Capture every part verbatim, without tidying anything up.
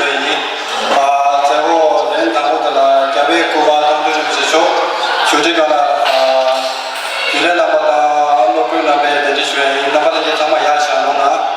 ཡིན། ཨ། མཛད་སྒོ་ལན་དང་པོ་དེ་ལ་རྒྱལ་བའི་སྐུ་པར་གཏོང་རྒྱུ་རིན་པོ་ཆེ་མཆོག་ཞུ་སྒྲིག་ཁང་ལ། ཨ། རྒྱུན་ལས་རྣམ་པ་དང་སློབ་ཕྲུག་རྣམ་པས་གདན་འདྲེན་ཞུ་ཡ་ཡིན། རྣམ་པ་ལྷན་རྒྱས་ཚང་མ་ཡར་བཞེངས་གནང་ན།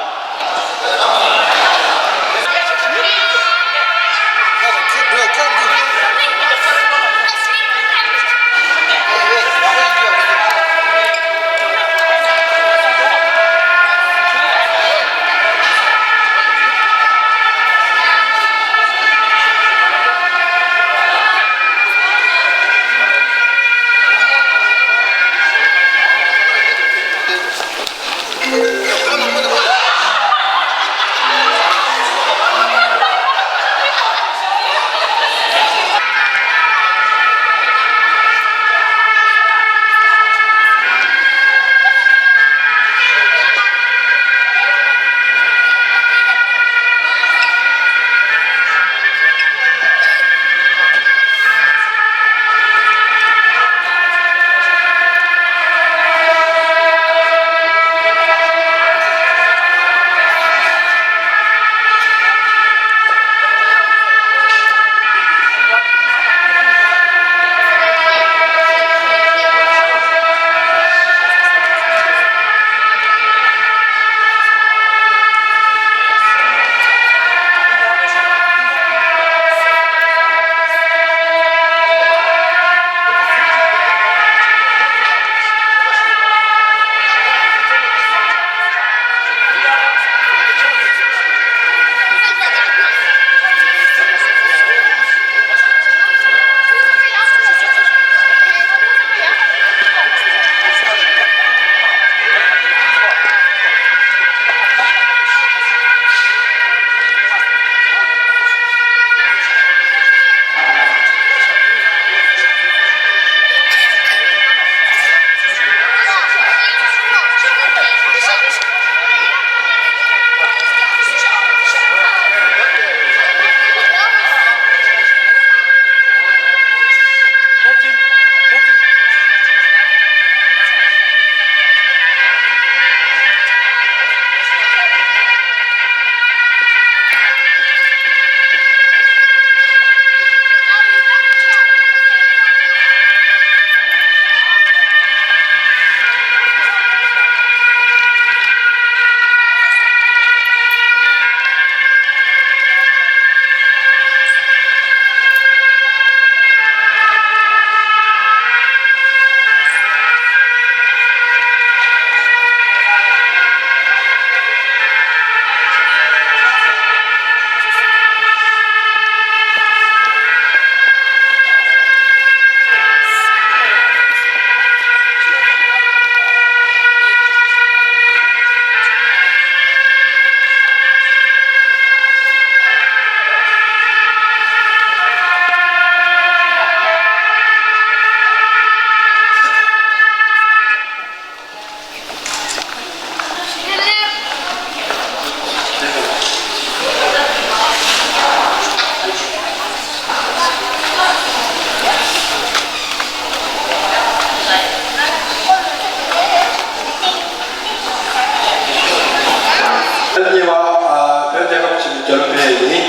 གཉིས་པ། ཨ། བོད་རྒྱལ་ཁབ་ཆེན་པོའི་རྒྱལ་གླུ་ཕེབས་ཡིན།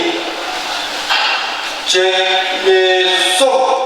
གཅིག་གཉིས་གསུམ།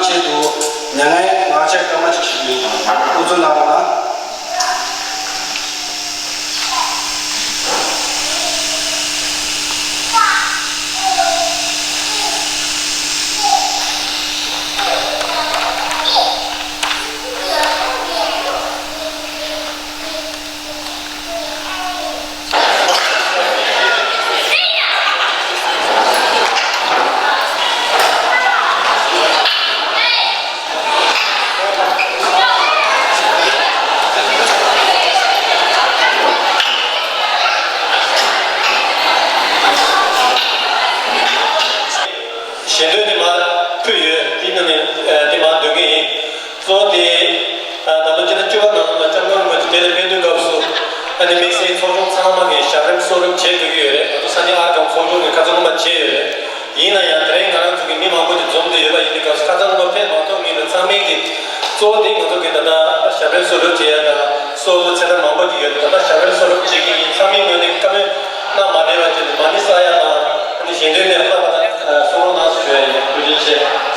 ཆེད་དུ་མྱ་ངན་ངག་བཅད་སྐར་མ་གཅིག་ཞུ་རྒྱུ་ཡིན། དབུ་གཙོ་གནང་རོགས་གནང་། ཞལ་འདོན་དེ་མར་ཕུལ་ཡོད། དེ་ནང་ནས་ཨ་དེ་མར་འདོན་གྱི་ཡིན། གཙོ་བོ་དེ་ཨ་ད་ལོ་སྤྱི་ཟླ་བཅུ་པ་ནང་ལ་ལྕམ་སྐུ་ངོ་མ་གིས་དེ་ལ་ཕེབས་དུས་སྐབས་སུ་ཨ་ནི་དམིགས་བསལ་ཚོགས་ཆུང་ཚང་མ་གིས་ཞབས་རིམ་གསོལ་རས་བྱེད་དགོས་ཀྱི་ཡོད་རེད། ང་ཚོ་ས་གནས་ཨར་ཀམ་ཚོགས་ཆུང་གིས་ཁ་སང་སྔོན་མ་བྱས་ཡོད་རེད། ཡིན་ན་ཡང་དེ་རིང་ང་རང་ཚོ་གི་མི་མང་པོ་ཅིག་འཛོམས་བསྡད་ཡོད་པ་ཡིན་དུས་སྐབས་སུ་ཁ་སང་སྔོན་མ་ཕེབས་མ་ཐུབ་མཁན་ལ་ཚང་མས་ཀྱི་གཙོ་བོ་དེ་ང་ཚོ་གི་ད་ལྟ་ཞབས་རིམ་གསོལ་རས་བྱེད་ཡ་དང་གསོལ་ཚེ་ཐར་མང་པོ་ཅིག་ཡོད། ད་ལྟ་ཞབས་རིམ་གསོལ་རས་བྱེད་ཀྱི་ཡིན། ཚང་མའི་ངོས་ནས་བཀའ་མོལ་གནང་མ་བསྡད་པ་བྱས་ནས་མ་ཎི་བསགས་ཡ་དང་ཨ་ནི་ཞལ་འདོན་ལས་ལྷག་པ་དང་གསུང་རོགས་གནང་ཞུ་ཡ་ཡིན། ཐུགས་རྗེ་ཆེ།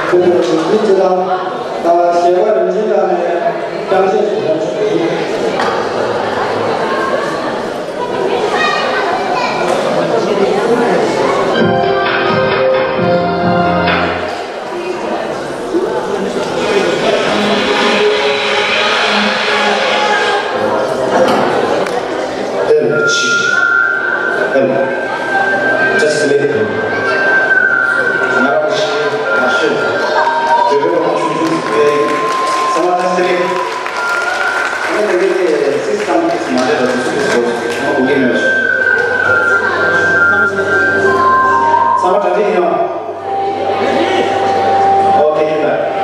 ཁོང་གི་ལུགས་མཐུན་ཅི་དང་། ད་ཞལ་པར་རིན་ཆེན་ལགས་ནས་གཏམ་བཤད་ཞིག་གནང་ཆོག་གི་ཡིན། Just wait. ང་རང་ཞིག་ང་ཤོད། དེ་རིང་ང་ཆུང་ཆུང་ཟིག་རེད། ཚང་མ་just wait. ང་དེ་གའི་སིས་ཀམ་ཏིས་མ་རེད་ལ་སུ་སུ་སོ་ང་གོ་གི་མེད་ལ། ཚང་མ་གྲ་སྒྲིག་ཡོང་། Okay, bye.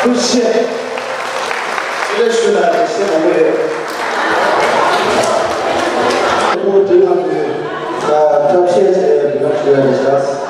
ཐུགས་རྗེ་ཆེ། ཆེ་ལས་ཞུ་ན་ལས་བྱེད་མང་པོ་ཡོད། ཁོང་དེ་ནང་གི་ཨ་ཐབས་ཤེས་བྱས་ཡོད་ཞུ་ཡ་ལས་བྱ།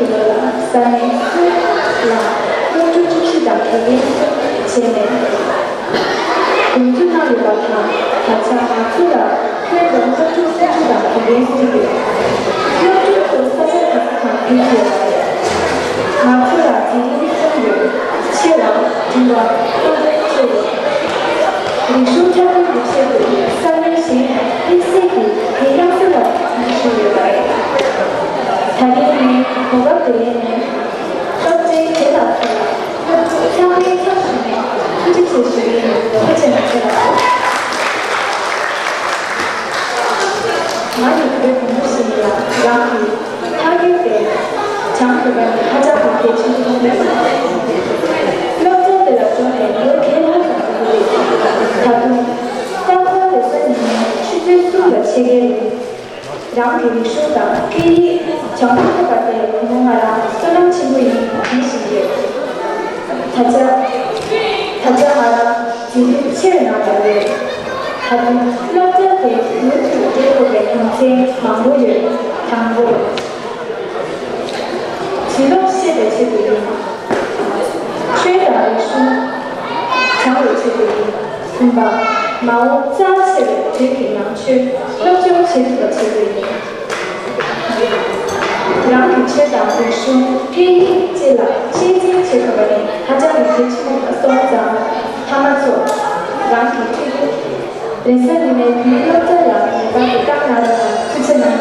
ས་གནས་སུ་ལ་སློབ་ཕྲུག་བཅུ་བཞི་དང་དེ་མིན་གསུམ་བྱས་ནས་དགོངས་ཚུལ་གནང་ཡོད་པ་དང་། ད་ཆ་ང་ཚོ་ལ་ཁྱོན་བསྡོམས་སློབ་ཕྲུག་སུམ་ཅུ་དང་དེ་མིན་གསུམ་ཡོད། སློབ་ཕྲུག་ཚོ་ས་ཆ་ག་ས་གང་ཕེབས་ཀྱི་ཡོད་པ་རེད། ང་ཚོ་ལ་འཛིན་རིམ་གསུམ་ཡོད། ཆེ་བ། འབྲིང་བ། མཐོ་བ་བཅས་ཡོད། རིག་གཞུང་འཆར་སྒོ་འདི་ཆེད་དུ་ས་གནས་གཞན་ནས་དམིགས་བསལ་གྱིས་དེ་རྒྱང་སྲིང་ལ་ཞུགས་ཡོད་པ་རེད། ད་རིང་ནི་གོ་སྐབས་དེ་ལེན་ནས་སློབ་གྲྭའི་དགེ་རྒན་ཚོ་ལ་སློབ་ཕྲུག་ཚང་མའི་ཕྱོགས་ནས་ཐུགས་རྗེ་ཆེ་ཞུ་གི་ཡིན། ཐུགས་རྗེ་ཆེ་ལགས། ང་ནི་བོད་བོད་མི་ཞིག་ཡིན་ལ། རང་གི་ཕ་ཡུལ་དེ་བྱང་བོད་པ་ནི་ཧ་ཅང་གི་གལ་ཆེན་པོ་མཐོང་གི་ཡོད། སློབ་གྲྭ་དེ་ལ་འགྲོ་ནས་ལོ་བརྒྱད་ལྷག་ཙམ་འགྲོ་གི་རེད། ད་དུང་ལྟ་སྐོར་དེ་ས་ཉིན་ནས་ཆུ་ཚོད་གསུམ་ལ་ཕྱེད་ཀའི་རིང་རང་གི་རིག་གཞུང་དང་སྐད་ཡིག་སྦྱང་ཐུབ་པ་དེ་བུ་མོ་ང་རང་བསོད་ནམས་ཆེན་པོ་ཡིན་ཟེར་བཞིན་ཡོད། ད་ཆ། ད་ཆ་ང་རང་འཛིན་རིམ་ཕྱེད་ནང་ལ་ཡོད། ད་དུང་སློབ་གྲྭ་དེ་མུ་མཐུད་འགྲོ་དགོས་པའི་རྒྱུ་མཚན་མང་པོ་ཡོད། དང་པོ། བྱིས་སློབ་ཤེས་པའི་ཆེད་དུ་ཡིན། ཆོས་དང་རིག་གཞུང་སྦྱང་བའི་ཆེད་དུ་ཡིན། གསུམ་པ། མ་འོངས་རྩ་ཆེ་བའི་བོད་ཀྱི་ནང་ཆོས་སློབ་སྦྱོང་བྱེད་ཐུབ་པའི་ཆེད་དུ་ཡིན། རང་གི་ཆོས་དང་རིག་གཞུང་། སྐད་ཡིག་བཅས་ལ་གཅེས་འཛིན་བྱེད་ཐུབ་པ་ནི་ཧ་ཅང་གི་གལ་ཆེན་པོ་སོང་ཙང་། ཕ་མ་ཚོ། རང་གི་ཕྲུ་གུ་རེས་གཟའ་ཉི་མའི་བོད་སློབ་གྲྭ་ལ་ངེས་པར་དུ་བཏང་གནང་རོགས་གནང་། ཐུགས་རྗེ་གནང་།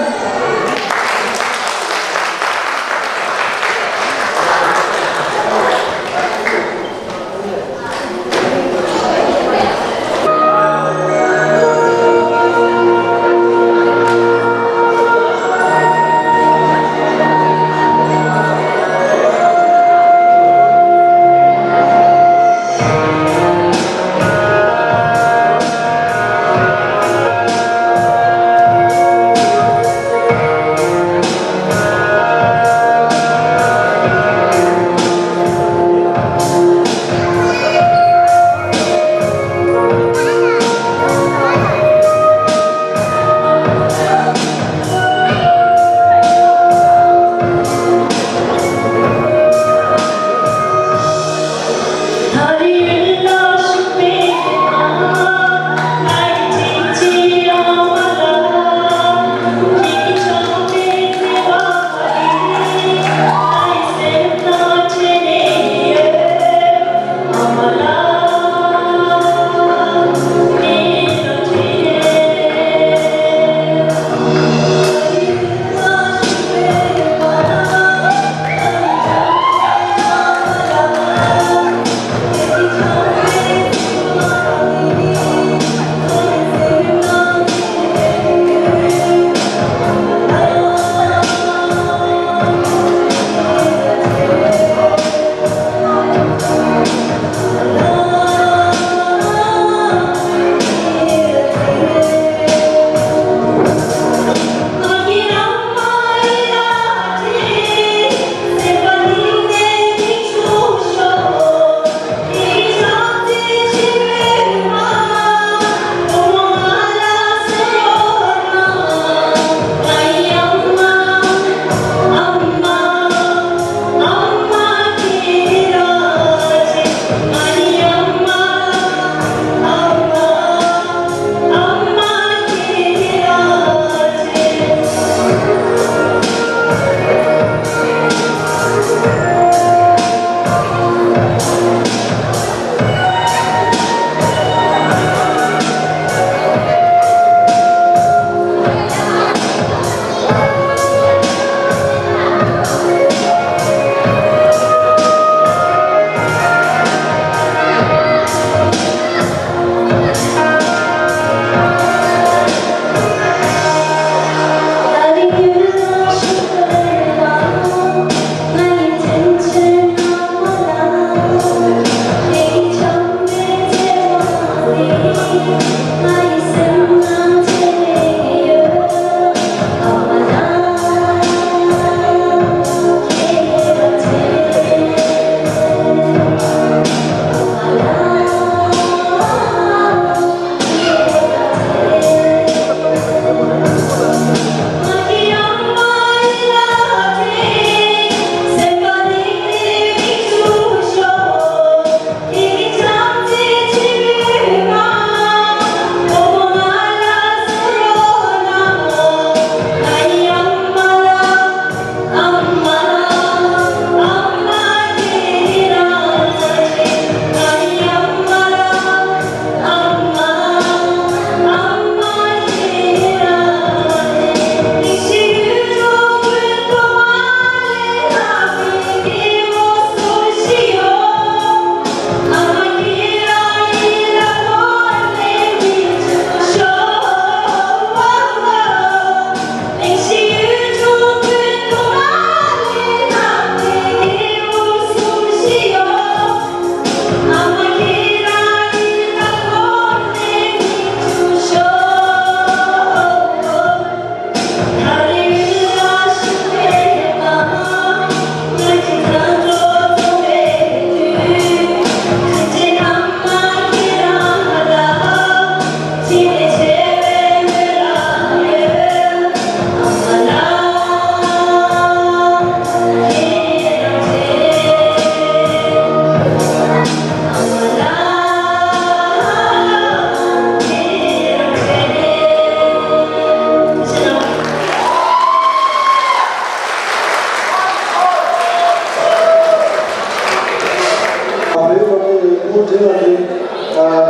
བུ་འབྲེལ་བ་དེ་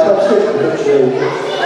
ཐབས་ཤེས་གང་ཐུབ་བྱས་ཡོད།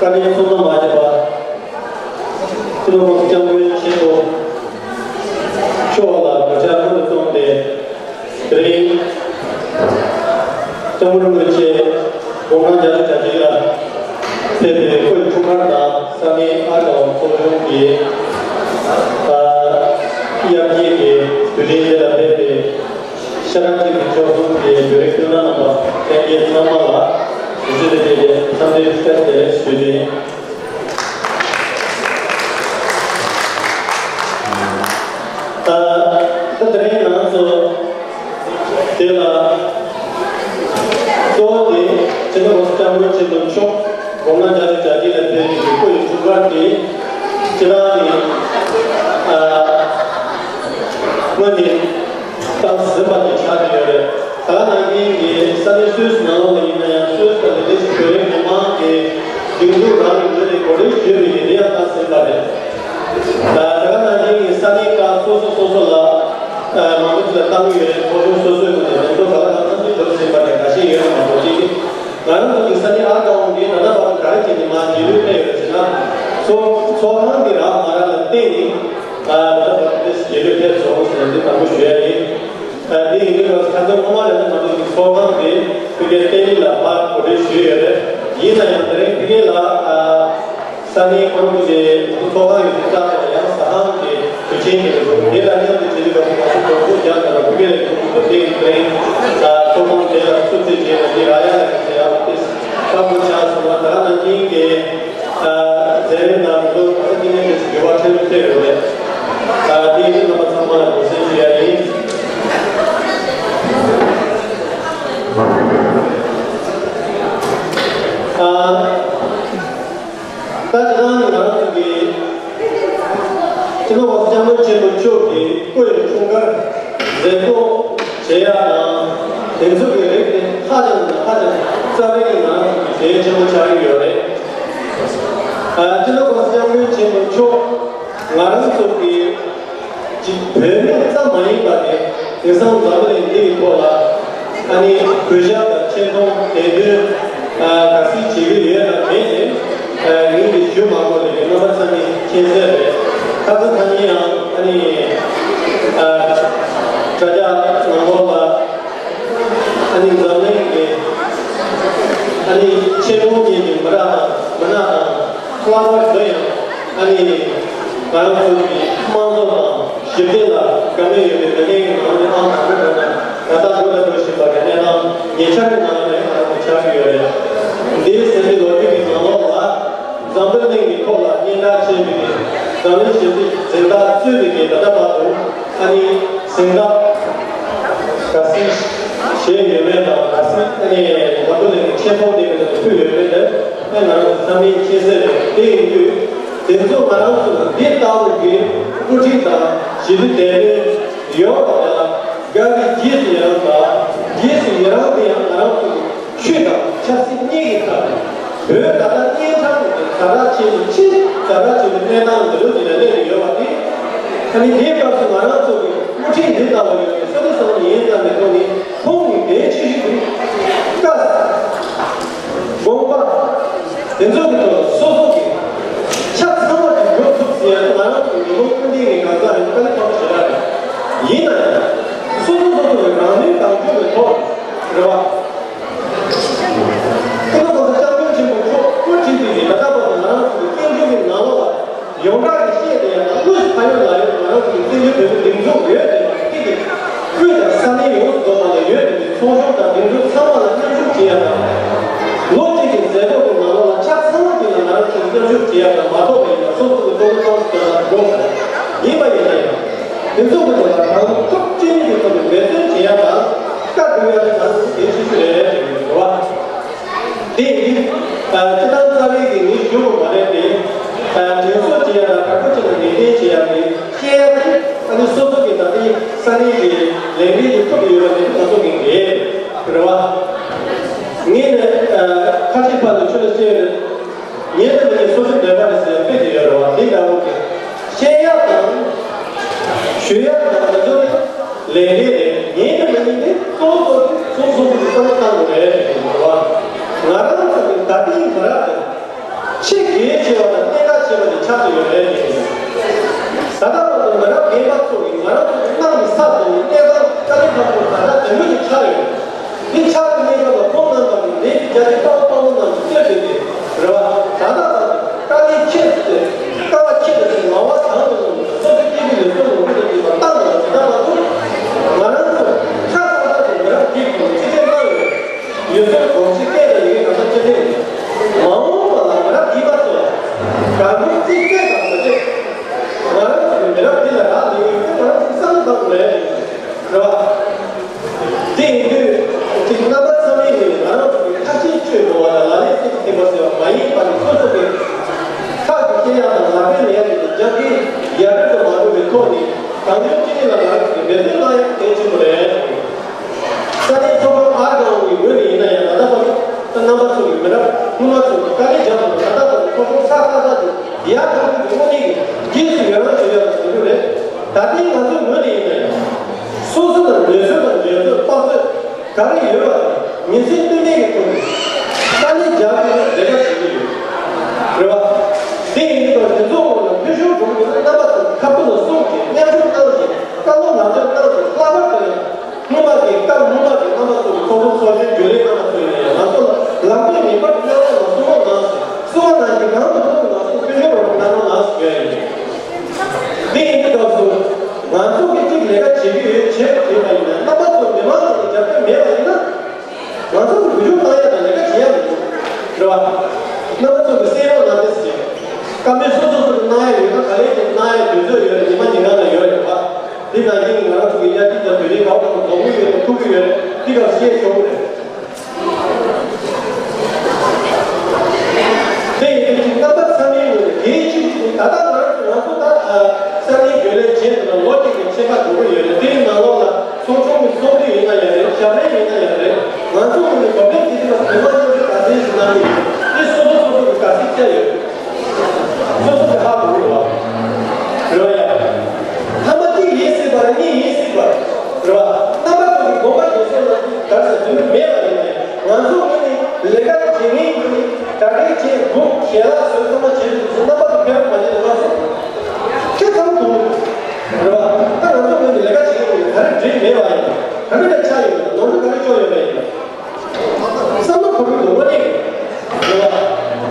བཀའ་དྲིན་མཚུངས་ན་མ་བརྗེད་པ། སྤྱི་ནོར་༸གོང་ས་༸སྐྱབས་མགོན་ཆེན་པོ་མཆོག་ལ་གུས་ཕྱག་སྔོན་དུ་བརྩམས་ཏེ། དེ་རིང་༸སྐྱབས་མགོན་རིན་པོ་ཆེ་དགུང་གྲངས་བརྒྱད་ཅུ་གྱ་གཅིག་ལ་ཕེབས་པའི་སྐུའི་འཁྲུངས་སྐར་དང་ས་གནས་ཨར་ཀའོ་ཚོགས་ཆུང་གི་ཨ་དབྱར་སྐྱིད་ཀྱི་དུས་ཆེན་དེ་ལ་ཕེབས་པའི་ཤ་ཁྲག་གཅིག་གི་ཆོལ་གསུམ་གྱི་བོད་རིགས་སྤུན་ཟླ་རྣམ་པ་ལྷན་རྒྱས་ཚང་མ་ལ་དུས་ཚོད་དེ་དེ་འཚམས་འདྲི་བཀྲ་ཤིས་བདེ་ལེགས་ཞུ་རྒྱུ་ཡིན། ད་ད་དེ་རིང་ང་ཚོ་དེ་ལ་གཙོ་བོ་དེ་སྤྱི་ནོར་༸གོང་ས་༸སྐྱབས་མགོན་ཆེན་པོ་མཆོག་དགུང་གྲངས་བརྒྱད་ཅུ་གྱ་གཅིག་ལ་ཕེབས་པའི་སྐུ་ཡི་འཁྲུངས་སྐར་དེ་སྤྱི་བཏང་ནས་ཨ་སྔོན་ནས་བཏང་ཟིན་པ་དེ་ཆགས་ཀྱི་ཡོད་རེད། ད་ག་ནང་བཞིན་གྱི་ས་གནས་སུད་སི་ནང་ལོགས་ལ་ཡིན་ན་ཡང་སུད་སི་དང་ལས་དེ་བཞིན་བོད་རིགས་མི་མང་གི་སྒྲིག་འཛུགས་རང་གི་ངོས་ནས་གོ་སྒྲིག་ཞུས་པའི་ཡིན་དེ་ཡང་བཏང་ཟིན་པ་རེད། ད་ག་ནང་བཞིན་གྱི་ས་གནས་ཁག་སོ་སོ་སོ་སོ་ལ་མང་ཚོགས་ལ་བཏང་གི་ཡོད་རེད། ཚོགས་ཆུང་སོ་སོའི་ངོས་ནས་ལས་འགུལ་ག་ལ་གང་འཚམས་ཤིག་འགྲོ་ཟིན་པ་རེད། འགའ་ཤས་ཡོད་མ་གཏོགས་ཅིག་ང་རང་ཚོ་གི་ས་གནས་ཨར་ཀའོ་འདི་ད་ལྟ་བར་ག་རེ་བྱས་ནས་མར་རྗེས་ལུས་སླེབས་ཡོད་རེད་ཟེར་ན། ཚོགས་ཚོགས་ཁང་གི་རག་མ་རག་ལ་བལྟས་ནས་ད་ལྟ་བར་དེ་རྗེས་ལུས་ཐེབས་སོང་ཟེར་ནས་འདི་དང་པོ་ཞུ་ཡ་ཡིན། ཨ་དེ་ཡིན་དུས་ཁ་སང་ཁ་སང་ངོ་མ་ལ་ནི་ང་ཚོ་གི་ཚོགས་ཁང་དེ་ཕ་གིར་ཏེ་ལི་ལ་ཕར་གོ་སྒྲིག་ཞུས་ཡོད་རེད། ཡིན་ན་ཡང་དེ་རིང་ཕ་གི་ལ་ཨ་ས་གནས་ཁོ་རང་ཚོ་གི་ཚོགས་ཁང་ཡོད་དུས་ཙང་ལ་ཡང་ཟ་ཁང་གི་དུས་ཆེན་གྱི་འདུག་དེ་ལ་མཉམ་དུ་བྱེད་དུས་ཁ་སང་ང་ཚོ་གོ་སྒྲིག་རྒྱག་ན་ལ་ཕ་གི་ལ་ཡོང་དུས་དེ་ཡིན་དེ་རིང་ཨ་ཚོགས་ཁང་དེ་ལ་ཚུད་ཚོད་བྱས་ན་དེ་རག་ཡ་ལ་ཡོད་ཟེར་ཡ་ལ་དེ་བཀའ་མོལ་ཆགས་སོང་བ། ད་ནང་བཞིན་གྱི་ཨ་མཛད་རིམ་ནང་དུ་ཁ་སང་དེ་ནས་དེ་ཚོ་འགྱུར་བ་ཕྲན་བུ་ཕེབས་ཡོད་རེད། ཨ་དེ་ཡིན་དུས་རྣམ་པ་ཚང་མ་ལ་དགོངས་སེལ་ཞུ་ཡ་ཡིན། ཨ་ད་ཅི་ཐང་ང་རང་ཚོ་གི་སྤྱི་ནོར་༸གོང་ས་༸སྐྱབས་མགོན་ཆེན་པོ་མཆོག་གི་སྐུ་ཡི་འཁྲུངས་སྐར་མཛད་སྒོ་བྱེད་ཡ་དང་དེ་ཚོ་གི་རིགས་དེ་ཧ་ཅང་དང་ཧ་ཅང་རྩ་བའི་ང་རང་ཚོ་གི་གལ་ཆེན་པོ་ཆགས་ཀྱི་ཡོད་རེད། ཨ་སྤྱི་ནོར་༸གོང་ས་༸སྐྱབས་མགོན་ཆེན་པོ་མཆོག་ང་རང་ཚོ་གི་ཅིག་བོད་མི་ཙམ་མ་ཡིན་པ་དེ་དེང་སང་འཛམ་བུ་གླིང་འདི་ཡི་ཐོག་ལ་ཨ་ནི་གུས་ཞབས་དང་ཆེ་མཐོང་དད་འདུན་ཨ་ག་ཚོད་བྱེད་ཀྱི་ཡོད་དང་མེད་དེ་ཨ་ངས་འདི་ཞུ་མ་དགོས་ལས་རྣམ་པ་ཚང་མས་མཁྱེན་གསལ་རེད། ཁ་སང་ཁ་ཉིན་ཡང་ཨ་ནི་ཨ་དྲ་རྒྱ་ནང་ལོགས་ལ་ཨ་ནི་འཛམ་གླིང་གི་ཨ་ནི་ཆེ་མཐོང་ཅན་གྱི་མི་རབས་དང་མི་སྣ་དང་། ལྷག་པར་དུ་ཡང་ཨ་ནི་ང་རང་ཚོ་གི་དམངས་གཙོ་དང་ཞི་བདེ་ལ་དགའ་མོས་ཡོད་པའི་བོད་དོན་གྱི་ནང་ནས་ཨང་དང་པོ་འགྲོ་ན་ད་ལྟ་འགྲོ་དང་འགྲོ་བཞིན་པ་གི་གནས་སྟངས་ཉེ་ཆར་གྱི་ནང་ནས་ང་རང་ཚོ་ཆགས་ཀྱི་ཡོད་རེད། འདིའི་ཟིན་བྲིས་ལོ་རྒྱུས་ཀྱི་ནང་ལོགས་ལ་འཛམ་བུ་གླིང་གི་ཐོག་ལ་སྙན་གྲགས་ཆེ་བའི་འཛམ་གླིང་ཞི་བདེ་འཛིན་གྲྭ་གཙོས་པའི་གི་ད་ལྟ་བར་དུ་ཨ་ནི་གཟེངས་རྟགས་ག་ཚོད་བཞེས་ཡོད་མེད་དང་ག་ཚོད་ཨ་ནི་འཛམ་བུ་གླིང་གི་ཆེ་མཐོང་ལྡན་པའི་ཐོག་ཏུ་ཕུལ་ཡོད་མེད་དེ་ཨ་ང་རང་ཚོ་ཚང་མས་མཁྱེན་གསལ་རེད། དེ་ཡིན་དུས། དེ་ཚོ་ང་རང་ཚོ་ལ་འདི་ལྟ་བུ་གི་དབུ་ཁྲིད་དང་ཞི་བདེ་དད་མོས་ཡོད་པ་དེ་ལ་དགའ་བའི་རྗེས་སུ་ཡི་རང་དང་རྗེས་སུ་ཡི་རང་དེ་ཡང་ང་རང་ཚོ་གི་ཆོས་དང་ཆབ་སྲིད་གཉིས་ཀྱི་ཐད་ནས་བོད་ད་ལྟ་གཉན་འཕྲང་གི་ཛ་དྲག་ཆེ་ནས་ཆེས་ཛ་དྲག་ཆེ་བའི་གནས་སྟངས་འདི་ལོ་འདི་ལ་སླེབས་ཡོད་པ་དེ་ཨ་ནི་དེའི་སྐབས་སུ་ང་རང་ཚོ་གི་དབུ་ཁྲིད་འདི་ལྟ་བུ་ཡོད་པའི་ས་དེ་སང་ཉིན་ཙམ་གྱི་ཐོག་ནས་ཁོང་གི་གལ་ཆེ་ཤོས་དེ་བཀའ་དགོངས་པ། དེ་ཚོ་གི་ཐོག་སོ་སོ་གི་ཆ་ཚང་བ་དེ་འཇོག་ཐུབ་ཟེར་ཡ་ང་རང་ཚོ་མི་མང་སྤུན་ཟླའི་ངས་གང་ཟག་ཡིན་དཀའ་ལས་ཁག་པོ་ཞེ་དྲག་རེད། ཡིན་ན་ཡང་སོ་སོ་སོ་སོ་གི་རང་མོས་གང་བྱུང་གི་ཐོག་རེད་བ། སྐུ་ངོ་གོང་ས་སྐྱབས་མགོན་ཆེན་པོ་མཆོག་སྐུ་ཁྲིད་དེ་ཡིན་ད་ལྟ་བར་དུ་ང་རང་ཚོ་གི་བཙན་བྱོལ་གྱི་ནང་ལོགས་ལ། ཡོངས་གྲགས་ཀྱི་བཤད་དེ་ཡང་དངོས་སུ་ཕ་ཡུལ་ལ་ཡོད་ང་རང་ཚོའི་བཙན་བྱོལ་བོད་མིའི་སྒྲིག་འཛུགས་ཡོད་དེ་མ་གཏོགས་ཀྱི་དབུས་དང་ས་གནས་ཡོངས་སུ་རྫོགས་པ་ལ་ཡོད་དེ་ཚོགས་ཆུང་དང་སྒྲིག་འཛུགས་ཚང་མ་ལ་མཉམ་ཞུགས་བྱེད་ཡག་དང་། ལོ་གཅིག་གི་མཛད་སྒོ་གི་ནང་ལོགས་ལ་ཆ་ཚང་གི་ལ་ང་རང་ཚོས་མཉམ་ཞུགས་བྱེད་ཡག་དང་མ་གཏོགས་པའི་ཡང་སོ་སོ་གི་ལྟོ་གོས་ཚང་སུ་དོན་ལ་འགྲོ་དགོས་ཡིན་པ་ཡིན་ན་ཡང་དེ་ཚོ་གི་ཐོག་ལ་གང་ཐུབ་ཅི་ནུས་ཀྱི་ཐོག་ནས་འབད་བརྩོན་བྱེད་ཡག་དང་བཀའ་སྒྲུབ་ཡག་དེ་ང་ཚོ་གལ་ཆེ་ཤོས་རེད་ཅེས་ཡིན་པ་རེད་བ། དེ་ཡིན་དུས། ཨ་སྤྱི་བཏང་རྩ་བའི་གི་ངས་ཞུ་དགོས་མ་རེད་དེ། ཨ་དྲན་གསོ་བྱེད་ཡ་ལ་དྲག་པོ་བྱས་ནས་ངེས་གཏན་བྱེད་ཡ་དེ་བཤད་ཡ་དེ་ཨ་ནི་སོ་སོ་གི་ད་ལྟའི་ས་གནས་ཀྱི་ལས་འགན་གྱི་ཐུབ་ཡོད་པ་དེ་ང་ཚོ་གི་འགན་རེད་བ། ངས་ནས་ཨ་ཁ་ཆེ་ཕ་ལ་ཆུ་ལ་བཤད་ཡ་རེད། ངས་ནས་མི་ངས་སོ་སོའི་འདོད་པ་རེད་ཟེར་ཡ་དཔེ་དེ་ཡོད་རེད་བ། དེ་འདྲ་བོ་གི་བཤད་ཡ་དང་ཞུ་ཡ་དང་ང་ཚོ་ནི། ལས་འགན་རེད། ངེད་ཀྱི་ལས་འགན་དེ་གཙོ་བོ་གཙོ་བོ་གཙོ་བོ་གི་བསམ་བློ་བཏང་དགོས་རེད་ཞེས་ཞུ་བ། ང་རང་ཚོ་གི་ད་ལྟའི་མི་རབས་དང་ཕྱི་ ཆགས་ཀྱི་ཡོད་རེད། ད་ལྟ་བར་དུ་མི་རབས་རྒན་པ་ཚོ་གིས་ང་རང་ཚོ་གི་གནམ་གྱི་ས་དང་གནས་སྟངས་དཀའ་ལས་ཁག་པོ་ད་ལྟ་དེ་མོ་ཅིག་ཆགས་ཡོད། འདི་ཆགས་ཀྱི་གནས་སྐབས་ལ་ཁོང་རྣམ་པ་གིས་འདས་པའི་རྒྱ་ཆེ་དཔའ་བོ་དཔའ་མོ་རྣམས་ཀྱིས་གཙོས་བྱས་ཏེ་རེད་བ། ད་ལྟ་བར་དུ་དཀའ་ལས་ཁྱད་དུ་བསད། དཀའ་བ་ཁྱད་དུ་བསད། ངལ་བ་དང་དུ་བླངས་ནས་སོ་སོའི་སྐྱིད་སྡུག་ལས་སོ་ལོ་རྒྱུས་དང་བཅས་པ་བཏང་དང་ཇི་ལྟར་མ་གཏོགས། ང་རང་ཚོ་ཁ་གསལ་གསལ་དུ་མི་རབས་འདིའི་སྐོར་ལ་ཅི་བྱས་གནང་ཡོད། ཡོད་ཚད་གོམས་གཤིས་སྐད་དང་ཡི་གེ་གང་ས་ཅི་ཐད་ཡིན། མ་འོངས་པ་ལ་མི་རབས་འདི་བར་དུ་དགའ་མོས་རྩིས་སྤྲད་དང་ཟེར་ཏེ། ང་རང་ཚོ་གི་མི་རབས་འདི་ལ་རག་ལས་ཡོད་ཚད་ང་རང་ཚོ་བསམ་བློ་བཏང་དགོས་རེད། རེད་བ། དེ་ཡིན་དུས་ཅིག་རྣམ་པ་ཚང་མས་ནི་ང་རང་ཚོ་གི་ཁ་ཆེའི་ཆོས་འགྲོ་བ་དང་ལ་ལས་སྲིད་ཀྱི་ཐེག་པ་ཟེར་བ་མ་ཡིན་པ་ནི་སོ་སོ་གི་ཁ་གི་སྐད་ཡག་དང་ལག་པའི་ལས་ཀྱི་རྒྱབ་ཀྱི་ཡར་འཕྲོ་དུ་མ་འགྲོ་བའི་ཐོག་ནས་གང་བྱུང་ཅི་ནས་ལ་ང་རང་ཚོ་གི་འབད་བརྩོན་གནང་ཡག་གལ་ཆེན་པོ་རེད། ས་གནས་ཚོགས་པ་ཨར་ཁང་གི་ངོས་ནས་ཡིན་ན་ཡང་ད་ལྟ་བར་དུ་རྣམ་པ་ཚོ་གི་མི་རབས་སྔོན་མ་ཚོ་གི་དཀའ་ལས་བརྒྱབ་པ་ད་ལྟ་བར་དུ་ཚོགས་ཆུང་ས་ཁག་ཁག་ཏུ་ཡར་ཐོན་རྒྱུ་གི་དངོས་གནས་ཀྱི་རྗེས་སུ་ཡི་རང་བྱེད་ཡག་དང་དེ་འདྲ་རེད། ད་ལྟའི་ང་ཚོའི་ངོས་ནས་ཡིན་ན་ཡང་སོ་སོ་ལ་ལས་བཟོ་དང་འགྲན་རྩོད་དཔག་ཚོད་ག་རེ་ཡོད་པ་དང་ཉིན་མཚན་ལྟོས་མེད་ཀྱི་ཐོག་ནས་དཀའ་ལས་རྒྱག་དགོས་ན་ལས་ཀ་བྱེད་ཀྱི་ཡོད། རེད་བ། དེ་ཡིན་དུས་དེ་ཚོ་སྐོར་ལ་ཕུལ་བྱུང་གོང་གི་རྣམ་པ་ཚོ་ཁ་ཕུ་ལ་གསུངས་ཀྱིས་མཉམ་ཞུགས་གནང་ཞིང་བཀའ་སློབ་ལག་བསྟར་གནང་ཞིང་ལྷག་པར་དུ་ཡང་སྔོན་མ་གི་སྐབས་སྔོན་མ་གི་རྣམ་པ་ཚོ་གི་ཚོགས་གཙོ་ཚོགས་གཞོན་རྒྱུན་ལས་རྣམ་པ་ཚོ་ཡིན་ན་ཡང་ང་ཚོ་ལ་ལམ་སྟོན་ངེས་པར་དུ་གནང་རོགས་གནང་གསུང་རོགས་གནང་ཞིང་གསུང་བ་གནང་རྒྱུ་གང་དུ་ཐུབ་ང་ཚོ་མཐུན་སྦྱོར་རོགས་གནང་རོགས་གནང་ཞུ་ཡ་ཡིན། འདི་ཡིན་དུས་སྐབས་སུ་ང་ཚོ་གི་གཅིག་ལས་ཀ་བྱེད་ཀྱི་ཡོད་བྱེད་དགོས་བྱེད་པ་ཡིན་ན་རྣམ་པ་ཚོ་མི་མང་ཚོ་གི་རྒྱབ་སྐྱོར་མེད་པ་ཡིན་ན། ང་ཚོ་གི་འགུལ་སྐྱོད་གཏོང་ཡ་དང་ལས་ཀ་བྱེད་ཡ་མི་འདུག་རེད་བ། རྣམ་པ་ཚོ་གི་སེམས་ཡོངས་ལ་ཏོག་ཙམ་བཀའ་མོལ་སོ་སོ་སོ་གི་གནང་ཡ་ཡོད་ན་ག་ལེ་གི་གནང་ཡ་དུས་ཚོད་ཡོད་རེད། ཉི་མ་ཉིན་གང་ལ་ཡོད་རེད་བ། འདི་ནང་བཞིན་ང་རང་ཚོ་གི་གཉའ་ཁྲི་དང་དུས་རིང་གང་དང་དགོངས་ཀྱི་ཡོད་རེད། ཐུག་གི་ཡོད་རེད། འདི་ག་བཤད་ཆོག་གི་རེད། དེ་ཡིན་དུས་རྣམ་པ་ཚང་མའི་ངོས་ནས་གལ་ཆེ་ཤོས་དེ་ད་ལྟ་ང་རང་ཚོ་ང་ཚོ་ད་ས་གནས་རྒྱུན་ལས་བྱས་ནས་ལོ་གཅིག་གི་ཕྱེད་ཀ་འགྲོ་གི་ཡོད་རེད། དེའི་ནང་ལོགས་ལ། ཚོགས་ཆུང་གི་ཚོགས་འདུ་ཡིན་ན་ཡང་རེད། ཞབས་རེས་ཡིན་ན་ཡང་རེད། ང་ཚོ་ངོས་ནས་གོ་སྐབས་དེ་དུས་ལ་བོད་པ་མཉམ་འབྲེལ་ག་ཚོད་ཞིག་གནང་གི་ཡོད། དེ་སོ་སོ་སོ་སོ་གི་ག་ཚོད་བཙལ་ཡོད། སོ་སོ་གི་ཧ་གོ་གི་རེད་བ། རེད་བ་ཡ། ཐ་མ་གཅིག་ཡིན་སྲིད་པ་རེད། གཉིས་ཡིན་སྲིད་པ་རེད་བ། རྣམ་པ་ཚོ་གི་དགོངས་པ་རྒྱལ་སོང་ལ་ག་ཚོད་དུས་མེད་པ་ཡིན་ན་ཡང་ང་ཚོ་ངོས་ནས་ལས་ཀ་བྱེད་མཁན་གྱི་གྲ་སྒྲིག་བྱེད་དགོས་ཞལ་ལག་བཟོས་ཚང་མ་བྱེད་དུས་ཚོ་རྣམ་པ་ཚོ་ཕན་པ་མ་བྱེད་ན་ང་ཚོ་ཁྱེད་ཚང་མ་དུ་རེད་བ། ད་ང་ཚོ་ངོས་ནས་ལས་ཀ་བྱེད་ཀྱི་ཡོད། ག་རེ་འགྲིག་མེད་པ་ཡིན། ག་རེ་ལས་ཆགས་ཡོད་པ་ཡིན། ནོར་འཁྲུལ་ག་རེ་བྱུང་ཡོད་པ་ཡིན། བསམ་བློ་འཁོར་གྱི་འདུག་པ་ནི་རེད་བ།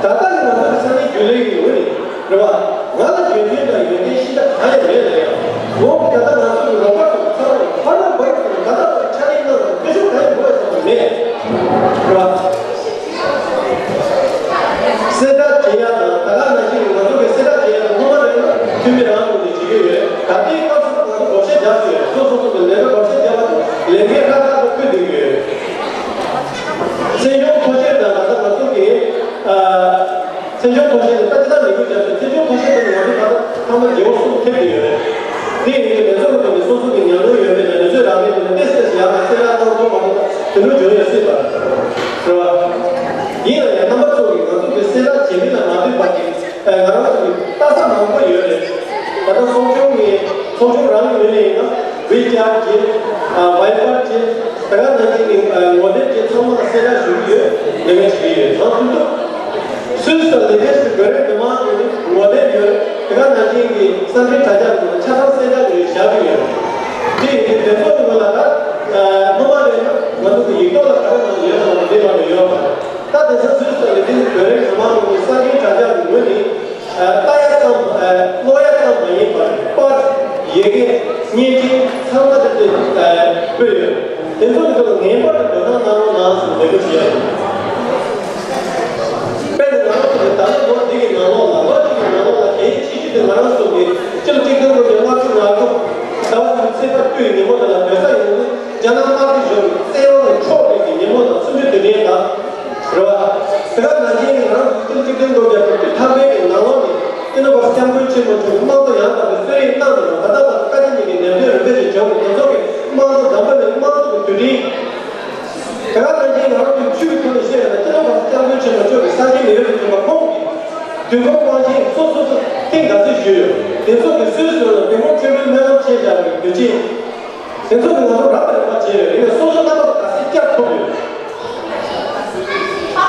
ད་ལྟ་ནི་ང་ཚོ་གི་ས་གནས་རྒྱུན་ལས་ཀྱི་ངོས་ནས་རེད་བ། ང་ལ་འགན་འཛིན་དང་ཡོན་ཏན་ཤེས་བྱ་གང་ཡང་མེད་ལ་ཡང་། འོ་ད་ལྟ་ང་ཚོ་གི་རོགས་པ་ཚོ་ཚང་མ་ཧོར་ན་བར་དུ་ད་ལྟ་བར་ཕྱག་ལས་གནང་བའི་སྐུ་ཞབས་གང་ཡང་འགྲོ་བའི་ཚོགས་མེད་རེད་བ། གསལ་བསྒྲགས་བྱེད་ཡག་དང་ད་ག་ནང་བཞིན་ང་ཚོ་གི་གསལ་བསྒྲགས་བྱེད་ཡག་དང་སྔོན་མ་རེད་ན་འཐུས་མི་རང་ངོས་ནས་བྱེད་ཀྱི་ཡོད། ད་ལྟའི་སྐབས་སུ་ང་ཚོ་བགོ་བཤའ་རྒྱག་བཞིན་ཡོད། སོ་སོ་སོ་གི་ལས་ཀ་བགོ་བཤའ་རྒྱག་པ་དང་ལས་འགན་ཧྲག་ཧྲག་ཏུ་འཁུར་བསྡད་ཀྱི་ཡོད། བཙན་བྱོལ་ཐོག་ཤེས་དང་ད་ལྟ་ང་ཚོ་གི་ཨ། བཙན་བྱོལ་ཐོག་ཤེས་དེ་ལྟ་ཅི་ལྟར་ལས་འགུལ་བརྒྱབ་ཚེ་བཙན་བྱོལ་ཐོག་ཤེས་དེ་ང་ཚོ་ད་ལྟ་ཚང་མ་རྒྱལ་པོ་གསུམ་ཐེབས་ཀྱི་ཡོད་རེད། དེ་ཡིན་དུས་ལས་ཚོགས་ཀྱི་ཐོག་ནས་སོ་སོ་གི་ཉམས་མྱོང་ཡོད་མེད་དང་ལས་ཚོད་རག་མེད་དེ་ལ་ཏོག་ཙམ་ཡག་ན་གསལ་བསྒྲགས་གནང་ཐུབ་མ་ཐུབ་དེ་ལོ་འཇོན་ཡོད་སྲིད་པ་རེད་བ། ཡིན་ན་ཡང་རྣམ་པ་ཚོ་གིས་ང་ཚོ་གི་གསལ་བསྒྲགས་བྱེད་མིན་ལ་མ་ལྟོས་པར་གྱི་ཨ། ང་རང་ཚོ་གི་ལྟ་ས་མང་པོ་ཡོད་རེད། ད་ལྟ་ཚོགས་ཆུང་གི་ཚོགས་ཆུང་རང་ངོས་ནས་ཡིན་ན་ཝི་ཅེ་ཊི་བྱས། ཨ། ཝའི་པར་བྱས། ད་ག་ནང་བཞིན་གྱི་ཨ། ངོ་དེབ་བཅས་ཚང་མ་ལ་གསལ་བསྒྲགས་ཞུ་གི་ཡོད། ལས་ཀ་བྱེད་ཀྱི་ཡོད། ཡང་མཐུན་ཐུབ་སུད་སི་དང་ལི་ཐེ་སི་བོད་རིགས་མི་མང་གི་ངོ་དེབ་ཡོད། ད་ག་ནང་བཞིན་གྱི་གསར་འཕྲིན་དྲ་རྒྱ་ནང་ཆ་ཚང་གསལ་བསྒྲགས་ཡོད་བཞག་གི་ཡོད། དེ་ཡིན་དུས་དེ་ཚོ་གི་ངོ་ལ་ད་ཨ། སྔོན་མ་རེད་ན་ང་ཚོ་གི་ཡིག་ཐོག་ལ་ག་རེ་གནང་ཡོད་ན་འདི་ལ་ཡོད་པ། ད་དེང་སང་སུད་སི་དང་ལི་ཐེ་སི་བོད་རིགས་མི་མང་གི་གསར་འཕྲིན་དྲ་རྒྱ་གི་ངོས་ནས། ལྟ་ཡག་ཙམ། ཀློག་ཡག་ཙམ་མ་ཡིན་པར་པར། ཡི་གེ། བརྙན་འཕྲིན་ཚང་མ་དེ་དེ་སྤེལ་ཡོད། དེ་ཚོ་གི་ཐོག་ངེས་པར་དུ་དོ་སྣང་གནང་རོགས་གནང་ཟེར་འབོད་སྐུལ་བྱས་ཡོད། དཔེར་ན་ང་རང་ཚོ་གི་ད་ལོ་ལོ་འདི་གི་ནང་ལོགས་ལ་ལོ་གཅིག་གི་ནང་ལོགས་ལ་གལ་ཆེ་ཤོས་དེ་ང་རང་ཚོ་གི་སྤྱི་ལོ་གཅིག་སྟོང་དགུ་བརྒྱ་ལྔ་བཅུ་ང་དགུ་ཟླ་བ་བདུན་པའི་ཚེས་པ་དྲུག་ཉིན་མོ་དེ་ལ་བོད་ས་ཡོངས་ཀྱི་རྒྱ་ནག་དམར་ཤོག་གཞུང་གི་བཙན་དབང་ནས་འཕྲོག་པའི་གི་ཉིན་མོ་དང་གསུམ་བཅུའི་དུས་དྲན་དང་། རེད་བ། དེ་ག་ནང་བཞིན་ང་རང་ཚོ་སྤྱི་ལོ་གཅིག་སྟོང་དགུ་བརྒྱ་དྲུག་ཅུ་ཐམ་པའི་གི་ནང་ལོགས་ནས་སྤྱི་ནོར་༸གོང་ས་༸སྐྱབས་མགོན་ཆེན་པོ་མཆོག་གིས་དམངས་གཙོ་ཡང་དག་པའི་གསོལ་རས་གནང་ནས་ད་ལྟ་བར་དུ་བཀའ་སྤྱི་གཉིས་ཀྱི་ནན་ཏན་རིམ་པས་ཀྱི་བྱུང་བའི་དེ་ཚོ་གི་དམངས་གཙོ་འཛམ་བུ་གླིང་དམངས་གཙོ་གི་དུས་དྲན། དེ་ག་ནང་བཞིན་ང་རང་ཚོའི་ཆོས་ཀྱི་ཐོག་ནས་བཤད་པ་ན་སྤྱི་ནོར་༸གོང་ས་༸སྐྱབས་མགོན་ཆེན་པོ་མཆོག་གི་གསར་བརྗེའི་ལས་འགུལ་དུ་བྱོན་པ་ཁོང་གིས་དུས་འཁོར་དབང་ཆེན་སོ་སོ་སོ་ཐེངས་ག་ཚོད་ཞུས་ཡོད། དེ་ཚོ་གི་སྲོལ་བཟོས་ལ་དུས་འཁོར་ཆོས་འཕེལ་སྨོན་ལམ་ཆེ་བཞག་པའི་དུས་ཆེན། དེ་ཚོ་གི་ང་ཚོ་རབ་དང་རིམ་པ་བྱས་ཡོད་རེད། ཡིན་ན་སོ་སོ་རྣམ་པ་ག་ཚད་བསྐྱར་ཐུབ་ཡོད།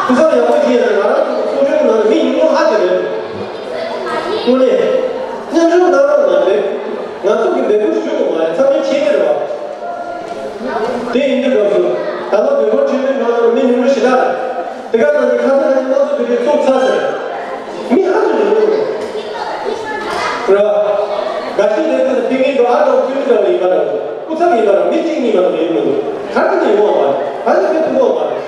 སྐུ་ཚབ་ཡག་པོ་ཞིག་ཡིན་ན་ང་རང་ཚོ་གི་ཚོགས་ཆུང་གི་ནང་ནས་མི་ཉུང་ཉུང་ཧ་ཅང་རེད། དངོས་གནས། མཉམ་ཞུགས་གནང་རོགས་གནང་རེད། ང་ཚོ་གི་འབོད་སྐུལ་ཞུ་དགོས་མ་རེད། ཚང་མས་མཁྱེན་གྱི་རེད་བ། དེ་ཡིན་དུས་སྐབས་སུ། ད་ལོ་བོད་སྐོར་ཁྲིད་མཁན་ནང་ལ་མི་ཉུང་ཉུང་ཞེ་དྲག་རེད། དེ་ག་ནང་བཞིན་ཁ་སང་ཁ་ཉིན་དམངས་གཙོ་དེ་རིགས་ཚུགས་ཚར་ཟེར། མི་ཧ་ཅང་ཉུང་ཉུང་རེད། རེད་བ། དགའ་ཤོས་དེ་ཚོ་ཕ་གིའི་འགྲོ་ཨ་ཀའོ་ཁུལ་འདྲ་བ་ཡིན་པ་རེད། སྐུ་ཚབ་ཡིན་པ་རེད། མི་གཅིག་གཉིས་པ་རེད། ཡིན་མི་འདུག་ག་རེ་ནས་ཡོང་བ་མ་རེད། ག་ཚོད་ཕེབས་ཐུབ་ཀྱི་ཡོད་མ་རེད།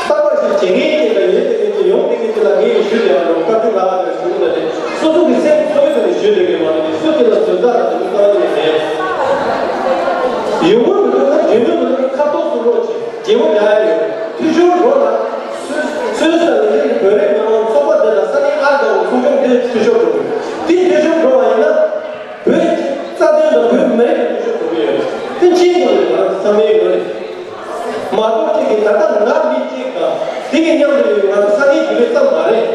རྟག་པར་ཞིག་བྱེད་མཁན་གཅིག་དང་ཡོད་དེ་མཁན་གཅིག་ཡོང་དེ་མཁན་གཅིག་ལ་ངས་ཞུས་ཏེ་ཨ་ནོ་བཀའ་བཀྱོན་ལ་ཨ་ནེ་ཞུ་གི་ལ་ནི་སོ་སོ་གི་སེམས་འཚོ་བའི་ཐོག་ནས་ཞུས་དེ་མཁན་མ་རེད། སུ་གཅིག་ལ་ཟོན་རྟགས་དང་དེ་ཚོ་བཏང་ཡོད་མེད། ཡོང་གི་མི་འདུག་ན་རྒྱུན་དུ་མི་འདུག་ན་ཁ་ཐོག་སུ་རོགས་བྱེད་རྒྱལ་པོ་རྒྱག་ཡ་ཡོད། འཐུས་ཤོར་འགྲོ་ན། སུས་སུས་ས་ལས་རིགས་བོད་རིགས་མི་མང་ཚོགས་པ་འདི་དང་ས་གནས་ཨར་དང་ཚོགས་ཆུང་འདི་འཐུས་ཤོར་འགྲོ་དགོས། དེ་འཐུས་ཤོར་འགྲོ་བ་ཡིན་ན། བོད་ཀྱི་རྩ་དོན་དང་བོད་མི་རིགས་ཀྱི་འཐུས་ཤོར་འགྲོ་གི་ཡོད། དེ་མཁྱེན་དགོས་རེད། ང་རང་ཚོ་ཚང་མའི་ངོས་ནས། མ་གཏོགས་གཅིག་གིས་ད་ལྟ་ང་མི་གཅིག་དང་དེ་གི་མཉམ་དུ་ཡོད་ང་ཚོ་ས་གནས་རྒྱུན་ལས་ཙམ་མ་རེད།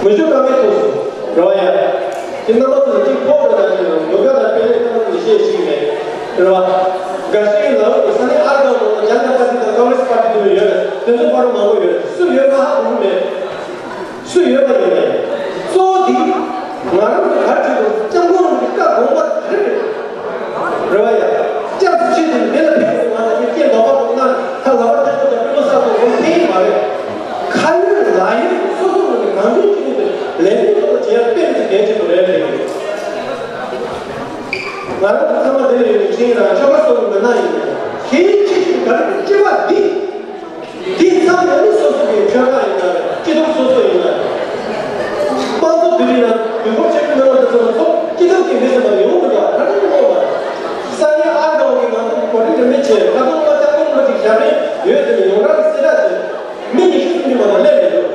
མི་ཤོ་ཀ་མེད་ཐུག་སོང་རེད་བ་ཡ། དེ་རྣམ་པ་ཚོ་གཅིག་ཕོག་རེད་ད་ཅིག་ལ་འདོད་དགའ་དང་དཔེ་ལེགས་ཐམས་ཅད་བཤད་ཤེས་མེད་རེད་བ། འགའ་ཤས་ལ་ས་གནས་ཨར་དང་ནང་ལ་ཇན་ཏ་པར་ཊི་དང་ཀོང་རེ་སི་པར་ཊི་དེ་ཚོ་ཡོད་རེད། དེ་ཚོ་བར་མང་པོ་ཡོད་རེད། སུ་ཡོད་མ་ཧ་གོ་གི་མེད། སུ་ཡོད་པ་ཡིན་ནའི། གཙོ་བོ་འདི། ང་རང་ཚོ་ག་རེ་བྱེད་དགོས། སྐྱབས་མགོན་རིན་པོ་ཆེ་བཀའ་དགོངས་པ་རེད། རེད་བ་ཡ། སྐྱབས་སུ་མཆི་དེ་འདི་ལ་ཕེབས་དགོས། ང་ཚོ་སྐྱེ་འདོགས་པ་དང་ན་ཁ་ལག་པ་ཐལ་མོ་དང་སྤུས་མོ་ས་ཐོག་ཁོང་ཕེབས་མ་རེད། ཁ་ཡོད་ལག་ཡོད་སོ་སོ་ངོས་ནས་གང་ཐུབ་ཅི་ཐུབ་དེ་ལས་དོན་ཐོག་ལ་བྱེད་ཡ་དཔེ་མི་སྲིད་གལ་ཆེན་པོ་རེད་རེད། ང་རང་ཚོ་ཚང་མ་འདི་ལ་ཡོད་ནི་ཆིང་རང་ཆོལ་ཁ་སོ་སོ་མི་སྣ་ཡིན་ནའི་གལ་ཆེ་ཤོས་ག་རེ་སྤྱི་པ་འདི། དེ་ཚང་མ་ནི་སོ་སོ་གི་ཆོལ་ཁ་ཡིན་ན་རེད། སྐྱིད་སྡུག་སོ་སོ་ཡིན་ན་རེད། དམངས་གཙོ་དེ་རིང་ན་དུས་འཁོར་ཆེན་པོའི་ནང་དུ་ཚོ་ཚོ་སྐྱིད་སྡུག་གི་མི་ཟེར་བ་ཡོང་མི་འདུག་ག་རེ་ཡོང་བ་རེད། ས་གནས་ཨར་དང་གི་ནང་དུ་གོ་སྒྲིག་རིན་མེད་བྱས་ཁ་སང་པ་ལྕགས་པོ་མ་ཅིག་ཞབས་རིམ་ཡོད་དེ་ནས་ཡོངས་གྲགས་ཀྱི་གསལ་བསྒྲགས་བྱས་མི་ཉི་ཤུ་སུམ་ཅུ་མ་གཏོགས་སླེབས་མི་འདུག་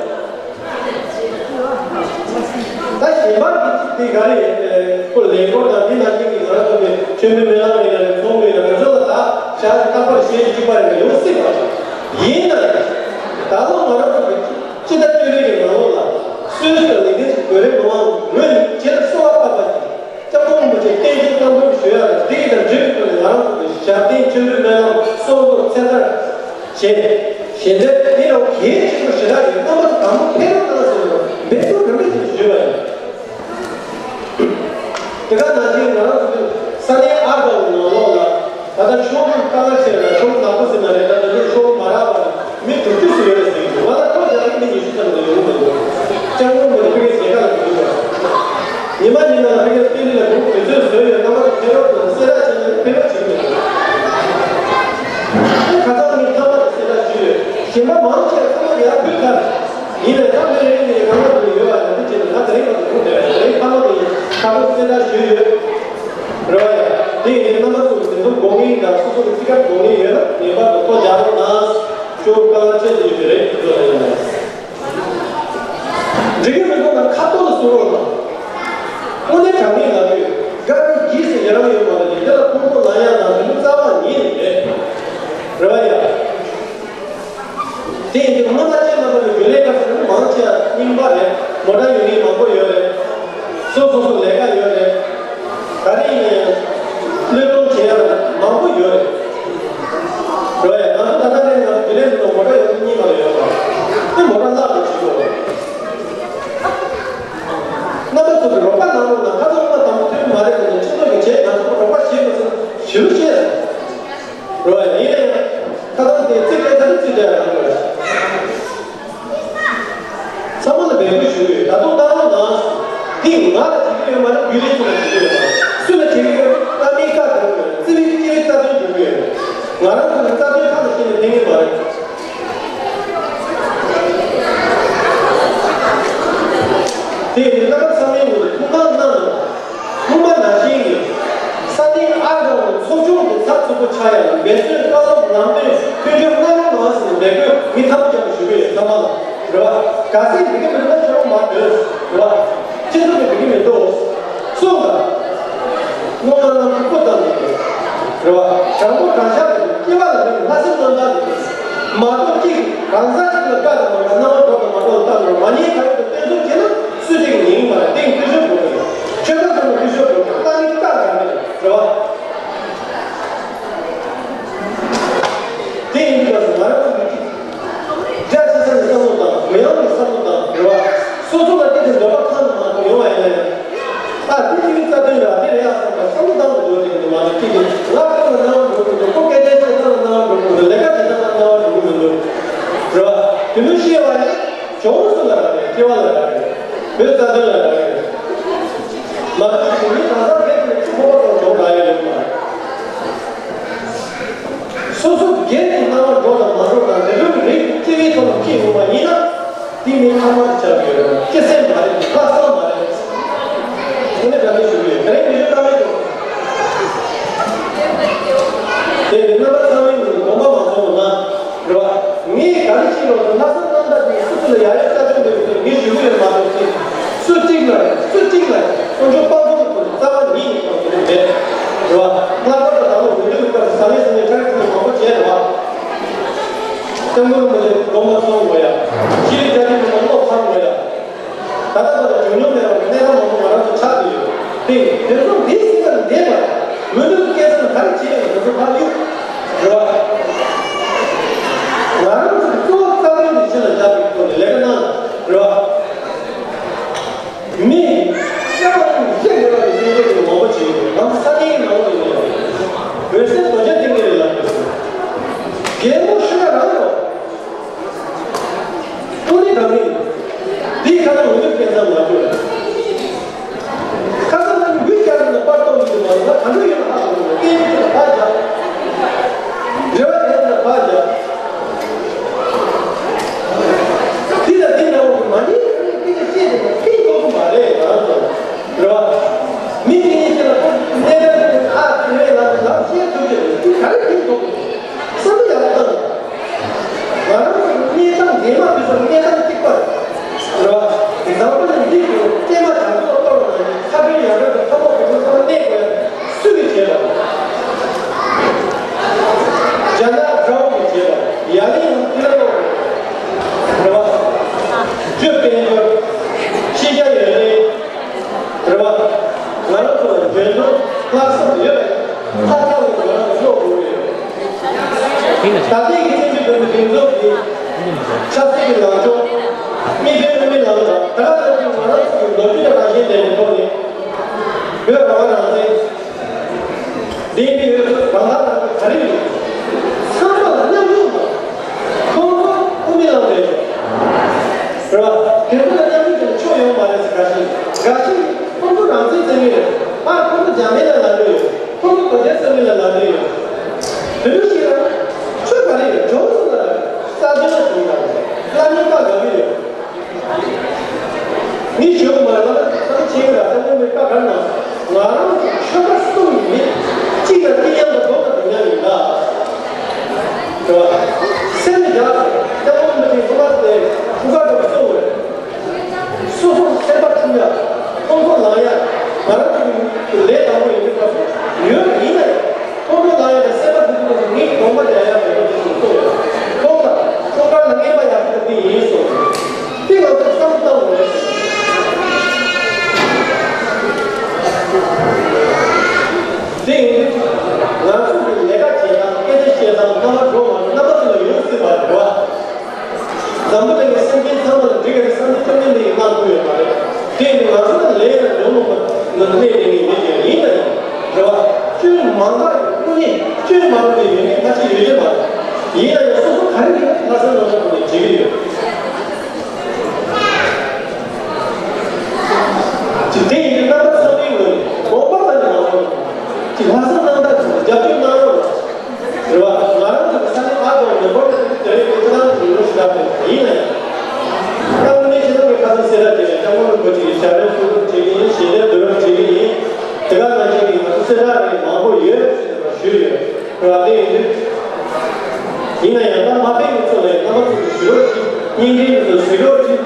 ད་གཞན་པ་གི་དེ་ག་རེ་ཁོ་ལས་འགོ་དང་དེ་ནང་བཞིན་གྱི་ང་རང་ཚོ་གི་ཆོས་མི་སྨོན་ལམ་ཡིན་ན་རེད། ཚོགས་མི་ཡིན་ན་ང་ཚོ་ལ་ད་ཞག་རྟག་པར་ཤེས་རྒྱུ་གཅིག་པ་རེད། ཡོང་སྲིད་པ་ཡིན་ན་ད་ལོ་ང་རང་ཚོ་གི་སྤྱི་ཟླ་བཅུ་པའི་གི་ནང་ལོགས་ལ་སུད་སི་ལ་ལས་དོན་ཞིག་བོད་རིགས་མི་མང་ངོས་ནས་ཇི་ལྟར་གསོལ་བ་བཏབ་པ་ཞིག་སྐྱབས་མགོན་རིན་པོ་ཆེ་བསྟན་འཛིན་བཀའ་འབུམ་ཞུ་ཡ་རེད། དེ་ཡི་དང་འབྲེལ་བའི་ཐོག་ནས་ང་རང་ཚོ་གི་ཞབས་བརྟན་ཆོས་མི་སྨོན་ལམ་གསོལ་འདེབས་ཚེ་ཐར། ཞེས་ཞེས་འདྲ་དེ་རུ་གལ་ཆེན་པོ་ཞེ་དྲག་ཡོད། རྣམ་པ་ཚོ་དང་པོ་ཕེབས་རོགས་གནང་ཟེར་ནས་འབོད་སྐུལ་རིན་པོ་ཆེ་ཞུས་པ་ཡིན། དེ་ག་ནང་བཞིན་ང་རང་ཚོ་ས་གནས་ཨར་དང་ནང་ལོགས་ལ་ད་ལྟ་ཤོག་བུ་དཀའ་ངལ་ཆེ་བ་ཤོག་བུ་ནག་པོ་ཟེར་ན་རེད། ད་ལྟ་ཤོག་བུ་མ་རག་པ་མི་དྲུག་ཅུ་ཙམ་ཡོད་རེད་ཟེར་གྱི་འདུག་ང་ལ་ཁོ་རྒྱ་ལ་མི་ཉི་ཤུ་ཙམ་ལས་ཡོང་མི་འདུག་སྐྱབས་མགོན་རིན་པོ་ཆེ་ལ་འདུག་ཉི་མ་ཉི་མ་ལ་ཕ་གིར་ཏི་ལི་ལ་འགྲོ་དུས་ཚོད་བཟོས་ཡོད། རྣམ་པ་ཚོ་ཕེབས་རོགས་གནང་། གསལ་བསྒྲགས་བྱས་ནས་ཕེབས་རོགས་བྱེད་ཀྱི་མེད། ཁ་སང་ངས་མཐའ་མ་དང་གསལ་བསྒྲགས་ཞུས་ཡོད། གཞན་པ་མང་ཆེ་ཚང་མ་ཡར་ཕུལ་ཚར། ཡིན་ནའི་ད་མི་རེ་རེ་ནས་གང་ལ་ཡོད་པ་ཡང་དེ་བྱས་ནས་ང་དེ་རིང་བར་དུ་ཐུག་བསྡད་པ་རེད། མཐའ་མ་དེ་ཡིན་ཁ་སང་གསལ་བསྒྲགས་ཞུས་ཡོད། རེད་བ་ཡ། དེ་ཡིན་རྣམ་པ་ཚོ་གི་དེ་ཚོ་དགོས་ངེས་དང་སོ་སོ་གི་ཚིག་ཁ་དགོས་ངེས་ཡོད་ན་ངེས་པར་དུ་ཐོ་རྒྱག་རོགས་གནང་། ཅོ་ཀ་ལ་ཁྲེལ་ཡོད་ཀྱི་རེད། དེ་ཚོ་ལ་ཡིན་ན། འགྲིག་གི་མི་འདུག་ན་ཁ་ཐོག་ལ་གསུང་རོགས་གནང་། དངོས་གནས་དྲང་གནས་ལབ་ཡོད། དགའ་བའི་རྗེས་སུ་ཡི་རང་ཡོད་མ་རེད། དེ་ལ་ཕུང་པོ་ལ་ཡང་དང་དུས་རྩ་བ་ཉིད་ནས་མེད། རེད་བ་ཡ། དེ་ཡིན་དུས་སྔོན་མ་ཅན་ལ་བར་རྒྱུན་ལས་ཁ་སང་མང་ཆེ་བ་རྙིང་པ་རེད། མོ་ཊ་ཡོད་མཁན་མང་པོ་ཡོད་རེད། སོ་སོ་སོ་ལས་ཀ་ཡོད་རེད། ག་རེ་ཡིན་ནའི་བློས་གཏོང་བྱེད་ཡ་མང་པོ་ཡོད་རེད། རོ་ཡ། ང་ཚོ་ད་ལྟ་ནས་ང་ཚོ་དེ་ལས་མི་ཐོག་མོ་ཊ་ཡོད་ཚད་གཉིས་མ་ལ་ཡོད་པ། དེ་མོ་ཊ་བརླག་ཏུ་ཕྱིན་ཡོད་རེད། རྣམ་པ་ཚོ་གི་རོགས་པ་གནང་རོགས་གནང་། ཁ་སང་སྔོན་མ་དང་པོ་ཐོན་མ་རེད་ཟེར་ནས་ཕྱི་ལོགས་ཀྱི་བྱས་ང་ཚོ་རོགས་པ་བྱེད་དགོས་ཟེར་ཞུ་བྱས་རོ་ཡ། ཡིན་ནའི་ཁ་སང་དེ་རྩིས་སྤྲད་ཚར་རྩིས་སྤྲད་རང་དགོས་རེད། ཚང་མ་ལ་འབོད་སྐུལ་ཞུ་གི་ཡོད། ད་དུང་གནང་རོགས་གནང་། འདི་ང་ལ་བྱེད་ཀྱི་ཡོད་མ་རེད། རྒྱུན་ལས་ཚོ་ལ་བྱེད་ཀྱི་ཡོད་མ་རེད། སུ་ལ་བྱེད་ཀྱི་ཡོད། ཨ་མའི་བཀའ་འདོན་དགོས་རེད། རྩིས་པའི་སྤྱི་པའི་རྩ་དོན་འགྲུབ་ཀྱི་ཡོད་རེད། ང་རང་ཚོ་ལ་རྩ་དོན་ཁ་ལ་སྐྱེལ་ནས་ཕན་གྱི་མ་རེད། དེ་ཡིན་དུས་རྣམ་པ་ཚང་མའི་ངོས་ནས་ཐུགས་སྣང་གནང་རོགས། སྔོན་མ་ནང་བཞིན་གྱི་ས་གནས་ཨ་རོགས་ཚོགས་ཆུང་གི་ཚགས་ཚུད་པོ་ཆགས་ཡ་ལ་འབད་བརྩོན་བཀའ་སློབ་ནང་དོན་མཐུན་འགྱུར་གནང་རོགས་གནང་ཟེར་ནས་འབོད་སྐུལ་ངས་ཐབས་ཀྱང་ཞུ་གི་ཡོད། ཚང་མ་ལ་རེད་བ། གལ་སྲིད་འགྲིག་གི་མི་འདུག་ན་ཁྱོད་རང་མར་སྡོད་རེད་བ། སྤྱི་ཚོགས་ནས་འགྲིག་གི་མི་འདུག་གསུངས་དང་། སྔོན་མ་ནང་ཁུག་པོ་བཏང་ནས་རེད་བ། དྲང་པོ་དྲང་བཞག་གི་སྐྱེ་བ་ལ་མི་ལྷ་སེམས་རྣམ་དག་གི་མ་གཏོགས་གཅིག་གང་ཟག་གཅིག་ལ་བཀའ་དང་མ་བཀའ་སྣང་བ་འགྲོ་དང་མ་འགྲོ་ལ་བཏང་རོགས། མ་ཉེས་ཁ་ཡོད་དུ་བསྟན་ཚུལ་བྱས་ན་སུ་གཅིག་ཉན་གི་མ་རེད། དེ་འཐུས་ཤོར་འགྲོ་གི་རེད། ཆོལ་ཁ་ཚང་མ་འཐུས་ཤོར་འགྲོ་གི་རེད། ལྟ་ནི་ལྟ་དགའ་གི་རེད་བ། དེ་ཡིན་དུས་ང་ཚོ་ང་རང་ཚོ་གི་དགྲ་ཆེ་ས་ནས། ཤེས་པ་ནི་གྱོང་སུ་ལ་རག་རེད། སྐྱེ་བ་ལ་རག་རེད། བོད་རྩ་དོན་ལ་རག་རེད། མ་གཏོགས་བོད་མི་གང་ཟག་སྒེར་གྱི་ཕྱུག་པོ་པ་དང་གྱོང་རག་ཡོད་ཡོད་མ་རེད། སོ་སོ་སྒེར་གྱི་སྣང་བ་འགྲོ་དང་མ་འགྲོ་དང་འདི་འདྲའི་རིགས་སྐྱེ་བའི་ཐོག་ལ་སྐྱེས་ཡོང་བ་ཡིན་ན། དེ་ནི་ལྷག་མ་དེ་ཆགས་ཡོད་རེད། སྐྱེ་སྲིད་མ་རེད། ལྷག་བསམ་མ་རེད། དེ་ནི་དགའ་མོས་ཞུ་གི་ཡོད། དེ་རིང་མི་ཞུ་དཀའ་མོས་ཀྱང་། དེ་ནི་རྣམ་པ་ཚང་མའི་ངོས་ནས་དགོངས་པ་མ་ཚོམ་ན། རེད་བ། ངས་ག་རེ་བྱེད་རོགས་དང་ལྷག་བསམ་རྣམ་དག་གིས་སུ་སུ་ལ་ཡ་ཡོ་བསྐྱར་སྦྱོང་འདེབས་དགོས་ངས་ཞུ་གི་ཡོད་མ་གཏོགས་ཅི། སུ་གཅིག་ལ་སུ་གཅིག་ལ་དཀོན་མཆོག་དཔག་བསམ་གྱི་སྒོ་ནས་རྩ་བ་ཉིད་ནས་གཏོང་གི་མེད། རེད་བ། ལྷག་པར་དུ་ད་ལོ་འོས་བསྡུ་གི་སྐབས་སུ་ས་གནས་སུ་ནས་ཁྲལ་ཁྲིམས་མང་པོ་བྱས། རེད་བ། སྐྱབས་མགོན་རིན་པོ་ཆེ་དགོངས་པ་ཚོམ་དགོས་ཡ། ཤེས་རིག་བསྐྱར་སྦྱོང་གི་བློ་ཕམ་དགོས་ཡ། ད་ལྟ་བར་དུ་བྱུང་མྱོང་མེད་པར་གནས་སྟངས་མང་པོ་ང་རང་ཚོ་ཆགས་ཀྱི་ཡོད། དེ་དེ་ཚོ་འདི་སྲིད་པར་འདས་པ། མི་འདུག་སྐལ་བཟང་ག་རེ་བྱེད་ཡོད་ན་དེ་ཚོ་ཕར་གཡུག་རེད་བ། ང་རང་ཚོ་གཙོ་བོ་རྩ་དོན་འདི་ཕྱི་ལ་བཞག་པའི་ཐོག་ནས་ལས་ཀ་གནང་རེད་བ། མི་སྐྱ་བ་ཡིན་ཤེས་དགོས་པ་གི་སེམས་ཅན་གྱི་མང་པོ་བྱེད་ཡོད། ང་ཚོ་ས་གནས་ནང་ལ་ཡོད་ཡོད། འོད་གསལ་རྡོ་རྗེ་གདན་གྱི་ལ་ཡོད། རྒན་མོ་ཤི་ན་རང་རོ། ཨོ་ནི་ག་མི། དེའི་ཁ་ན་འོས་བསྡུ་སྐལ་བཟང་མ་བྱུང་། ཁ་སང་ང་ནི་འགུལ་རྒྱག་ནས་པར་གཏོང་གི་འདུག་མ་གཏོགས་ང་ག་འགྲོ་ཡོད་ན་ཧ་གོ་མི་འདུག་སྐད་ཆ་དེ་ལ་ཕར་རྒྱག་འབྲེལ་བ་དེ་ལ་ཕར་རྒྱག་དེ་ལ་དེ་འདྲ་བོ་མ་ཉེས་ཀྱི་སྐད་ཆ་བཤད་དེ་ཕན་ཐོགས་གི་མ་རེད། ང་རང་ཚོ་རེད་བ། མི་དེ་གཉིས་ཀྱི་ལ་ཁོ་གནས་སྟངས་དེ་ཨ་དེ་རེད་ལ་ལ་བཤད་ཐུབ་ཀྱི་རེད། དེ་ག་རེ་ཕན་ཐོགས་ཀྱི་རེད། བསམ་བློ་ཡག་པོ་བཏང་། ང་རང་ཚོ་གི་གནས་སྟངས་འདས་མ་ཕྱི་སོགས་གནས་སྟངས་གཅིག་པ་རེད། རེད་བ། འཛམ་བུ་གླིང་འདི་གི་སྐྱེས་མ་བྱ་ཚོགས་གཏོར་བ་ནང་ནས་ཁ་བྲལ་ཡར་བྲལ་དང་ཁ་ཕོག་གི་ཚོ་ཚང་མ་གནས་དགོས་ཡ་སུ་གིས་བྱས་པ་རེད། རྒྱ་ནག་དགྲ་བོ་གིས་བྱས་པ་རེད། ཡ་ལི་ཡང་ཏི་ལ་ལོ་རེད་བ། སྤྱོད་དཔལ་འབྱོར། ཤེས་བྱ་ཡོན་ཏན། རེད་བ། ང་རང་ཚོ་ལ་འཇོན་ཐང་ལྷག་བསམ་ཡོད་པ་ཡིན་ན་ལྷག་ཐག་ལ་ང་རང་ཚོ་སློབ་དགོས་ཀྱི་ཡོད། ད་ལྟའི་གི་སྲིད་སྤྱི་བདུན་པའི་གདེང་འཛོམས་ཀྱི་ཆབ་སྲིད་ཀྱི་ལངས་ཕྱོགས། གཉིས་ཕན་དབུ་མའི་ལམ་དང་ད་ག་ནང་བཞིན་ང་རང་ཚོ་གི་ལོ་རྒྱུས་དང་རང་བཞིན་ལྡན་པའི་ཐོག་ནས་བོད་རང་དབང་རང་བཙན། ལྡན་པའི་འོས་བཟོ་རང་དབང་རང་བཙན་ག་རེ་ཡོད། ཚང་མ་ལ་མཉམ་ཞུགས་དང་། ཁོང་ཚོ་དབུ་མའི་ལམ་རེད། རེད་བ། དེ་ཚོ་ལ་མཉམ་ཞུགས་བྱས་ན་ཆོ་ཡོང་མ་རེད་ཟེར། འགའ་ཞིག་འགའ་ཞིག་ཁོང་ཚོ་རང་བཙན་རྩོད་མཁན་རེད། ཨ་ཁོང་ཚོ་འཇར་མན་ལ་ལབ་འདོད་ཡོད། ཁོང་ཚོ་རྡོ་རྗེ་གསར་མ་ལ་ལབ་འདོད་ཡོད། དེ་འདྲ་ཞིག་ལ་ཆོ་ག་རེ་ཡོད། གྲོགས་སུ་ལ་རེད། ས་དོན་ལ་བྱུང་ཡོད་རེད། བླ་མའི་བཀའ་དགའ་གི་ཡོད། ངས་ཞུ་གི་མ་རེད། ད་ལྟ་བསམ་བློ་ཆེ་གི་ར། སྐྱབས་མགོན་པའི་བཀའ་ག་རེ་གནང་སོང་། ང་རང་ཚོ་ཆོལ་ཁ་གསུམ་གྱི་མི་གཅིག་ལ་གཅིག་མཉམ་དུ་རྡོག་ཏུ་སྒྲིལ་མཁན་ཡིན་ད། རེད་བ། སེམས་ལ་བཞག་སོང་། སྐྱབས་མགོན་རིན་པོ་ཆེའི་གསུང་བ་དེ་ཐུགས་ཁ་དྲག་གསུང་དགོས། སོ་སོ་སེམས་པ་འཁྲུག་ཡ། ཁོང་ཁྲོ་ལངས་ཡ། ང་རང་ཚོ་གི་ལས་དང་པོ་ཡིན་དུས་སྐབས་སུ་ཡོད་ཡིན་ན་ཡང་། ཁོང་ཁྲོ་ལངས་ཡ་དང་སེམས་པ་འཁྲུག་དུས་སྐབས་སུ་ངས་དགོངས་པ་རྒྱག་ཡ་མེད་པ་དེ་ཞིག་གསུངས་ཡོད། ཁོང་ལ་ཁོང་དཀར་ལ་རྔན་པ་ཡག་ཤོས་དེ་ཡིན་གསུངས། དེ་ང་ཚོས་བསམ་བློ་བཏང་དགོས། དེ་ཡིན་དུས་ང་ཚོ་གི་ལས་ཀ་བྱེད་སྟངས། སྐད་ཆ་བཤད་སྟངས། རྣམ་པ་འགྲོ་མ་འགྲོ་རྣམ་པ་ཚོ་ལ་ཡོང་སྲིད་པ་རེད་བ། འཛམ་བུ་གླིང་གི་སེམས་ཅན་ཚང་མ་ལ་འགྲིག་གི་རེད་བསམ་ཚེ་སྐྱབས་མགོན་འདི་ཡིས་གནང་ཐུབ་ཡོད་མ་རེད། དེ་ཡིན་དུས་ང་ཚོ་ལ་ལས་ལ་འགྲོ་མི་མ་ང་གནས་དེ་ངས་མི་བྱེད་ཡིན་ན་ཡིན་རེད་བ། སྐྱོན་མང་དག་ཡོད། དངོས་གནས་སྐྱོན་མང་པོ་དེ་ཡོད་མཁན་ཁ་ཤས་ཡོད་ཀྱི་མ་རེད། ཡིན་ན་ཡང་སོ་སོ་ག་རེ་ཡིན་ལྷག་བསམ་རྣམ་དག་ཐོག་ནས་བྱེད་ཀྱི་ཡོད། ཅིག་དེ་ཡིན་དུས་རྣམ་པ་ཚང་མའི་ངོས་ནས་དགོངས་པ་ད་ནི་མ་ཚོམ། ཅིག་ལྷག་བསམ་རྣམ་དག་ཐོག་ནས་རྒྱབ་སྐྱོར་གནང་རོགས་གནང་། རེད་བ། ང་རང་ཚོ་གི་ས་གནས་ཨ་དང་མི་འབོར་དེ་དེ་རིང་གི་ཁྱེད་རང་ཚོ་ཡིན་རོགས་ཞེ་དྲག་དེ་ཡིན་ན་ཡང་། སྐྱབས་མགོན་ཁྱེད་རང་གི་ཁ་སང་གསལ་བསྒྲགས་བྱས་ནས་སྐྱབས་མགོན་རིན་པོ་ཆེ་གི་ཞབས་རིམ་སྲུང་སྐྱོབ་བྱེད་ཀྱི་ཡིན། ཞལ་འདེབས་བསྡུ་རུབ་བྱེད་ཀྱི་ཡིན། དེ་ག་ནང་བཞིན་གྱི་ང་ཚོ་གསལ་བསྒྲགས་རིགས་མང་པོ་ཡོད་ཟེར་ནས་ཞུས་ཡོད། རེད་བ། དེ་ཡིན་དུས། ཡིན་ན་ཡང་ད་མ་ཕེབས་ཀྱི་ཚོ་ལ་རྣམ་པ་ཚོ་གི་ཞུ་རོགས་གྱིས། བརྙན་འཕྲིན་དེ་ཚོ་གཟིགས་རོགས་གྱིས།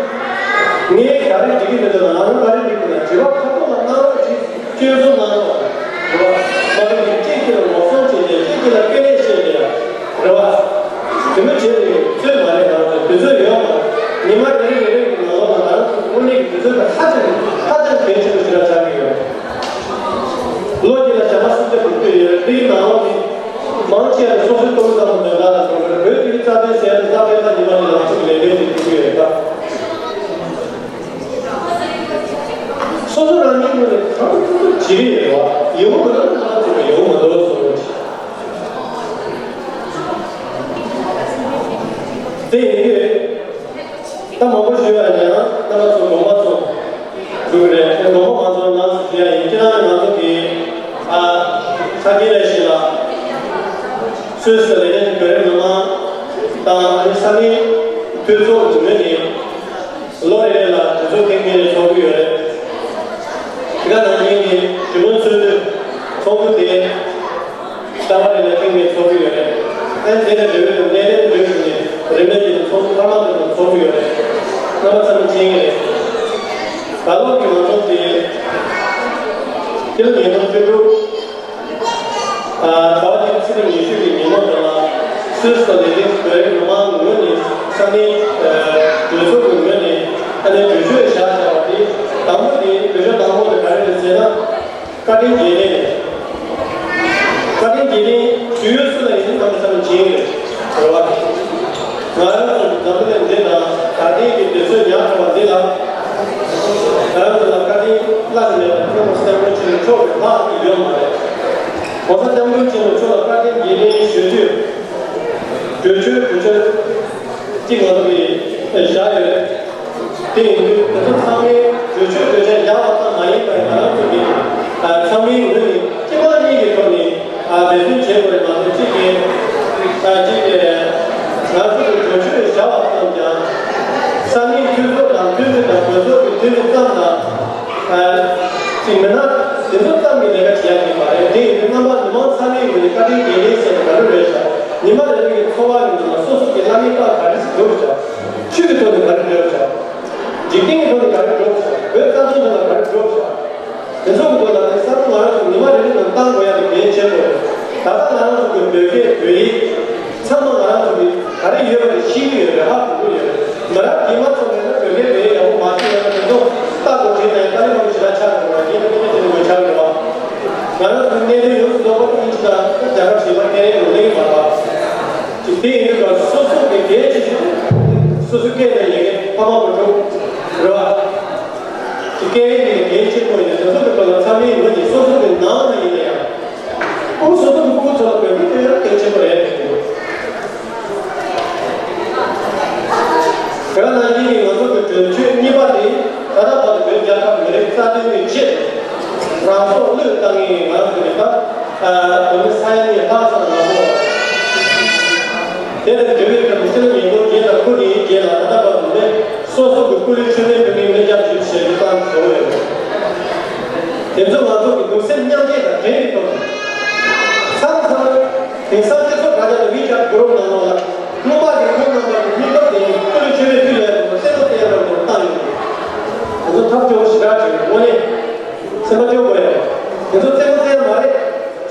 ངས་ག་རེ་འགྲིག་གི་མི་འདུག་དང་ང་རང་ག་རེ་འགྲིག་གི་འདུག་དྲི་བ་ཁ་ཐོག་ལ་གནང་རོགས་གྱིས། སྐྱོན་འཛུགས་གནང་རོགས། རེད་བ། མ་རེད་ཀྱི་གཅིག་གཅིག་ལ་ངོ་སྲུང་བྱས་ཏེ་གཅིག་གཅིག་ལ་དཀའ་ལས་བཤད་ནས་ཡ། རེད་བ། དེ་མོ་བྱས་ནས་ཚོད་མ་རེད། ང་ཚོ་དུས་ཚོད་ཡོད་མ་རེད། ཉི་མ་རེ་རེ་རེ་རེ་གི་ནང་ལོགས་ལ་ང་རང་ཚོ་དངོས་གནས་ཀྱི་དུས་ཚོད་དེ་ཧ་ཅང་ཧ་ཅང་གལ་ཆེན་པོ་ཞིག་ལ་ཆགས་ཀྱི་ཡོད། ལོ་གཅིག་ལ་ཞག་མ་སུམ་ཅུ་དྲུག་ཅུ་ཡོད་རེད། དེའི་ནང་ལོགས་ནས་མང་ཆེ་བ་ནི་སོ་སོའི་ལྟོ་གོས་ཙམ་དུ་མེད་པ་ལ་འགྲོ་གི་རེད། བོད་དེ་རྩ་དོན་ཟེར་ཡ་དེ་རྩ་དོན་ད་ཉི་མ་ནས་ལངས་ཕྱོགས་ལས་དོན་ཞིག་བསྒྲུབ་ཀྱི་ཡོད་ད། སོ་སོ་རང་ཉིད་ངོས་ནས་གང་ཐུབ་ཐུབ་བྱེད་ཀྱི་ཡོད་རེད་བ། ཡོང་མི་འདུག་ན་ང་ཚོ་ལ་ཡོང་མི་འདུག་གསུངས་ཡོད། དེ་ཡིན་དུས། ཡང་རྣམ་པ་ཚོ་དགོངས་པ་ཚོ་འགྲུབ་རེད། དགོངས་པ་མ་ཚོམ་ན་ཞུ་ཡ་ཡིན། ཁྱེད་རང་ང་ཚོ་གི་ཨ་ས་དགེ་ལས་ཤིག་ལ་སུད་སི་ལས་རིམ་བོད་རིགས་མི་མང་དང་ཨ་ནི་ས་གནས་འཐུས་ཚོགས་ཀྱི་ངོས་ནས་ལོ་རེ་རེ་ལ་དུས་ཚོད་ཐེངས་གཉིས་རེ་ཚོགས་ཀྱི་ཡོད་རེད། དེ་ག་ནང་བཞིན་གྱི་ཇི་མོ་ཚོས་དུས་ཚོགས་འདུ་དེ། ལྟ་བ་རེ་ལ་ཐེངས་མེད་ཚོགས་ཀྱི་ཡོད་རེད། ཨ་ནི་དེ་ནས་འབྲེལ་ཡོད་ཀྱི་གནད་དོན་འདྲ་ཞིག་ནས་རིམ་པས་ཀྱི་ཚོགས་འདུ་འཕར་མ་དེ་ཚོ་ཚོགས་ཀྱི་ཡོད་རེད། རྣམ་པ་ཚང་མ་མཁྱེན་གྱི་རེད། ད་ལོ་གི་ང་ཚོ་དེ་སྤྱི་ལོ་ཉིས་སྟོང་བཅུ་དྲུག་ཨ་ཟླ་བ་འདིའི་ཚེས་ཉི་ཤུ་གི་ཉིན་མོ་དེ་ལ་སུད་སི་ལ་ལས་དོན་བོད་རིགས་མི་མང་ངོས་ནས་ས་གནས་གྲོས་ཚོགས་ཀྱི་ངོས་ནས་ཨ་ནི་གྲོས་ཆོད་བཞག་བཞག་པ་དེ་དང་པོ་དེ་གྲོས་ཆོད་དང་པོ་དེ་ག་རེ་རེད་ཟེར་ན། བཀའ་དྲིན་རྗེས་དྲན་རེད། བཀའ་དྲིན་རྗེས་དྲན་ཞུ་ཡུལ་སུ་ལ་ཡིན་ནམ་བསམ་བྱེད་ཀྱི་རེད། རེད་བ། ང་རང་ཚོ་འཛམ་བུ་གླིང་འདི་དང་ད་ལྟའི་གི་དུས་ཚོད་ཉག་ཕྲ་བ་འདི་ལ། ང་རང་ཚོ་ལ་བཀའ་དྲིན་བླ་ན་མེད་པ་སྐྱབས་མགོན་སྐྱབས་མགོན་ཆེན་པོ་མཆོག་གི་ལྷག་གི་ཡོད་མ་རེད། ༸གོང་ས་སྐྱབས་མགོན་ཆེན་པོ་མཆོག་ལ་བཀའ་དྲིན་རྗེས་དྲན་ཞུ་དུས། གྲོས་ཆོད་གྲོས་ཆོད་གཅིག་ང་ཚོ་གིས་བཞག་ཡོད་རེད། དེ་ཡིན་དུས་དེ་ཚོ་ཚང་མའི་གྲོས་ཆོད་གྲོས་འཆར་ཡག་པ་ཙམ་མ་ཡིན་པར་ང་རང་ཚོ་གི་ཨ་ཚང་མའི་ངོས་ནས་སྤྱི་དམངས་གཉིས་ཀྱི་ཐོག་ནས་ཨ་འབད་བརྩོན་བྱེད་དགོས་རེད་མ་གཏོགས་གཅིག་གིས་ཨ་གཅིག་གིས་ང་ཚོ་གི་གྲོས་ཆོད་བཞག་པ་ཙམ་ཀྱང་ས་གནས་འཐུས་ཚོགས་དང་མཐུན་ཚོགས་དང་གྲོས་ཚོགས་ཀྱི་འཐུས་མི་ཙམ་དང་ཨ་གཅིག་མིན་ན་དེ་ཚོ་ཙམ་གྱི་ལས་ཀ་བྱེད་ཡག་ཡིན་པ་རེད། དེ་ཡིན་དུས་རྣམ་པ་མི་མང་ཚང་མའི་ངོས་ནས་བཀའ་དྲིན་རྗེས་དྲན་ཟེར་ནས་ག་རེ་རེད་ཤག་ཉི་མ་རེ་རེ་གི་འཚོ་བ་གི་ནང་ལ་སོ་སོ་གི་བླ་མའི་བཀའ་ག་རེ་ཞིག་སྒྲུབ་བྱ། ཆོས་ཀྱི་ཐོག་ནས་ག་རེ་སྒྲུབ་བྱ། འཇིག་རྟེན་གྱི་ཐོག་ནས་ག་རེ་སྒྲུབ་བྱ། བོད་རྩ་དོན་ཐོག་ལ་ག་རེ་སྒྲུབ་བྱ། དེ་ཚོ་གི་ཐོག་ལ་ནི་བསམ་བློ་ང་རང་ཚོ་ཉི་མ་རེ་རེ་ནང་བཏང་དགོས་ཡ་དེ་གལ་ཆེན་པོ་རེད། ད་ལྟ་ང་རང་ཚོ་གི་བོད་སྐད་བོད་ཡིག་ཚང་མ་ང་རང་ཚོ་གི་ག་རེ་ཡོད་པ་དེ་ཤེས་ཀྱི་ཡོད་རེད། ཧ་གོ་གི་ཡོད་རེད། མི་རབས་རྗེས་མ་ཚོ་མེད་ན་བོད་སྐད་བོད་ཡིག་ཡག་པོ་མ་ཤེས་ན་དེ་ཚོ་ལྟ་དགོས་དྲན་ནས་ཏཱ་ལི་བན་ཞེ་དྲག་ཆགས་འགྲོ་བ་ཡིན་ན་དེ་འདྲ་དེ་འདྲ་ཆགས་འགྲོ་བ། ང་རང་ཚོའི་གནད་དོན་ཡོངས་སུ་རྫོགས་པ་དབྱིན་ཇི་དང་རྒྱ་གར་ཞེས་པ་སྐད་རིགས་ལ་གནས་མ་རེད། དེ་ཡིན་དུས་ཀ་སོ་སོ་གི་གལ་ཆེ་ཤོས་དེ་སོ་སོའི་སྐད་ནས་ཡི་གེ་ཕ་མ་བུ་ཕྲུག་རེད་བ། དེ་སྐད་ཡིག་དེ་གལ་ཆེན་པོ་ཡིན་ན་དེ་ཚོ་གི་ཐོག་ལ་ཚང་མའི་ངོས་ནས་སོ་སོ་གི་ནང་ན་ཡིན་ན་ཡང་ཁོང་སོ་སོ་གི་ཕྲུ་གུ་ཚོ་ལ་བོད་སྐད་སྤྲད་ཡ་གལ་ཆེན་པོ་རེད། དེ་ནང་བཞིན་གྱི་ང་ཚོ་གི་གྲོས་ཆོད་གཉིས་པ་དེ་ད་ལྟ་བར་དུ་བོད་རྒྱལ་ཁབ་མི་རིགས་རྩ་དོན་གྱི་ཆེད་དུ་རང་སྲོག་བློས་བཏང་མཁན་ང་ཚོ་གི་ད་བོད་མི་ས་ཡ་གཉིས་ལྷག་ཙམ་ལ་ངོ་། དེ་ལས་བོད་མི་ཁྲི་ལོ་ཉིས་སྟོང་རྗེས་དང་ཁུ་ནི་རྗེས་ལ་ད་ལྟ་བར་དུ་ནས་སོ་སོ་གི་སྐུ་ལུས་མཆོད་མེ་ཕུལ་མཁན་མི་སྐྱ་བཅུ་ཞེ་བཞི་ཙམ་བྱུང་ཡོད། དེ་ཚོ་ང་ཚོ་གི་གདུང་སེམས་མཉམ་སྐྱེད་དང་འབྲེལ་བའི་ཐོག་ནས། མཚམས་མཚམས་དེང་སང་སྤྱི་ཚོགས་དྲ་རྒྱ་དང་ཝི་ཆེ་ཊི་གུ་རུབ་ནང་ལོགས་ལ་སྔོན་མ་གི་ཁོང་རྣམ་པ་གི་སྙིང་སྟོབས་དེ་སྐུ་ལུས་མཆོད་མེ་ཕུལ་ཡོད་པ་གསལ་པོ་གསལ་པོ་བཏང་ཡོད། ང་ཚོ་ཐབས་སྐྱོ་པོ་ཞེ་དྲག་བྱུང་། དངོས་གནས་སེམས་པ་སྐྱོ་དགོས་ཡོད། དེ་ཚོ་རྩེད་མོ་རྩེ་ཡ་མ་རེད།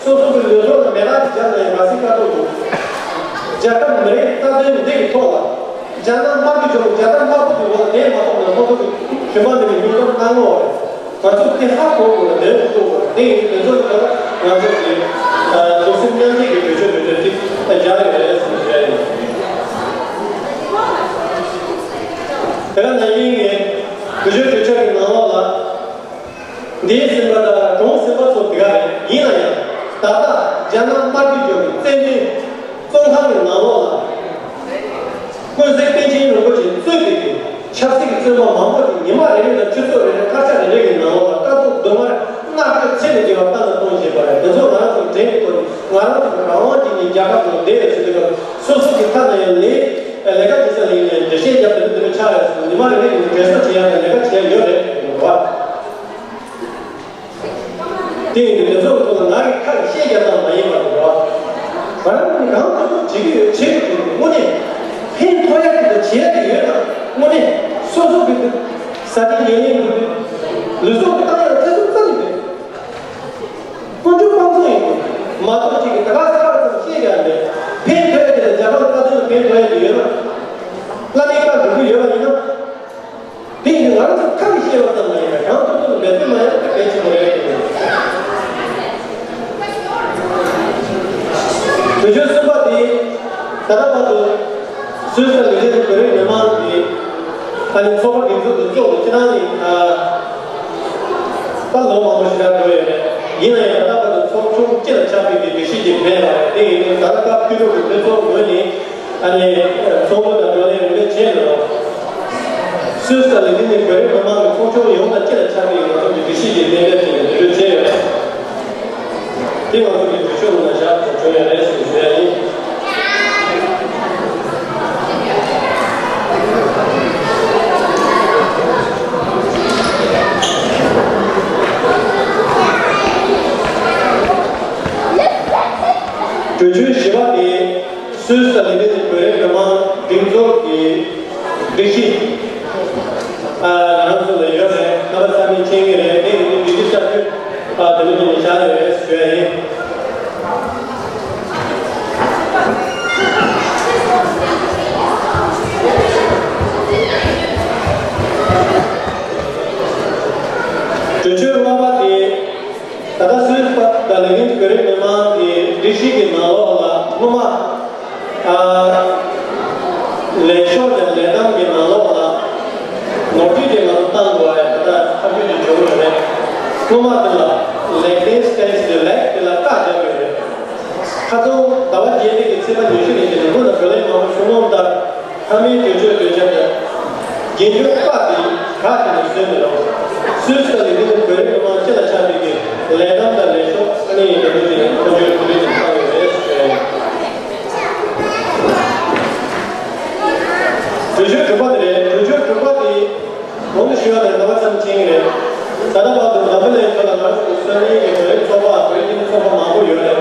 སོ་སོ་གི་ལུས་སྲོག་ལ་མེ་སྟག་ཅིག་བརྒྱབ་ན་ཡང་མ་སྲིད་དཀའ་ཐུབ་འདུག་རྒྱལ་ཁབ་མི་རིགས་རྩ་དོན་འདི་གི་ཐོག་ལ། རྒྱ་ནག་དམར་གྱི་ཕྱོགས་རྒྱ་ནག་དམར་པོ་གི་འོག་ལ་དེ་མ་གཏོགས་ན་སོ་སོ་གི་གཞོན་པ་འདི་གི་སྙིང་སྟོབས་གནང་ངོ་རེད། ང་ཚོ་དེ་ཧ་གོ་དགོས་ལ་དོན་དུ་གཏོང་དགོས་རེད། དེ་ཡིན་དུས་དེ་ཚོ་གི་ཐོག་ལ་ང་ཚོ་གི་གདུང་སེམས་མཉམ་སྐྱེད་ཀྱི་གྲོས་ཆོད་གྲོས་ཆོད་ཅིག་བཞག་ཡོད་རེད་ཟེར་ནས་བཤད་ཡོད། དེ་ག་ནང་བཞིན་གྱི་གྲོས་ཆོད་གྲོས་ཆོད་ཀྱི་ནང་ལོགས་ལ། འདིའི་སེམས་པ་དང་གྲོང་སེམས་པ་ཚོ་དེ་ག་རེད། ཡིན་ན་ཡང་ད་ལྟ་རྒྱ་ནག་དམར་གྱི་རྒྱབ་ཀྱི་བཙན་བྱོལ་བཙོན་ཁང་གི་ནང་ལོགས་ལ་ཀུན་གཟིགས་པཎ་ཆེན་རིན་པོ་ཆེ་གཙོས་པའི་ཆབ་སྲིད་ཀྱི་བཙོན་པ་མང་པོ་ཞིག་ཉི་མ་རེ་རེ་དང་ཆུ་ཚོད་རེ་རེ་སྐར་ཆ་རེ་རེ་གི་ནང་ལོགས་ལ་དཀའ་སྡུག་སྡུག་བསྔལ་མནར་གཅོད་ཚད་ལས་བརྒལ་བ་བཏང་ནས་གཏོང་བཞིན་པ་རེད། དེ་ཚོ་ང་རང་ཚོ་འདྲེན་གྱི་ཐོག་ནས་ང་རང་ཚོ་རང་དབང་ཅན་གྱི་རྒྱལ་ཁབ་ནང་བསྡད་ཡོད་ཟེར་དུས་སྐབས་སོ་སོ་གི་ཐ་ན་ཡང་ལས་ལས་ཀ་བྱེད་ས་ལ་ཡིན་ནའང་འགྲེལ་བཤད་རྒྱབ་དེ་འདྲ་དེ་འདྲ་ཆགས་ཡོད་ཟེར་ཉི་མ་རེ་རེ་གི་དྲན་གསོ་བྱེད་ཡག་དང་ལས་ཀ་བྱེད་ཡག་ཡོད་རེད་རེད་བ། དེ་ཡིན་དུས་དེ་ཚོ་གི་ཐོག་ལ་ང་གི་ཁ་ཡི་བཤད་རྒྱག་སྟངས་མ་ཡིན་པ་རེད་བ། ང་རང་ནི་གང་ཐུབ་ཐུབ་བྱེད་ཀྱི་ཡོད། བྱེད་དགོས་ཀྱི་འདུག་དངོས་གནས་ཕན་ཐོགས་ཡག་གི་འདུག་བྱེད་ཡག་གི་ཡོད་ན་དངོས་གནས་སོ་སོ་གི་འདུག་ཟ་རྒྱུ་ཉལ་ཡག་འདུག་ལུས་སྲོག་གི་བཏང་ཡག་ཐེ་ཚོམ་རྩ་ནས་མེད། དཀོན་མཆོག་དཔང་བཙོང་ཡིན་དགོས་མ་གཏོགས་ཅིག་གི་ད་ག་ས་ག་ཙམ་བཤད་ཀྱི་ཡག་མེད། ཕན་ཐོགས་ཡག་གི་དང་རྒྱལ་ཁབ་རྩ་དོན་ལ་ཕན་ཐོགས་ཡག་གི་ཡོད་ན། བླ་མའི་བཀའ་སྒྲུབ་ཀྱི་ཡོད་པ་ཡིན་ན། དེ་ཡིན་ང་རང་ཚོ་ཁ་ནས་བཤད་པ་ཙམ་མ་ཡིན་པར་ཡང་ཐོག་ཐོག་ཏུ་འབད་བརྩོན་གནང་ཡག་དེ་གལ་ཆེན་པོ་རེད། དུས་ཚོད་གསུམ་པ་དེ་ད་ལྟ་བར་དུ་སུད་སི་ལ་ཡོད་བོད་རིགས་མི་མང་གི་ཨ་ནི་ཚོགས་པ་སྒྲིག་འཛུགས་དེ་ཚོགས་དེ་ཁྱེད་རང་ནི་ད་ལོ་མང་པོ་ཞིག་ལ་འགྲོ་ཡོད་རེད། ཡིན་ན་ཡང་ད་ལྟ་བར་དུ་ཚོགས་ཆུང་སྤྱི་ལ་ཆགས་པའི་གི་སྒྲིག་གཞི་ཅིག་མེད་པ་རེད། དེ་ཡིན་དུས་ད་ལྟ་སྐབས་བཅུ་དྲུག་གི་དུས་ཚོགས་ངོས་ནས། ཨ་ནི་ཚོགས་འདུ་དང་བགྲོ་གླེང་རིམ་པས་བྱས་ནས། སུད་སི་ལ་ནི་ནི་བོད་རིགས་མི་མང་གི་ཚོགས་ཆུང་ཡོངས་ལ་སྤྱི་ལ་ཆགས་པའི་ང་ཚོ་གི་སྒྲིག་གཞི་དེ་གཏན་འབེབས་བྱས་ནས་འདི་འདྲ་བྱས་ཡོད། དེ་ང་ཚོ་གི་གྲོས་ཆོད་ནང་བཞག་ཐུབ་བྱུང་ཡོད་རེད་ཟེར་ཞུ་ཡ་ཡིན། གྲོས་ཆོད་བཞི་པ་དེ། སུད་སི་ལ་ནི་བོད་རིགས་མི་མང་སྒྲིག་འཛུགས་ཀྱི་སྒྲིག་གཞི། ཨ། ང་རང་ཚོ་ལ་ཡོད་རེད། རྣམ་པ་ཚང་མས་མཁྱེན་གྱི་རེད། དེ་ཡིན་དུས་འདི་གི་བསྐྱར་བཅོས། ཨ། དེ་ནི་ནི་བཞག་ཡོད་རེད་ཞུ་ཡ་ཡིན། གྲོས་ཆོད་ལྔ་པ་དེ། ད་ལྟ་སུད་སི་དང་ལས་རིགས་བོད་རིགས་མི་མང་གི་སྒྲིག་གཞི་གི་ནང་ལོགས་ལ་སྔོན་མ། ཨ། ལས་ཤོག་དང་ལས་ཐམ་གྱི་ནང་ལོགས་ལ་ནོར་འཁྲུལ་དེ་ང་ཚོ་བཏང་དགོས་རེད། ད་ལྟ་ཐག་གཅོད་ཅིག་བྱུང་ཡོད་རེད། སྔོན་མ་དེ་ལ་ལེག་ཌེ་སི་ཊེ་ཊི་དེ་ལེག་དེ་ལ་བཀག་བརྒྱབ་ཡོད་རེད། ཁ་སང་ཟླ་བ་བརྒྱད་པའི་གི་ཚེས་པ་ཉི་ཤུ་ཉིན་གྱི་ནང་ལ་བོད་ལས་མང་པོ་གཞུང་ངོམ་ལྟར། ཁ་མིའི་གྲོས་ཆོད་གྲོས་འཆར་དང་། འགན་འཁྱེར་ཁག་དེ་ག་དེ་ནས་བཟོས་མི་རུང་། སུད་སི་ལ་ཡོད་པའི་བོད་རིགས་མི་མང་སྤྱི་ལ་ཆགས་པའི་གི་ལས་ཐམ་དང་ལས་ཤོག་ཨ་ནི་ཡིན་པ་དེ་ཁོ་ཚོའི་གྲོས་ཆོད་དེ་བཏང་ཡོད་རེད། གྲོས་ཆོད་དྲུག་པ་དེ་རེད། གྲོས་ཆོད་དྲུག་པ་དེ་གོང་དུ་ཞུས་པ་ནང་རྣམ་པ་ཚང་མས་མཁྱེན་གྱི་རེད། ད་ལྟ་བར་དུ་འཛམ་བུ་གླིང་ཁྱོན་ལ་ང་ཚོ་ས་གནས་ཀྱི་བོད་རིགས་ཚོགས་པ་བོད་རིགས་ཚོགས་པ་མང་པོ་ཡོད་རེད།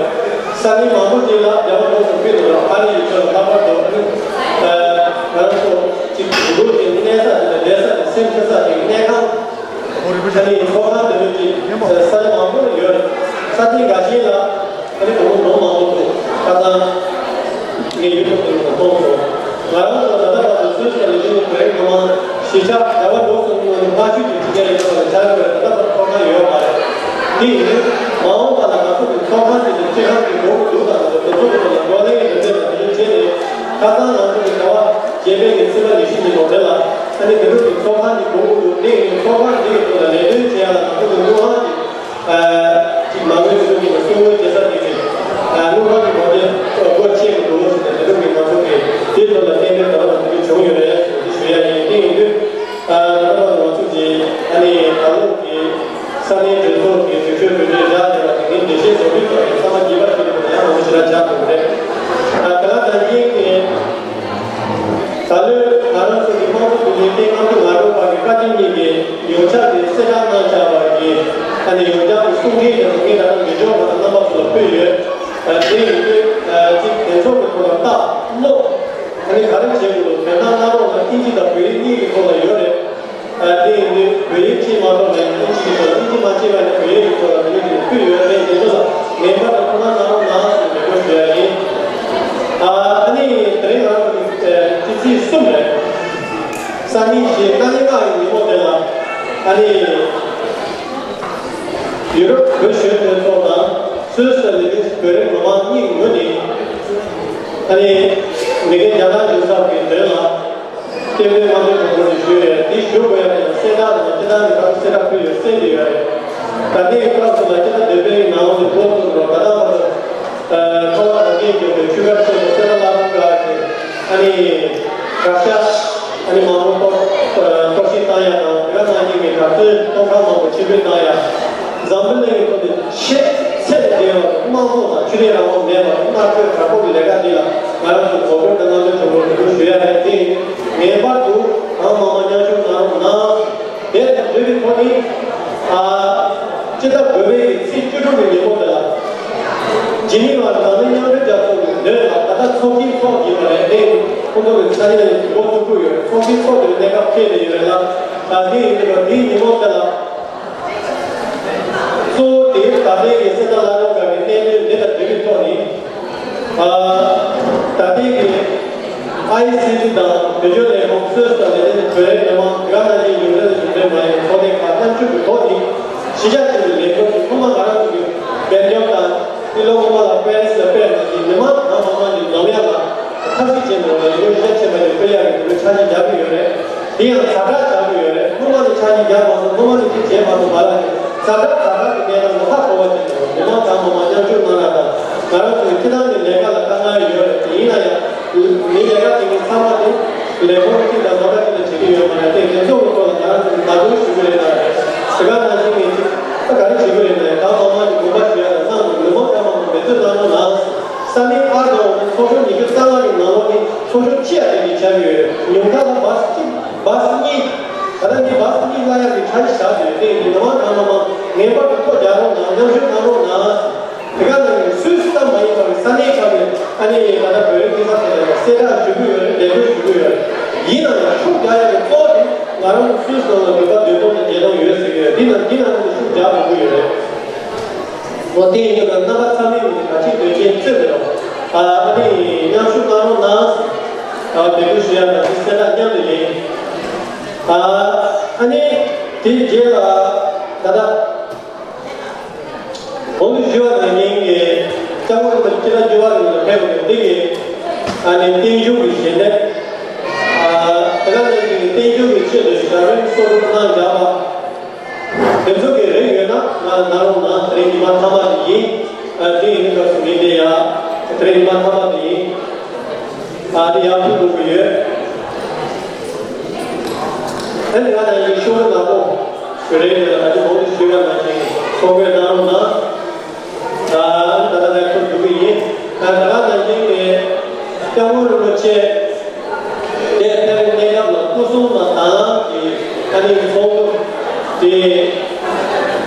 ས་གནས་མང་པོ་ཅིག་ལ་རྒྱ་གར་གྲོས་ཚོགས་ཕུད་དུ་ལ་ཨ་རི་ཡི་ཁྱོན་ལ་ལྷག་པར་དུ་ཨ་ནི་ང་རང་ཚོ་གཅིག་གི་འགྲོ་གི་གནས་ས་དེ་དང་བསྡད་ས་དེ་སེམས་ཁྲལ་ས་དེ་གནས་ཁང་ཨ་ནི་ཚོགས་ཁང་དེ་ཚོ་གཅིག་ས་ཆ་མང་པོ་ལ་ཡོད་རེད། ས་ཆ་འགའ་ཤས་ལ་ཨ་ནི་དགོང་མོ་ནོར་མང་པོ་འདུག་ཁ་སང་ངས་ཡུ་ཊུབ་དེ་ཚོ་མཐོང་སོང་། ང་རང་ཚོ་ད་ལྟ་བར་དུ་སུད་སི་ལ་ཡོད་པའི་བོད་རིགས་མི་མང་གཞིས་ཆགས་རྒྱ་གར་འགྲོ་སོང་ནས་སྔ་ཤོས་ཀྱི་ཕྱི་རྒྱལ་ཡོད་པ་ལ་ཆ་ཡོད་པ་ད་ལྟ་བར་ཚོགས་ཁང་ཡོད་མ་རེད། དེ་ཡིན་དུས་མ་འོངས་པ་ལ་ང་ཚོ་གི་ཚོགས་ཁང་དེ་ཚོ་སྤྱི་ཁང་གི་སྒོ་དགོས་འདུག་དང་དེ་ཚོ་གི་ཐོག་ལ་བགྲོ་གླེང་གི་འདུག་དང་དེ་ཚོ་བྱས་ནས་ཁ་སང་ང་ཚོ་གི་ཟླ་བ་བརྒྱད་པའི་གི་ཚེས་པ་ཉི་ཤུ་ཉིན་མོ་དེ་ལ་ཨ་ནི་དེ་ཚོ་གི་ཚོགས་ཁང་གི་སྒོ་དགོས་འདུག་དེ་ཡིན་དུས་ཚོགས་ཁང་དེ་གི་ཐོག་ལ་ལས་དོན་བྱེད་ཡ་ལ་ང་ཚོ་གི་དངུལ་ཁང་གི་ཅིག་མ་དངུལ་ཞུ་གི་ན་གསོག་དངུལ་བྱེད་ས་དེ་གི་དངུལ་ཁང་གི་མ་དེ་སྒོ་ཕྱེ་གི་འདུག་ཟེར་ནས་དེ་ཚོ་གི་ང་ཚོ་གི་དེའི་ཐོག་ལ་གཏན་འབེབས་ད་ལྟ་བར་དུ་བྱུང་ཡོད་རེད་ཟེར་ཞུ་ཡ་ཡིན། དེ་ཡིན་དུས་ད་ལྟ་བར་དུ་ང་ཚོ་གི་ཨ་ནི་ད་ལོ་གི་ས་གནས་གྲོས་ཚོགས་ཀྱི་གྲོས་ཆོད་གྲོས་འདེབས་བཞག་ཡོད་པ་དེ་ངས་འགྲེལ་བཤད་བཟོ་དུས་ཐོག་ནས་ཚང་མ་རྒྱས་པ་ཞིག་ལ་ཡང་མང་པོ་ཞིག་ལ་ཆགས་ཐུབ་རེད། ད་ག་ལ་ད་ཡིན་གི་ད་ལོའི་ང་རང་ཚོ་གི་དམངས་གཙོ་འདུ་ཁང་སྟེང་ང་ཚོ་ང་རང་བར་གྱི་བཀའ་བསྟན་གཉིས་ཀྱི་ཡོངས་ཁྱབ་ཀྱི་གསལ་བསྒྲགས་གནང་བཞག་པ་གི་ཨ་ནི་ཡོངས་ཁྱབ་ཀྱི་གསུང་འཕྲིན་དེ་ཚོ་ངས་ད་ལྟ་འདི་ཕྱོགས་ང་ཚོ་རྣམ་པ་ཚོ་ལ་ཕུལ་ཡོད། ཨ་དེ་ཡིན་དུས་ཨ་གཅིག་དེ་ཚོ་གི་ཐོག་ལ་ལྟ་ཀློག་ཨ་ནི་ག་རེ་བྱེད་དགོས་འདུག་དོན་དག་སྣ་ཚོགས་ལ་ཨིན་ཇི་དང་བོད་ཡིག་གཉིས་ཀྱི་ཐོག་ལ་ཡོད་རེད། ཨ་དེ་ཡིན་དུས་བོད་ཡིག་ཤེས་མ་ཐུབ་ན་ཡང་ཨིན་ཇི་གི་ཐོག་ལ་ཨིན་ཇི་མ་ཤེས་པ་ཡིན་ན་བོད་ཡིག་གི་ཐོག་ལ་དེ་ནས་དེ་ཕུལ་ཡོད་རེད། དེ་ཚོ་ལ་ངེས་པར་དུ་ཐུགས་སྣང་གནང་རོགས་གནང་ཞེས་འབོད་སྐུལ་ཞུ་ཡ་ཡིན། ཨ་ཨ་ནི་དེ་རིང་ང་རང་ཚོ་གི་ཨ་སྤྱི་ཚེས་གསུམ་རེད། སང་ཉིན་བཞི་གནངས་ཉི་མ་ཡི་ཉིན་མོ་དེ་ལ་ཨ་ནི་ཡུ་རོབ་བོད་གཞོན་སྐྱོང་ཚོགས་དང་སུད་སི་ལ་ཡོད་པའི་བོད་རིགས་མི་མང་གཉིས་ཀྱི་ངོས་ནས་ཨ་ནི་མི་རྒན་རྒྱ་ནག་གཞུང་ཚབ་ཀྱི་མདུན་ལ། སྐྱབས་མགོན་རྣམ་གྲོལ་དྲུང་འཁོར་ནས་ཞུས་རེད། དེ་ཞུ་དགོས་ཡ་དེ་ལ་གསལ་བསྒྲགས་དང་སྤྱི་བཏང་གི་ཁ་གསལ་བསྒྲགས་ཕུལ་ཡོད་གསལ་འདི་ཡོད་རེད། ད་ལྟའི་སྐབས་སུ་ལ་སྤྱི་ཚོགས་འདོད་པའི་ནང་ལ་འགོ་བཙུགས་རོགས། ད་ལྟ་བར་དུ་ཁ་བ་གངས་ཅན་ལྗོངས་པའི་ཆོས་ཁ་ཆེན་པོ་སེ་ར་ལ་རུ་ག་གི་ཨ་ནི་དྲག་ཤ་ཨ་ནི་མང་པོ་གཏོར་གཏོར་བཤིག་བཏང་ཡ་དང་། དེ་ག་ནང་བཞིན་གྱི་གྲྭ་བཙུན་སྟོང་ཕྲག་མང་པོ་ཕྱིར་འབུད་བཏང་ཡ། འཛམ་བུ་གླིང་གི་ཐོག་ནས་ཆེས་ཚད་ལས་བརྒལ་བ་དམངས་གཙོ་དང་ཆོས་དད་རང་དབང་མེད་པ་དང་མནར་གཅོད་དྲག་པོ་གི་ལས་ཀ་འདི་ལ་ང་རང་ཚོས་གོ་བསྐོན་དང་རྣམ་འགྱུར་དྲང་པོར་འབོད་སྐུལ་ཞུ་ཡ་རེད། དེ་ཡིན་ངེས་པར་དུ་གང་མང་མང་མཉམ་ཞུགས་གནང་རོགས་གནང་། དེ་དང་འབྲེལ་བའི་ཐོག་ནས་ཨ་སྤྱི་ཟླ་དགུ་པའི་གི་ཚེས་བཅུ་དྲུག་གི་ཉིན་མོ་འདི་ལ་ཇི་ནི་ཝར་འཛམ་གླིང་མཉམ་འབྲེལ་རྒྱལ་ཚོགས་ཀྱི་མདུན་ལ་ད་ལྟ་ཚོགས་ཆེན་འཚོགས་ཀྱི་ཡོད་པ་རེད། དེ་ཁོང་ཚོ་གི་ས་གནས་ལ་འགོ་བཙུགས་ཀྱི་ཡོད་རེད། ཚོགས་ཆེན་འཚོགས་དེ་གནས་སྐབས་འཁེལ་ནས་ཡོད་རེད་ལ། ད་དེ་ཡིན་དུས་དེའི་ཉིན་མོ་དེ་ལ། གཙོ་བོ་དེ་ད་ལྟའི་གི་སེ་ད་ལ་རོ་ག་གི་གནད་དོན་འདི་དང་འབྲེལ་བའི་ཐོག་ནས། ཨ་ད་ལྟའི་གི་ཨའི་སི་ཊི་དང་བོད་ལྗོངས་ལས་ཁུངས་སུད་སི་དང་ལས་དོན་བོད་རིགས་མི་མང་དེ་ག་ནང་བཞིན་ཡུལ་གྲུ་ལ་ཡུལ་གྲུ་མ་ཡིན་ཚོགས་སྡེ་ཁག་མཉམ་ཞུགས་ཀྱི་ཐོག་ནས་གཞིས་ཆགས་ཀྱི་ལས་ཁུངས་ཀྱི་ཐོག་མ་ང་རང་ཚོ་གི་སྦེལ་ཇམ་དང་དེ་ལོ་སྔོན་མ་ལ་པེ་རི་སི་ལ་ཕེབས་པ་ནང་བཞིན་མི་མང་གང་མང་མང་ཞིག་འཛོམས་ཡག་ལ། ཐབས་ཤེས་བྱེད་དགོས་ལ་ཡིན་ངོས་གཞི་རྒྱ་ཆེ་བ་ནས་སྤེལ་ཡག་གི་འདུག་ཆ་རྐྱེན་རྒྱག་གི་ཡོད་རེད། དེ་ཡང་ཛ་དྲག་རྒྱག་གི་ཡོད་རེད། སྔོན་མ་ནས་ཆ་རྐྱེན་རྒྱག་མ་སོང་། སྔོན་མ་ནས་དེ་བྱས་མ་སོང་། མ་ལ་ནས་ཛ་དྲག་ཛ་དྲག་གི་གནས་སྟངས་ལ་ཧ་གོ་བ་ཅན་དང་མི་མང་ཚང་མ་མ་མཉམ་ཞུགས་གནང་ར་དང་། ང་རང་ཚོའི་སྤྱི་བཏང་གི་ལས་ཀ་ལ་དཀའ་ངལ་ཡོད་རེད། དེ་ཡིན་ན་ཡང་མི་ལས་ཀ་བྱེད་མཁན་ཚང་མ་དེ་ལས་ཁུངས་གཅིག་དང་བཟོ་གྲྭ་གཅིག་ལ་ ཞུ་གི་ཡོད་མ་རེད། དེ་དེ་ཚོ་གི་ཐོག་ལ་ང་རང་ཚོ་ལམ་སྟོན་ཞུ་གི་རེད་ལ། དེ་ག་ནང་བཞིན་ངས་ཅིག་ད་ག་རེ་ཞུ་གི་རེད་ལ། གང་མང་མང་གི་དགོངས་པ་ཞུ་ཡ་ལ་ཚང་མ་མི་མང་ཚང་མ་འབད་བརྩོན་གནང་རོགས་གནང་། ས་གནས་ཨར་དང་ཚོགས་ཆུང་ཉི་ཤུ་རྩ་ལྔ་གི་ནང་ལོགས་ནས་ཚོགས་ཆུང་ཆེ་བ་དེ་གི་ཆགས་ཡོད། ཉུང་མཐའ་ལ་བཱས་གཅིག་བཱས་གཉིས། ད་ལྟ་འདི་བཱས་གཉིས་གླ་ཡག་གི་འཆར་གཞི་བཞག་ཡོད། དེ་ཡིན་མི་མང་གང་མང་མང་ངེས་པར་དུ་ཐོ་རྒྱག་རོགས་གནང་། མཉམ་ཞུགས་གནང་རོགས་གནང་། དེ་ག་ནང་བཞིན་སུད་སི་ཙམ་མ་ཡིན་པར་ས་གནས་ཁག་ནས་ཨ་ནི་ད་ལྟ་བོད་རིགས་སྐྱེས་ས་ཐོག་ལ་གསལ་བསྒྲགས་ཞུ་གི་ཡོད་རེད། འབོད་སྐུལ་ཞུ་གི་ཡོད་རེད། ཡིན་ནའང་ཤུགས་རྒྱག་ཡག་གི་གཙོ་བོ་དེ་ང་རང་ཚོ་སུད་སི་ནང་ལ་བོད་པ་བདུན་སྟོང་དང་བརྒྱད་སྟོང་ཡོད་ཟེར་གི་ཡོད། འདི་ནང་འདི་ནང་ནས་ཤུགས་རྒྱག་དགོས་ཀྱི་ཡོད་རེད། འོ་དེ་ཡིན་དུས་ཀྱང་རྣམ་པ་ཚང་མའི་ངོས་ནས་ག་ཅིག་འདོན་ཆེན་བརྩོན་འགྲོ། ཨ་ཨ་ནི་མཉམ་ཞུགས་གནང་རོགས་གནང་། ཨ་འབོད་སྐུལ་ཞུ་ཡག་དང་དེ་གསལ་བསྒྲགས་མཉམ་དུ་ཡིན། ཨ་ཨ་ནི་དེའི་རྗེས་ལ་ད་ལྟ། གོང་དུ་ཞུས་པ་ནང་བཞིན་གྱི་སྐྱབས་མགོན་རིན་པོ་ཆེ་སྤྱི་ཟླ་བཅུ་པ་ནང་ལ་ཕེབས་པ་དང་འདི་གི་ཨ་ནི་རྟེན་གཞུང་གི་ཞལ་འདེབས། ཨ་དེ་ག་ནང་བཞིན་གྱི་རྟེན་གཞུང་གི་ཆེད་དུ་ཞབས་རིམ་གསོལ་ཚོགས་གནང་བཞག་པ། དེ་ཚོ་གི་རེ་ཡོད་ན་ང་ལ་གནང་རོགས་གནང་། དེ་རིང་ཉི་མ་མཐའ་མ་དེ་ཡིན། ཨ་དེ་ཡིན་དུས་སྐབས་སུ་མི་དེ་ཡ་དེ་རིང་ཉི་མ་མཐའ་མ་དེ་ཡིན། ཨ་དེ་ཡག་ཐུག་འགྲོ་གི་ཡོད། ཨ་ནི་ང་ལ་ཡི་ཤོག་བུ་ནག་པོ་ཞུ་རེ་ཡོད་ལ། ད་ཅི་གོང་དུ་ཞུས་པ་ནང་བཞིན་ཐོ་འགོད་གནང་རོགས་གནང་། ཨ་ད་ལྟ་ལས་ཐོ་འགྲོ་གི་ཡིན། ཨ་ད་ག་ནང་བཞིན་ནས་སྐྱབས་མགོན་རིན་པོ་ཆེ་དེ་ཕེབས་པའི་གནས་སྐབས་ལ་སྐུ་སྲུང་དང་དྭང་བླངས་ཀྱི་ཨ་ནི་ཚོགས་འདུ་དེ།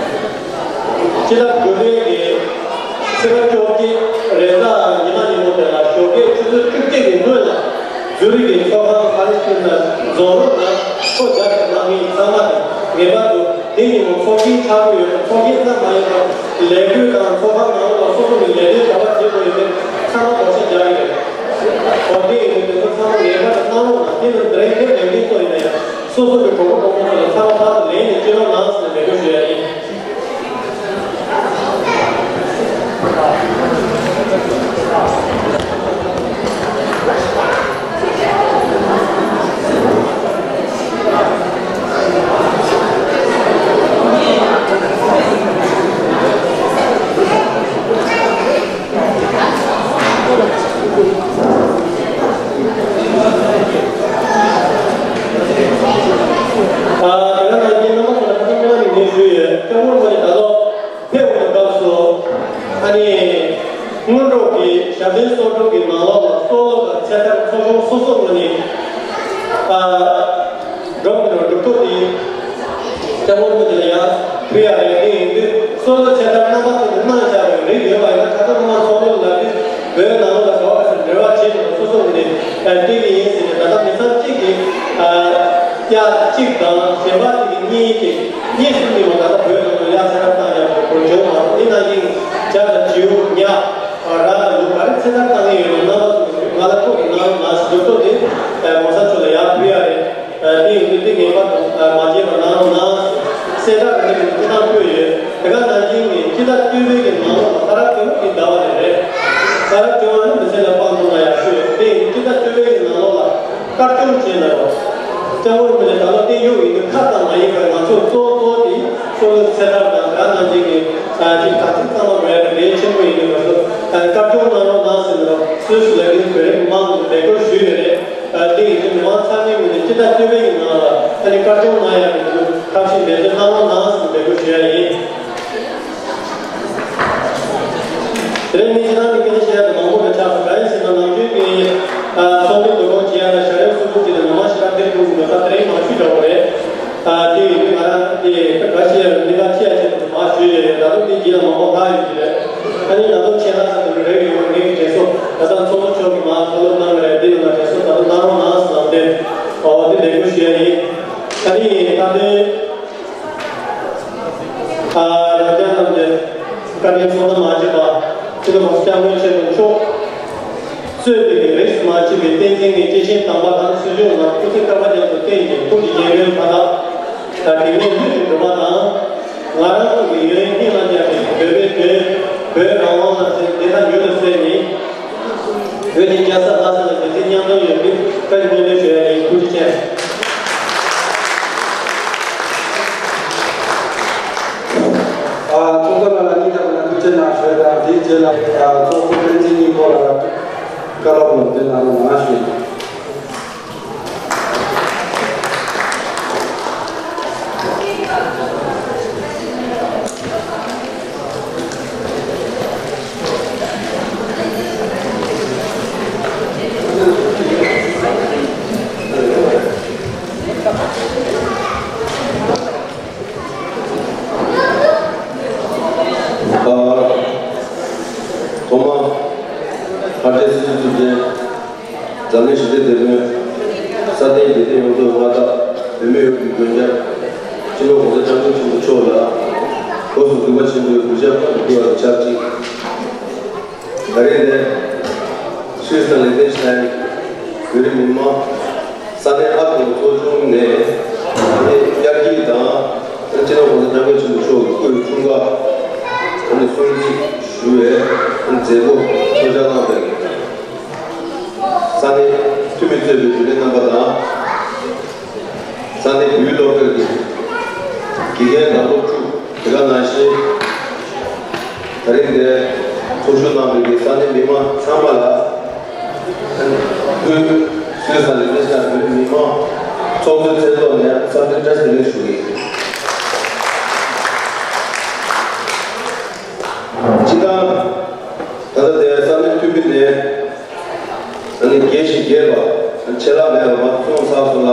སྤྱི་ཟླ་དགུ་པའི་གི་ཕྱི་ཟླ་བཅོ་བརྒྱད་རེས་གཟའ་ཉི་མ་ཉིན་མོ་དེ་ལ་ཞོགས་ཀའི་ཆུ་ཚོད་བཅུ་གཅིག་གི་སྔོན་ལ་ཛུ་རིག་གི་ཚོགས་ཁང་ཨ་རི་སི་ན་འཛོམས་རོགས་གནང་། ཐོ་རྒྱག་གནང་མཁན་ཚང་མ་དང་ངེས་པར་དུ་དེ་ཉིན་མོ་ཚོགས་ཆེན་ཆགས་ཀྱི་ཡོད་ན། ཚོགས་ཆེན་ཙམ་མ་ཡིན་པར་ལས་འགུལ་དང་ཚོགས་ཁང་ནང་ལ་སོ་སོ་གི་ལས་དོན་ག་པར་བྱེད་དགོས་ཡོད་མེད་ཚང་མ་བགོ་བཤའ་རྒྱག་གི་རེད། འོ་དེ་ཡིན་དུས་དེ་ཚོ་ཚང་མ་ངེས་པར་དུ་གནང་རོགས་གནང་། དེ་ནི་དེ་རིང་ཕེབས་མེད་མཁན་ཚོ་ཡིན་ན་ཡང་། སོ་སོ་གི་གྲོགས་པོ་གྲོགས་མོ་ཚོ་ལ་ཚང་མ་ཕར་དུ་ལན་ནས་སྤྱོད་རོགས་གནང་ཟེར་ནས་འབོད་སྐུལ་ཞུ་ཡ་ཡིན། ཨ་དེ་ག་ནང་བཞིན་རྣམ་པ་ཚོ་ལ་ཁ་སང་སྔོན་མ་ནས་ངས་ཞུས་ཡོད། སྐྱབས་མགོན་རིན་པོ་ཆེ་ད་ལོ་ཕེབས་འོང་བའི་སྐབས་སུ་ཨ་ནི་སྔོན་འགྲོ་གི་ཞབས་བརྟན་གསོལ་སྒྲུབ་ཀྱི་ནང་ལོགས་ལ་གསོལ་ལོ་དང་ཚེ་ཐར་ཚོགས་ཆུང་སོ་སོ་ངོས་ནས་ཨ། སྒྲུབ་ཀྱི་འགྲོ་གྲུབ་ཐོབ་སྟེ། སྐྱབས་མགོན་རིན་པོ་ཆེ་ལ་ཡང་ཕུལ་ཡག་རེད། དེ་ཡིན་དུས་གསོལ་ལོ་ཚེ་ཐར་རྣམ་པ་ཚོ་ནས་གནང་བཞག་པའི་རིགས་ཡོད་པ་ཡིན་ན། ད་ལྟ་སྔོན་མ་ཚོགས་འདུ་ལ་དུས་བོད་ནང་ལོགས་ལ་ག་བ་ག་ས་འབྲེལ་བ་བྱེད་དགོས་སོ་སོ་ངོས་ནས་སྤྲད་ཀྱི་ཡིན་ཟེར་ནས། ད་ལྟ་མི་ཚང་གཅིག་གིས་ཨ་གཡག་གཅིག་དང་གཞན་པ་གཅིག་གིས་གཉིས་ཀྱི་གཉིས་གསུམ་གྱིས་མ་ད་ལྟ་བོད་ནང་ལ་གཡག་ཚེ་ཐར་བཏང་ཡག་གི་གོ་བྱུང་མ་སོང་། དེ་ནང་བཞིན་བྱ་དང་བྱིའུ་ཉ་ར་དང་ལུག་ག་རེ་ཚེ་ཐར་བཏང་གི་ཡོད་ན་རྣམ་པ་ཚོ་ང་ལ་ཐུག་གི་གནང་རོགས་གནང་ཟེར། དུས་ཚོད་དེ་༸གོང་ས་མཆོག་ལ་ཡར་ཕུལ་ཡག་རེད། དེ་ཡིན་དུས་དེ་ངེས་པར་དུ་མ་བརྗེད་པ་གནང་རོགས་གནང་། གསལ་བསྒྲགས་རེ་རེ་ཐུགས་སྣང་ཕུལ་ཡོད། དེ་ག་ནང་བཞིན་གྱི་སྤྱི་ཟླ་བཅུ་པའི་གི་ནང་ལོགས་ལ་ས་ར་ཏི་རུ་གི་ཟླ་བ་ནས་རེད། ས་ར་ཏི་རུ་ནི་མི་ཚེ་ལ་སྤང་ཐུབ་ན་ཡག་ཤོས་རེད། དེ་ཡིན་དུས་སྤྱི་ཟླ་བཅུ་པའི་གི་ནང་ལོགས་ལ་དཀར་སྐྱོང་བྱས་ན་རོགས། སྐྱབས་མགོན་རིན་པོ་ཆེ་ད་ལོ་བསྟན་འགྱུར་ཡིན་དུས་ཁ་ཙམ་མ་ཡིན་པར་ང་ཚོ་གཙོ་བོ་གཙོ་བོ་དེ་གསོལ་ཚེ་ཐར་དང་དེ་ག་ནང་བཞིན་གྱི་ཅིག་དག་ཅིག་གཙང་མ་དགོས་ཡག་གི་གལ་ཆེན་པོ་ཡིན་དུས་ང་ཚོ་དཀར་སྐྱོང་གནང་རོགས་གནང་ཟེར་ནས་སུད་སི་ལ་ཡོད་བོད་རིགས་མང་གིས་འབོད་སྐུལ་ཞུས་ཡོད་རེད། ཨ་དེ་ཡིན་དུས་མི་མང་ཚང་མའི་ངོས་ནས་སྤྱི་ཟླ་བཅུ་པའི་གི་ནང་ལ་ཨ་ནི་དཀར་སྐྱོང་གནང་ཡག་གི་ཐབས་ཤེས་འབད་བརྩོན་གནང་རོགས་གནང་ཟེར་ནས་འབོད་སྐུལ་ཞུ་ཡག་ཡིན། དེ་རིང་ངས་ཁྱེད་རང་གི་སྐད་ཆ་བཤད་ཡག་དེ་མང་པོ་རེ་ཆགས་སོང་། གང་ཡིན་ཟེར་ན་ནམ་རྒྱུན་གྱི་ཨ་ཚོགས་འདུ་འདུ་འགོད་བྱེད་ཡག་ལ་ཞལ་རས་སུ་བུ་གཅིག་དང་མི་མང་ཞེ་དྲག་འདིར་འདུག་མེད་པ་དེ་རིང་མང་ཤོས་འདྲ་པོ་རེད། ཨ་དེ་ཡིན་དུས་ང་རང་གི་ཁ་ཤས་ལ་གནད་འགག་ཆེ་ཡག་ཆེད་དུ་མར་ཞུས་ཡོད་རེད། ད་དུང་དེ་རྗེས་ལ་མང་པོ་ལྷག་ཡོད་ཀྱི་རེད། ཨ་ནི་ད་དུང་ཆེད་ལྷག་ས་དེ་རེ་ཡོད་པ་ངས་དྲན་སོང་། ད་ལྟ་ཚོགས་གཙོ་མཆོག་གིས་མར་བཀའ་སློབ་གནང་གི་རེད། འདི་ནང་ལ་དྲན་སོང་། ད་དུང་གནང་རོགས་གནང་ཟེར་ལབ་དེ་འོ་དེ་ལས་འགུལ་ཞུ་ཡག་ཡིན། ཨ་ནི་ད་དུང་། ཨ་རབ་འབྱམས་རྣམས་ལས་བཀའ་དྲིན་ཚོགས་གཙོ་མ་བྱས་པ་སྤྱི་ནོར་༸གོང་ས་༸སྐྱབས་མགོན་ཆེན་པོ་མཆོག་གཙོས་པའི་རིས་སུ་མ་ཆད་པའི་བསྟན་འཛིན་གྱི་སྐྱེས་ཆེན་དམ་པ་དང་སྲིད་སྐྱོང་རྣམས་སྐུ་ཚེ་བསྐལ་པ་རྒྱ་མཚོར་བརྟན་ཅིང་ཐུགས་ཀྱི་རྒྱལ་པོའི་ཕ་དག་དགེ་བའི་བློས་འགྲོ་བ་དང་། ང་རང་ཚོ་གི་ཡོན་སྙིང་ལ་བཅངས་ནས་བོད་པའི་དོན། བོད་རང་དབང་ལ་བརྩེ་བདེ་དང་མྱུར་དུ་གསལ་ནས། བོད་ཀྱི་རྒྱལ་ས་ལྷ་ས་ལ་མི་ཚེ་མཉམ་དུ་ཡོང་རྒྱུ་བཀའ་དྲིན་སྨོན་འདུན་ཞུ་ཡག་ཡིན། ཐུགས་རྗེ་ཆེ། ཨ་ཚོགས་གཙོ་ལགས་ལ་སྙིང་ཐག་པ་ནས་ཐུགས་རྗེ་གནང་ཞུ་ཡག་དང་། དེའི་རྗེས་ལ་ཨ་ཚོགས་གཙོ་བསྟན་འཛིན་སྙིང་པོ་ལགས་ལ་བཀའ་སློབ་ལམ་སྟོན་གནང་རོགས་གནང་ཞུ། དེ་སྔོན་ས་གནས་འདི་དེ་ཡོངས་རྫོགས་མངའ་བདག་བོད་མི་ཡོངས་ཀྱི་མགོན་སྐྱབས་སྤྱི་ནོར་༸གོང་ས་༸སྐྱབས་མགོན་ཆེན་པོ་མཆོག་ལ་སྒོ་གསུམ་གུས་པ་ཆེན་པོས་གུས་ཕྱག་འབུལ་བ་དང་ཆབས་ཅིག་ད་རེས་འདིར་སུད་སི་དང་ལིག་ཏེན་ཤི་ཏན་བོད་རིགས་མི་མང་ས་གནས་ཨ་ཁུ་ཚོགས་ཆུང་ནས་ས་གནས་དབྱར་སྐྱིད་དང་སྤྱི་ནོར་༸གོང་ས་༸སྐྱབས་མགོན་ཆེན་པོ་མཆོག་གི་སྐུའི་འཁྲུངས་སྐར་སྲུང་བརྩི་ཞུ་བའི་མཛད་སྒོ་གཙོ་བྱ་གནང་བའི། ས་གནས་འཐུས་མི་གཙོས་པའི་རྒྱུན་ལས་རྣམ་པ་དང་། ས་གནས་བོད་ཡིག་སློབ་གྲྭའི་དགེ་རྒན་དང་སློབ་ཕྲུག་དེ་ག་ནང་བཞིན། ད་རིང་འདིར་ཚོགས་ཞུགས་གནང་བའི་ས་གནས་མི་མང་ཚང་མ་ལ། སུད་སི་ལ་བསྡད་པའི་བོད་མི་མང་ཚོགས་གཙོའི་མཚན་ཐོག་ནས་འཚམས་འདྲི་བཀྲ་ཤིས་བདེ་ལེགས་ཞུ་གི་ཡིན། སྤྱིར་བཏང་། ད་ལྟ་འདིར་ས་གནས་འཐུས་མི་ནས། ཨ་ནི་རྒྱས་ཤིང་རྒྱས་པ། ཆད་ལྷག་མེད་པ་མང་དུ་གསུངས་ཚར་སོང་ལ།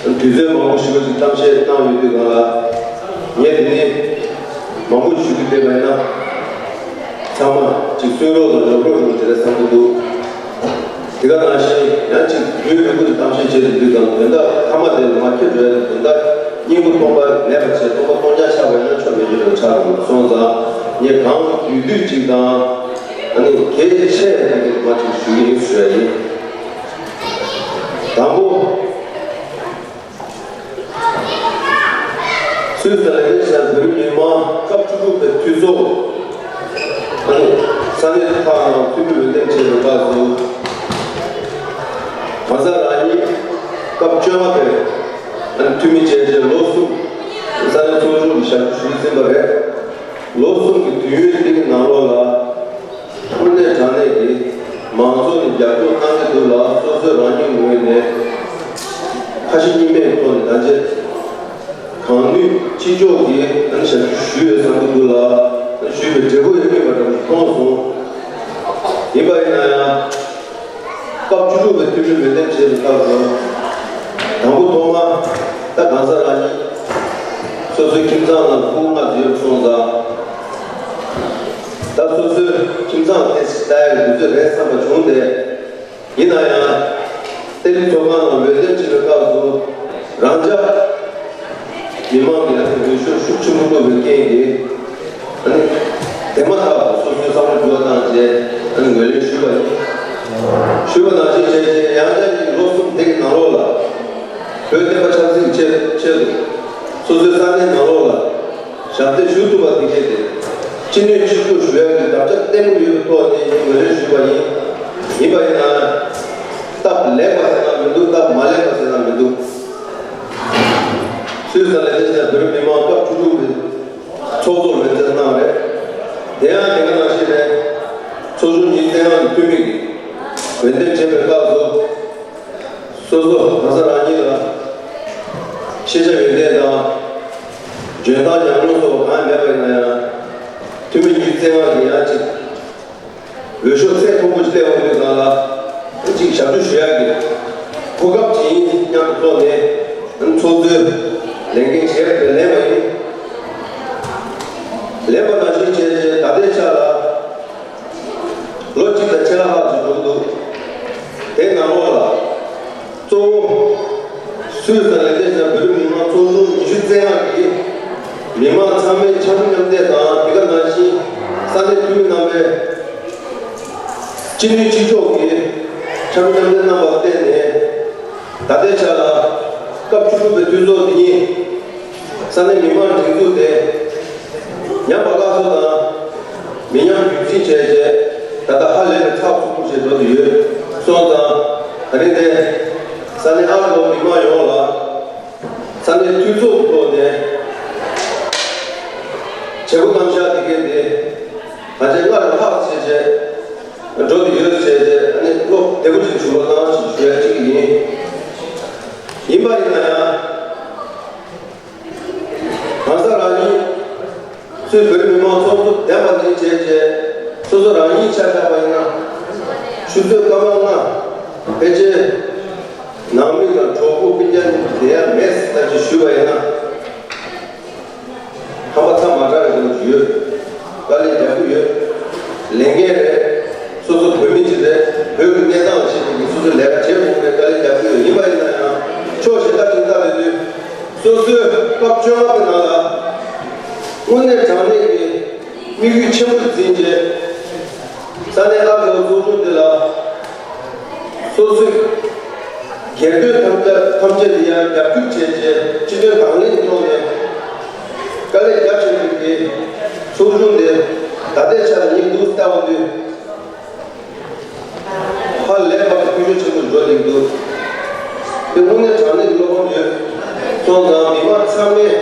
དུས་ཚོད་མང་པོ་ཞིག་ཅིག་གཏམ་བཤད་གནང་ཡོད་དུས་གང་ལ། ངས་འདི་ནས་མང་པོ་ཞུ་རྒྱུ་བསྡད་པ་ཡིན་ན། ཚང་མ་ཅིག་གསོན་རོགས་དང་ཉོབ་རོགས་ཡོང་གི་རེད་བསམ་གྱི་འདུག་དེ་ག་ནང་བཞིན་ཡང་ཅིག་རྒྱུན་རིང་པོ་ཅིག་གཏམ་བཤད་བྱེད་དུ་འདུག་གམ། དོན་དག་མཐའ་མ་དེ་ལ་མ་ཁྱེར་འགྲོ་ཡ་དེ་དོན་དག་སྙིང་པོ་སྟོང་པ་མེད་པ་བྱས་སྟོང་པ་སྟོང་རྐྱང་ཆགས་པ་ཡིན་ན་ཆོ་མེད་རྒྱུ་རེད་ཆགས་འདུག་སོང་ཙང་ངས་གང་དུས་དུས་ཅིག་དང་། ཨ་ནི་གལ་ཆེ་བའི་གི་མ་ཅིག་ཞུ་གི་ཡིན་ཞུ་ཡ་ཡིན། དང་པོ། སུད་སི་ལ་ཡོད་བོད་མི་མང་སྐབས་བཅུ་དྲུག་པའི་འཐུས་ཚོགས། ཨ་ནི་ས་གནས་ཁག་ནང་འཐུས་མི་འོས་འདེམས་བྱས་པའི་སྐབས་སུ། གང་ཟག་རང་ཉིད་སྐབས་བཅོ་ལྔ་པའི་ཨ་ནི་འཐུས་མི་བྱས་རྗེས་ལོ་གསུམ་ས་གནས་ཚོགས་ཆུང་གི་ཞབས་ཞུ་ཞུས་ཟིན་པ་རེད། ལོ་གསུམ་གྱི་དུས་ཡུན་འདི་གི་ནང་ལོགས་ལ། དངོས་གནས་དྲང་གནས་ཀྱི་མང་ཚོགས་ནས་རྒྱབ་སྐྱོར་གནང་གི་འདུག་ལ། སོ་སོས་རང་ཉིད་ངོས་ནས་ཁ་ཞེ་གཉིས་མེད་ཐོག་ནས་ད་ཆ་གང་ནུས་ཅི་ལྕོགས་ཀྱིས་ཨ་ནི་ཞབས་ཞུ་ཞུས་ཡོད་བསམ་གྱི་འདུག་ལ། ཞུས་པའི་འབྲས་བུ་ཡོད་མེད་པ་འདྲ་མཐོང་སོང་། ཡིན་པ་ཡིན་ན་ཡང་། སྐབས་བཅུ་དྲུག་པའི་འཐུས་མི་འོས་འདེམས་བྱས་པའི་སྐབས་སུ། དང་པོ་ཐོག་མ་ད་གང་ཟག་རང་ཉིད་སོ་སོའི་ཁྱིམ་ཚང་ནང་ཕྲུ་གུ་ལྔ་ཙམ་ཡོད་པ་སོང་ཙང་། ད་སོ་སོའི་ཁྱིམ་ཚང་དེ་ལྟ་ཡག་གི་དུས་ཚོད་རེད་བསམ་པ་བྱུང་སྟེ། ཡིན་ན་ཡང་། ཏེ་རི་ཚོགས་ཁང་ནང་འོས་འདེམས་བྱེད་པའི་སྐབས་སུ་རང་ཅག་མི་མང་གི་ཨ་ནི་འོས་ཤོག་ཤུགས་ཆེན་པོ་བླུགས་པའི་རྐྱེན་གྱིས། ཨ་ནི་དེ་མ་ཐག་ཏུ་སོ་སོའི་བསམ་བློ་འགྱུར་བ་བཏང་རྗེས་ཨ་ནི་ངོས་ལེན་ཞུས་པ་ཡིན། ཞུས་པ་ནང་བཞིན་བྱས་རྗེས་ཡང་བསྐྱར་གྱི་ལོ་གསུམ་དེ་གི་ནང་ལོགས་ལ་བོད་བསྟན་པ་ཆབ་སྲིད་ཆེད་ཆེད་དུ་སོ་སོའི་ས་གནས་ནང་ལོགས་ལ། ཞབས་འདེགས་ཞུ་ཐུབ་པ་དེ་གས་དེ། ཅི་ནུས་ཅི་ལྕོགས་ཞུ་ཡག་གི་དམ་བཅའ་བརྟན་པོ་ཡོད་པའི་ཐོག་ནས་ངོས་ལེན་ཞུས་པ་ཡིན། ཡིན་པ་ཡིན་ན། སྟབས་ལེགས་པ་ཟེར་ན་མི་འདུག་སྟབས་མ་ལེགས་པ་ཟེར་ན་མི་འདུག་སུད་སི་ལ་ཡོད་བོད་རིགས་མི་མང་སྐབས་བཅུ་དྲུག་པའི་ཚོགས་གཙོ་འོས་འདེམས་གནང་རེད། དེ་ཡང་དེ་ག་ནང་བཞིན་རེད། ཚོགས་ཆུང་ཉི་ཤུ་རྩ་ལྔ་གི་འཐུས་མི་གིས་འོས་འདེམས་བྱས་པའི་སྐབས་སུ། སོ་སོ་གང་ཟག་རང་ཉིད་ལ་ཤེས་བྱ་ཡོན་ཏན་དང་། འཇོན་ཐང་ཉམས་མྱོང་སོགས་གང་མེད་པ་ཡིན་ན་ཡང་། འཐུས་མི་ཉི་ཤུ་རྩ་ལྔ་གིས་ཡང་ཅིག་འོས་ཤོག་ཚད་མཐོན་པོ་ཅིག་སླེབས་འོང་དུས་སྒང་ལ་ཅིག་ཞབས་ཞུ་ཞུ་ཡག་གི་གོ་སྐབས་ཅིག་ཡིན་སྙམ་དུ་ཐོག་ནས་ཚོགས་གཙོའི་ལས་འགན་བཞེས་པ་དེ་ལེན་པ་ཡིན། ལེན་པ་ནང་བཞིན་བྱས་རྗེས་ད་ལྟའི་ཆ་ལ། ལོ་གཅིག་དང་ཕྱེད་ཀ་ལྷག་ཅིག་འགྲོ་གི་འདུག་དེའི་ནང་ལོགས་ལ། གཙོ་བོ། སུད་སི་དང་ལེགས་སྦྱར་བོད་རིགས་མི་མང་ཚོགས་ཆུང་ཉི་ཤུ་རྩ་ལྔ་གིས། མི་མང་ཚང་མའི་འཆམ་མཐུན་མཉམ་གཏད་དང་དེ་ག་ནང་བཞིན། ས་གནས་འཐུས་མི་རྣམ་པའི། ཅི་ནུས་ཅི་ལྕོགས་ཀྱིས། འཆམ་མཐུན་མཉམ་གཏད་གནང་བར་བརྟེན་ནས། ད་ལྟའི་ཆ་ལ། སྐབས་བཅུ་དྲུག་པའི་འཐུས་ཚོགས་འདི་ཉིད། ས་གནས་མི་མང་སྒྲིག་འཛུགས་དེ། ཉམས་པ་སླར་གསོ་དང་། མི་ཉམས་རྒྱུན་འཛིན་བྱས་རྗེས། ད་ལྟ་ཧ་ལས་པའི་ཚགས་ཚུད་པོ་ཞིག་འགྲོ་བཞིན་ཡོད། སོང་ཙང་། ད་རིང་འདིར། ས་གནས་ཨ་རི་ལོ་མི་མང་ཡོངས་ལ། ས་གནས་འཐུས་ཚོགས་ཀྱི་ཐོག་ནས། བྱེད་སྒོ་གནང་བཞག་དེ་གས་དེ། ང་ཚོས་སྔར་ལས་ལྷག་བྱས་རྗེས། འགྲོ་བཞིན་ཡོད་བྱས་རྗེས་ཨ་ནི་བློ་བདེ་པོ་ཅིག་ཞུ་བ་གནང་ཞེས་ཞུ་ཡ་གཅིག་ཡིན། ཡིན་པ་ཡིན་ན་ཡང་། གང་ཟག་རང་ཉིད་ཚོས་བོད་མི་མང་ཚོགས་གཙོ་འདེམས་པ་ནས་བྱས་རྗེས་སོ་སོ་རང་ཉིད་ཆ་བཞག་པ་ཡིན་ན། ཆུ་ཚོད་སྐར་མ་ལྔ་ཕལ་ཆེར་ནང་མི་དང་གྲོགས་པོ་སྤུན་ཀྱག་གཉིས་ཀྱི་བསྡད་ཡ་མེད་ཟེར་ཅིག་ཞུས་པ་ཡིན་ན། ཧམ་པ་ཚ་མ་དྲག་རེད་འདུག་ཡོད། དཀའ་ལས་རྒྱག་གི་ཡོད། ལས་འགན་རེད། སོ་སོ་བོད་མི་ཅིག་རེད། བོད་ཀྱི་གནས་སྟངས་ལ་ཤེས་པའི་མི་སུ་ ཚོས་ལས་ཀ་བྱེད་དགོས་པའི་དཀའ་ལས་རྒྱག་གི་ཡོད། ཡིན་པ་ཡིན་ན་ཡང་ཕྱོགས་གཞན་དག་ཅིག་ལྟ་དུས་སོ་སོའི་སྐབས་བཅོ་ལྔ་པའི་ནང་ལ་དངོས་གནས་དྲང་གནས་ཀྱི་དམིགས་ཡུལ་ཆེན་པོ་ཞིག་འཛིན་བྱས། ས་གནས་ཨ་མདོ་ཚོགས་ཆུང་འདི་ལ་སོ་སོའི་སྒེར་དོན་ཐམས་ཅད་ཐམས་ཅད་ལ་ཡང་རྒྱབ་སྐྱོར་བྱས་རྗེས་སྤྱི་དོན་དང་ལེན་གྱི་ཐོག་ནས་དཀའ་ལས་རྒྱབ་བཞིན་པའི་གི་ཚོགས་ཆུང་འདི་ད་ལྟའི་ཆ་ལ་ངས་འདུག་ལྟ་བ་དུས་ཧ་ལས་པ་ཕུལ་བྱུང་ཆེན་པོ་འགྲོ་བསྡད་འདུག་དེ་དངོས་གནས་དྲང་གནས་ཀྱི་བློ་ཕམ་ཡོད། སོང་ཙང་མི་མང་ཚང་མས་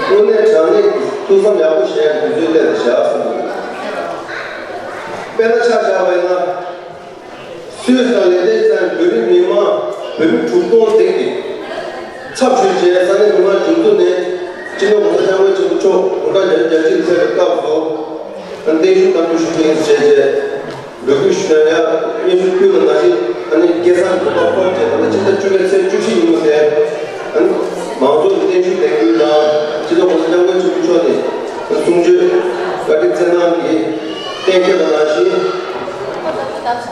དངོས་གནས་དྲང་གནས་ཀྱི་ཐུགས་བསམ་ཡག་པོ་བཞེས་ཡག་དུས་ཚོད་སླེབས་བཞག་ཟེར་འདུག་དཔེར་ན་ཆ་བཞག་པ་ཡིན་ན། སུད་སི་དང་ལེགས་ཏེན་སི་ཊན་བོད་རིགས་མི་མང་བོད་མི་དྲུག་སྟོང་ཟིན་ཏེ་ཚབ་ཞུས་རྗེས་ས་གནས་མི་མང་ཡོངས་རྫོགས་ནས་སྤྱི་ནོར་༸གོང་ས་༸སྐྱབས་མགོན་ཆེན་པོ་མཆོག་གོང་ས་བརྒྱ་ཆ་བརྒྱད་ཅུ་ཕེབས་པའི་སྐབས་སུ་བརྟན་བཞུགས་གཏང་རྒྱུ་ཞུ་རྒྱུ་ཡིན་ཟེར་བྱས་རྗེས་འབོད་སྐུལ་ཞུས་ནས་ཡང་སྙན་ཞུ་ཕུལ་བ་ནང་བཞིན་ཨ་ནི་སྐལ་བཟང་གི་ཐོག་ཕོག་རྗེས་ད་ལྟ་ཕྱི་ཟླ་བཅུ་པའི་ཚེས་བཅུ་བཞི་ཉིན་མོ་དེ་ཨ་ནི་མང་ཚོགས་ཀྱི་བརྟན་བཞུགས་ལས་འགུལ་དང་སྤྱི་ནོར་༸གོང་ས་༸སྐྱབས་མགོན་ཆེན་པོ་མཆོག་ནས་གསུང་ཆོས་བཀའ་དྲིན་སྩལ་གནང་གིས་གཏན་འཁེལ་བ་ནང་བཞིན།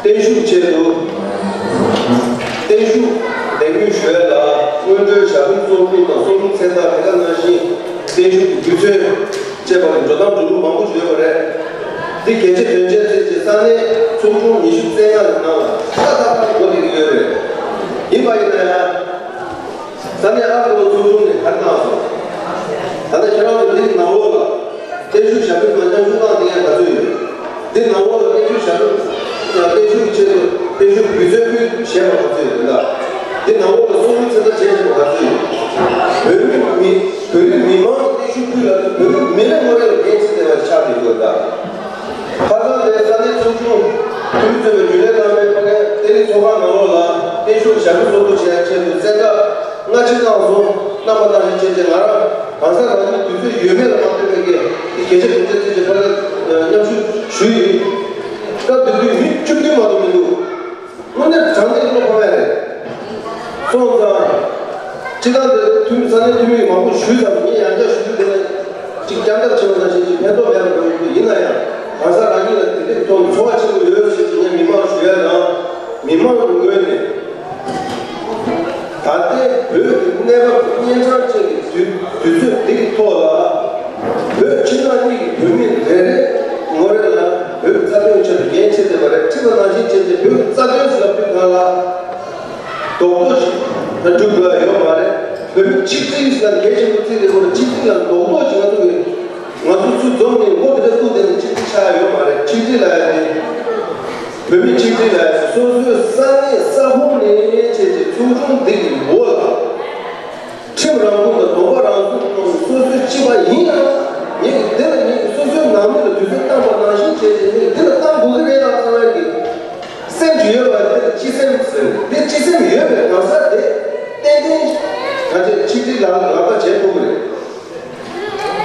བརྟན་བཞུགས་ཆེད་དུ་བརྟན་བཞུགས་ལས་འགུལ་ཞུ་ཡ་ལ་སྔོན་འགྲོའི་ཞབས་ཕྱི་གཙོ་བོ་དང་གསོ་རིག་ཚན་ཁག་དེ་ག་ནང་བཞིན་བརྟན་བཞུགས་ཀྱི་རྒྱུ་མཚན་བཅས་པ་ལ་འགྲོ་སྟངས་འགྲོ་ལུགས་མང་པོ་ཞིག་ཡོད་པ་རེད། འདི་གལ་ཆེ་དོན་ཆེན་བརྩིས་ཏེ་ས་གནས་ཚོགས་ཆུང་ཉི་ཤུ་རྩ་ལྔ་གི་ནང་ལ་ཏག་ཏག་ཏག་འགོ་འདེགས་ཀྱི་ཡོད་རེད། ཡིན་པ་ཡིན་ན་ཡང་། ས་གནས་ཨ་མདོ་ཚོགས་ཆུང་ནས་ག་རེ་གནང་སོང་། ད་ལྟ་ཁྱེད་རང་ཚོ་འདིའི་ནང་ལོགས་ལ་བརྟན་བཞུགས་ཞབས་པད་མ་མཉམ་ཞུགས་གནང་བསྡད་མཁན་ག་ཚོད་ཡོད། འདི་ནང་ལོགས་ལ་བརྟན་བཞུགས་ཞབས་པད་ཡང་བརྟན་བཞུགས་ཀྱི་ཆེད་དུ་བརྟན་བཞུགས་འབུལ་རྩོལ་ཕུལ་བཞེས་པ་ག་ཚོད་ཡོད་ལ། འདི་ནང་ལོགས་ལ་གསོ་སྐྱོང་ཚན་ཁག་བྱས་བཞིན་པ་ག་ཚོད་ཡོད། བོད་མི་མི་བོད་རིགས་མི་མང་གི་བརྟན་བཞུགས་ཕུལ་ལ་བོད་མི་མི་རེ་ངོ་རེ་ལ་འགན་འཁྱེར་བསྡད་པ་ཆགས་བསྡད་ཡོད་ད། ཁ་སང་དེ་ས་གནས་ཚོགས་ཆུང་འཐུས་མི་གཙོས་པའི་རྒྱུན་ལས་རྣམ་པས་ཕ་གིའི་ཏེ་རི་ཚོགས་ཁང་ནང་ལོགས་ལ་བརྟན་བཞུགས་ཞབས་ཕྱི་གསོག་འབུལ་བྱེད་ཡག་ཆེད་དུ་གསལ་བསྒྲགས་སྔ་ཕྱི་གནང་སོང་། རྣམ་པ་གནང་བཞིན་བྱས་རྗེས་ང་རང་གང་ཟག་རང་ཉིད་དུས་ཚོད་ཡོད་མེད་ལ་མ་ལྟོས་པའི་གི་དེ་གལ་ཆེ་དོན་ཆེ་བརྩིས་བྱས་ཕ་གིར་མཉམ་ཞུགས་ཞུས་ཡིན། སྐབས་དེ་དུས་མི་བཅུ་བདུན་མ་གཏོགས་མི་འདུག་དངོས་གནས་དྲང་གནས་བློ་ཕམ་ཡ་རེད། སོང་ཙང་། སྤྱི་བཏང་དེ་འཐུས་མི་ས་གནས་འཐུས་མི་མང་པོ་ཞུས་ཙང་ངས་ཡང་བསྐྱར་ཞུ་རྒྱུ་དེ་ནི་གཅིག་བསྐྱར་ལྡབ་བྱས་པ་ནང་བཞིན་གྱི་ཕན་ཐོགས་མེད་པ་འགྲོ་གི་འདུག་ཡིན་ན་ཡང་གང་ཟག་རང་ཉིད་ལ་དེ་འདྲའི་ཐོག་ནས་ཚོར་བ་ཆེན་པོ་ཡོད་ཟེར་གྱི་ངས་མི་མང་ཞུ་ཡ་དང་མི་མང་གི་ངོས་ནས་ད་ལྟའི་བོད་ཀྱི་གནས་བབ་གཉན་འཕྲང་ཅན་གྱི་དུས་དུས་ཚོད་འདི་གི་ཐོག་ལ་བོད་ཕྱི་ནང་གཉིས་ཀྱི་བོད་མི་རེ་རེ་ངོ་རེ་ལ་བོད་ཀྱི་རྩ་དོན་ཆེད་དུ་འགན་འཁྱེར་བསྡད་པ་རེད། ཁྲིམས་ལ་ནང་བཞིན་བྱས་ཏེ་བོད་ཀྱི་རྩ་དོན་ཟེར་ལབ་དུས་གང་ལ། རྡོག་རྡོག་ཞིག་ལ་འགྲུབ་དགོས་ཡ་ཡོད་མ་རེད། བོད་མི་ཆིག་སྒྲིལ་ཟེར་ན་གལ་ཆེན་པོ་བརྩིས་ཏེ་ཁོ་རང་ཆིག་སྒྲིལ་ལ་རྡོག་རྡོག་ཞིག་ང་ཚོ་གི་ང་ཚོ་ཚུར་འཛོམས་ནས་མགོ་དེ་འདྲ་བཙུགས་བསྡད་ནས་ཆིག་སྒྲིལ་ཆགས་ཡ་ཡོད་མ་རེད། ཆིག་སྒྲིལ་ལབ་ཡ་དེ་བོད་མི་ཆིག་སྒྲིལ་ལབ་ཡ་དེ་སོ་སོའི་ས་གནས་ས་ཁོངས་ནས་བྱས་ཏེ་ཚོགས་ཆུང་འདི་གི་འོག་ལ་ཁྲིམས་རང་སྐྱོང་དང་གདོང་པ་རང་སྐྱོང་ཐོག་ནས་སོ་སོའི་སྤྱི་པ་ཡིན་ཡང་ངེད་ཀྱི་འདི་ལ་ངེད་ཀྱི་སོ་སོའི་ནང་མི་ལ་དུས་ཚོད་བཏང་པ་ནང་བཞིན་བྱས་ཏེ་ངེད་ཀྱི་འདི་ལ་བཏང་དགོས་ཀྱི་རེད་ལ་ཚང་མ་གི་སེམས་ཀྱི་ཡོད་པ་དེ་ལ་སྤྱི་སེམས་ཟེར། དེ་སྤྱི་སེམས་ཡོད་པའི་གང་ཟག་དེ་ཏན་ཏན་ག་ཚོད་ཆིག་སྒྲིལ་ལག་ལག་བསྟར་བྱེད་ཐུབ་ཀྱི་རེད།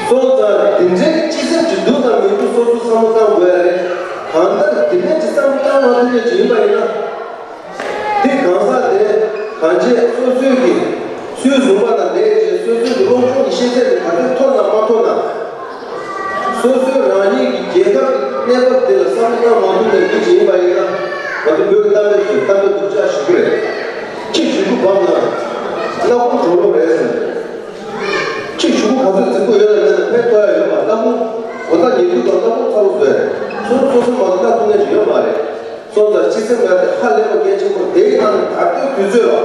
སོང་ཙང་དེ་འདྲའི་སྤྱི་སེམས་ཀྱི་འདུག་དང་མི་འདུག་སོ་སོ་བསམ་བློ་བཏང་དགོས་ཡ་རེད། གང་ལྟར་དེ་འདྲའི་ཅིག་བསམ་བློ་བཏང་མ་ཐུབ་ཡ་ཅིག་ཡིན་པ་ཡིན་ན། དེ་གང་ཟག་དེ་གང་བྱས་སོ་སོའི་གི་སུས་བཟུང་བ་དང་འདས་རྗེས་སོ་སོའི་གི་སློབ་སྦྱོང་གི་ཤེས་ཚད་དེ་ག་ཚོད་མཐོ་ན་མ་མཐོ་ན། སོ་སོའི་རང་ཉིད་ཀྱི་རྒྱལ་ཁབ་ཀྱི་གནས་བབ་དེ་ལ་བསམ་བློ་བཏང་མ་ཐུབ་པའི་མི་ཞིག་ཡིན་པ་ཡིན་ན། ང་ཚོ་བོད་ཀྱི་གཏམ་དཔེ་ཞིག་གཏམ་དཔེ་སྡུག་ཅག་ཞིག་རེད། ཁྱི་གཞུག་གུ་བབས་ན་སླ་བོ་གྲོགས་པོ་རེད་ཟེར། ཁྱི་གཞུག་གུ་ག་ཚོད་རྫིག་པོ་ཡོད་ན་མེད་ན་ཕན་ཐོགས་ཡ་ཡོད་མ་རེད། སླ་བོ་འོ་ད་ཉེ་དུས་དང་སླ་བོ་ཚ་བོ་བཟོས། སོ་སོ་སོ་སོ་མ་གཏོགས་ཐུབ་མཁན་ཞིག་ཡོད་མ་རེད། སོང་ཙང་སྤྱི་སེམས་ལ་དེ་ཧ་ལས་པ་གལ་ཆེན་པོ་དེའི་ནང་ནས་ད་ལྟའི་དུས་ཚོད་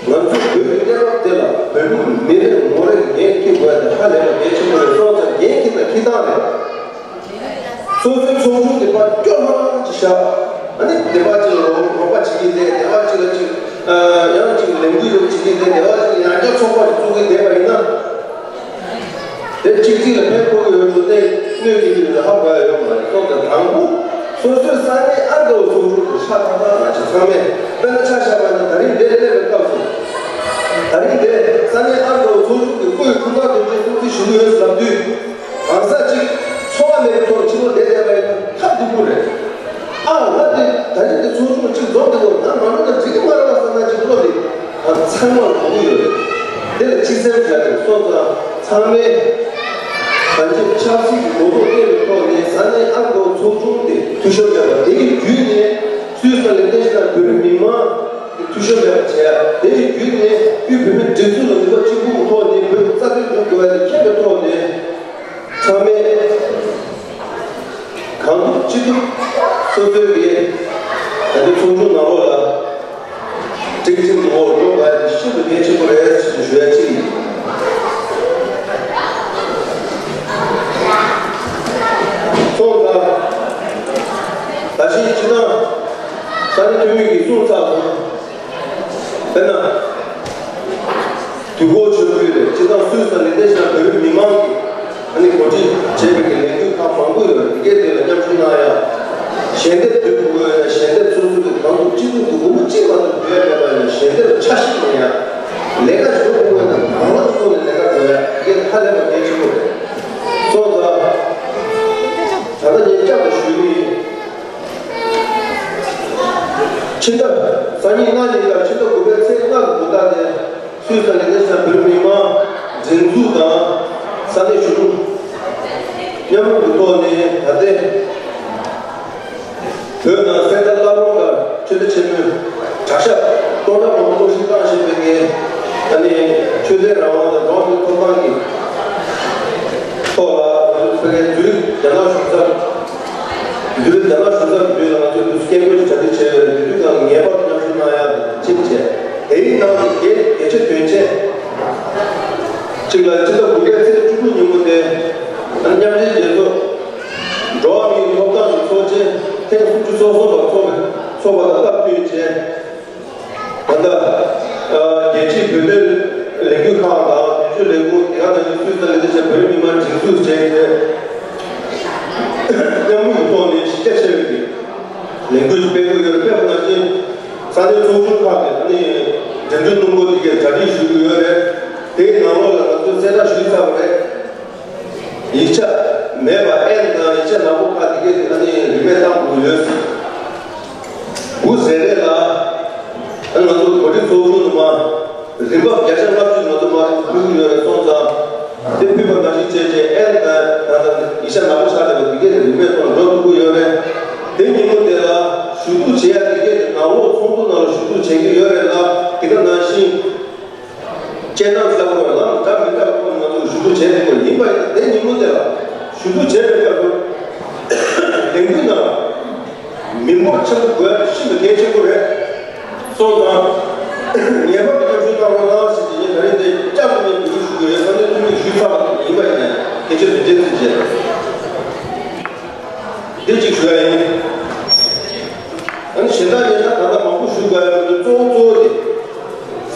ལ། ང་ཚོ་བོད་ཀྱི་གནས་བབ་དེ་ལ་བོད་མི་མི་རེ་ངོ་རེ་འགན་འཁྱེར་དགོས་ཡ་དེ་ཧ་ལས་པ་གལ་ཆེན་པོ་རེད། སོང་ཙང་འགན་འཁྱེར་ན་འཁྱེར་སྟངས་རེད། སོ་སོའི་ཚོགས་ཆུང་དེ་ཕར་སྐྱོ་ལྷང་ལྷང་ཅིག་བཞག་ཨ་ནི་སྡེ་པ་གཅིག་ལ་རོགས་རོགས་པ་བྱེད་ཀྱི་བསྡད། སྡེ་པ་གཅིག་ལ་གཅིག་ཡང་གཅིག་ལས་འགུལ་རོགས་བྱེད་ཀྱི་བསྡད། སྡེ་པ་གཅིག་ལ་ཡང་བསྐྱར་ཚོགས་པ་ཞིག་བཙུགས་ཀྱི་བསྡད་པ་ཡིན་ན། དེ་གཅིག་གཅིག་ལ་ཕན་ཐོགས་ཀྱི་ཡོད་འདུག་སྟེ་གནོད་ཀྱི་ཡོད་འདུག་ཧ་གོ་ཡ་ཡོད་མ་རེད། སོང་ཙང་དང་པོ་སོ་སོའི་ས་གནས་ཨ་དཀར་བོ་ཚོགས་ཆུང་དུ་ཤ་ཐག་ཐག་ལ་ཅིག་ཚང་མས་དཔེར་ན་ཆ་བཞག་པ་ན་ད་རིང་འདིར་སླེབས་པའི་སྐབས་སུ། ད་རིང་འདིར་ས་གནས་ཨ་དཀར་བོ་ཚོགས་ཆུང་གི་སྐུའི་འཁྲུངས་སྐར་དུས་ཆེན་སྲུང་བརྩི་ཞུ་གི་ཡོད་ཟེར་ལབ་དུས། གང་ཟག་ཅིག་འཚོ་བ་མེད་པའི་ཐོག་ཕྱི་ལོགས་བསྡད་བསྡད་པ་ཡིན་ན་ཐབས་སྡུག་པོ་རེད། ཨ་ང་དེ་ད་རིང་དེ་ཚོགས་ཆུང་གཅིག་འཛོམས་དེ་ལོ་ང་མ་འགྲོ་ན་འགྲིག་གི་མ་རེད་བ་བསམ་ན་ཅིག་བློ་དེ་ང་ཚང་མར་གོ་གི་ཡོད་རེད། དེ་ལ་སྤྱི་སེམས་ཟེར་རེད། སོང་ཙང་ཚང་མས་གང་ཅི་ཆབ་སྲིད་ཀྱི་གོ་རྟོགས་སྤེལ་བའི་ཐོག་ནས་ས་གནས་ཨ་དཀར་བོ་ཚོགས་ཆུང་དེ་འཐུས་ཤོར་མེད་པ་དེ་ཡི་བརྒྱུད་ནས། སུད་སི་དང་ལེགས་ལྡན་ཤེས་དང་བོད་རིགས་མི་མང་གི་འཐུས་ཤོར་མེད་པ་བྱས། དེ་ཡི་བརྒྱུད་ནས་དབུས་བོད་མིའི་སྒྲིག་འཛུགས་ལ་ནུས་པ་གཅིག་པུའི་ཐོག་ནས་བོད་རྩ་དོན་སྒྲུབ་དགོས་པ་དེ་མཁྱེན་པའི་ཐོག་ནས། ཚང་མས་གང་ཐུབ་ཅི་ཐུབ་སོ་སོའི་གི་ད་ལྟའི་ཚོགས་ཆུང་ནང་ལོགས་ལ་སྒྲིག་ཁྲིམས་འོག་འགྲོ་དགོས་ཡ་དེ་ཤིན་ཏུ་གལ་ཆེན་པོ་རེད་ཞེས་ཞུ་ཡ་གཅིག་ཡིན། སོང་ཙང་ད་གཞི་སྤྱི་བཏང་ས་གནས་འཐུས་མི་གིས་གསུངས་ཚར་སོང་། དཔེར་ན། དུས་འཁོར་ཆོས་བརྒྱུད་ལས་སྤྱི་བཏང་སུད་སི་དང་ལེགས་ལྡན་ཤེས་དང་བོད་རིགས་མི་མང་གིས་ཨ་ནི་གོ་སྒྲིག་བྱས་པའི་གི་ལས་འགུལ་ཁག་མང་པོ་ཡོད་རེད། དེ་གའི་དེ་ལ་མཉམ་ཞུགས་གནང་ཡ། ཞལ་འདེབས་བསྡུ་དགོས་ཡོད་ན་ཞལ་འདེབས་སོ་སོ་གི་གང་ཐུབ་ཅི་ཐུབ་ཀྱི་སྒོར་མོ་གཅིག་མ་གཏོགས་བསྡུ་ཡ་མེད་པ་ཡིན་ན་ཞལ་འདེབས་ལ་ཆ་ཤས་མེད་ཡ། ལས་ཀ་ཞུ་དགོས་ཡོད་ན་དང་བླངས་ཐོག་ནས་ལས་ཀ་བཟོ་ཡ། དེ་གའི་ཧ་ལས་པ་གལ་ཆེན་པོ་རེད། སོང་ཙང་། ད་ལྟ་ངས་བསྐྱར་དུ་ཞུ་གི་ཡིན། ཕྱི་ཟླ། སང་ཉིན་གནངས་ཉིན་ལ་ཕྱི་ཟླ་དགུ་པའི་ཚེས་ལྔ་གི་དགོང་དག་ནས་སུད་སི་ལ་ནས་ས་བོད་མི་མང་སྒྲིག་འཛུགས་དང་ས་གནས་གཞོན་ནུ་མཉམ་རུབ་ཀྱི་ཐོག་ནས་ད་ལྟའི་བོད་ནང་སེ་འབྲས་བླ་བྲང་གི་ཆོས་སྡེ་ཆེན་མོའི་གྲྭ་ཤག་སྟོང་ཕྲག་མང་པོ་གཏོར་བཤིག་བཏང་བཞིན་པའི་ངས་ད་ནི་ཆོས་དད་རང་དབང་དང་འགྲོ་བ་མིའི་ཐོབ་ཐང་གི་ཐོག་ལ་ང་ཚོའི་ཕ་གིའི་འཛུལ་རྒྱ་ནག་གཞུང་ཚབ། འདིར་རྒྱ་ནག་གཞུང་ཚབ་ཀྱི་མདུན་ལ་ང་ཚོས་འདུག་སེ་སྐད་འབོད་ཀྱི་གྲ་སྒྲིག་བྱས་ཡོད་རེད། དེ་དུས་ཀྱང་ངེས་པར་དུ་མཉམ་ཞུགས་གནང་ཡག་གི་ཆེད་བྱས། དེའི་ནང་གི་གལ་གལ་ཆེ་དོན་ཆེ་གཅིག་ལ་སྤྱི་ཟླ་དགུ་པའི་ཚེས་བཅུ་དྲུག་ཉིན་མོ་དེ་མཉམ་འབྲེལ་རྒྱལ་ཚོགས་འགྲོ་བ་མིའི་ཐོབ་ཐང་གི་ཚོགས་ཆེན་ཐེངས་སུམ་ཅུ་སོ་གསུམ་པ་འཚོགས་པ་དང་སྟབས་བསྟུན་བྱས། ད་ལྟ་རྒྱལ་སྤྱིའི་བོད་དོན་ལས་འགུལ་ཁང་དང་དོན་གཅོད་ལས་ཁུངས་དེ་ག་ནང་བཞིན་སུད་སི་ལ་ལས་བྱེད་བོད་མི་མང་སྒྲིག་འཛུགས་བྱས་ཏེ་མཉམ་རུབ་ཐོག་ནས་གཞི་རྒྱ་ཆེ་བའི་ལས་འགུལ་སྤེལ་གྱི་ཡོད་རེད། དཔེར་ན་ཅིག་ས་གནས་ཚོགས་ཆུང་ཁག་གིས་ཨ་ནི་འགྲིམ་འགྲུལ་སྣུམ་འཁོར་དེ་གའི་གྲ་སྒྲིག་ཞུ་གི་ཡོད་རེད། དེའི་ནང་ལོགས་ལ་ང་ཚོས་གསལ་བསྒྲགས་ཞུས་ཚར་བ་རེད། ཡིག་ཆ་མེད་པ་ཨེན་དང་ཡིག་ཆ་ནག་པོ་ཁག་དེ་གའི་ཨ་ནི་རིན་མེད་བཏང་དགོས་ཡོད། འུ་ཟེར་རེད་ལ། ཨ་ང་ཚོ་གོ་སྒྲིག་ཚོགས་ཆུང་དུ་མ། རིན་འབབ་བརྒྱ་ཆ་ལྔ་བཅུ་ང་ཚོ་མ་རེད་ཕུལ་གྱི་ཡོད་རེད་སོང་ཙང་། དེ་ཕུལ་བ་ནང་བཞིན་བྱས་རྗེས་ཨེན་དང་ད་ལྟ་ཡིག་ཆ་ནག་པོ་ཆགས་བསྡད་པ་དེ་གའི་རིན་མེད་ཐོག་ནས་འགྲོ་ཐུབ་ཀྱི་ཡོད་རེད། དེ་ཉིན་མོ་དེ་ལ་ཞུ་གཏུག་བྱེད་ཡ་དེ་གའི་ནང་ལོགས་ཚོགས་འདུ་ནང་ལ་ཞུ་གཏུག་བྱེད་ཀྱི་ཡོད་རེད་ལ། དེ་ག་ནང་བཞིན། སྤྱན་དང་ལྟ་བུར་ལམ་འདྲ་མི་འདྲ་ཁོང་ང་ཚོ་ཞུ་གཏུག་བྱས་ཏེ་ཁོ་ཡིན་པ་ཡིན་ན་དེ་ཉིན་མོ་དེ་ལ་ཞུ་གཏུག་བྱས་པའི་སྐབས་སུ་ལས་འགུལ་ནང་མི་འབོར་ཆེན་པོ་དགོས་ཤིན་ཏུ་གལ་ཆེན་པོ་རེད། སོང་ཙང་ངེས་པར་དུ་མཉམ་ཞུགས་གནང་རོགས་གནང་ཞེས་དེ་ཉིན་ད་རེས་འདི་བསྐྱར་དུ་ངས་འབོད་སྐུལ་ཞུ་གི་ཡོད། ས་གནས་འཐུས་མིས་ཞུས་ཚར་བ་ཡིན་པ་ཡིན་ན་གལ་ཆེ་དོན་ཆེན་ཚིག་བྱས། འདི་གཅིག་ཞུ་ཡ་ཡིན། ཨ་ནི་གཞན་དག་ཡིན་ན་ད་ལྟ་མང་པོ་ཞུ་དགོས་ཡ་མི་འདུག་གཙོ་བོ་གཙོ་བོ་དེ།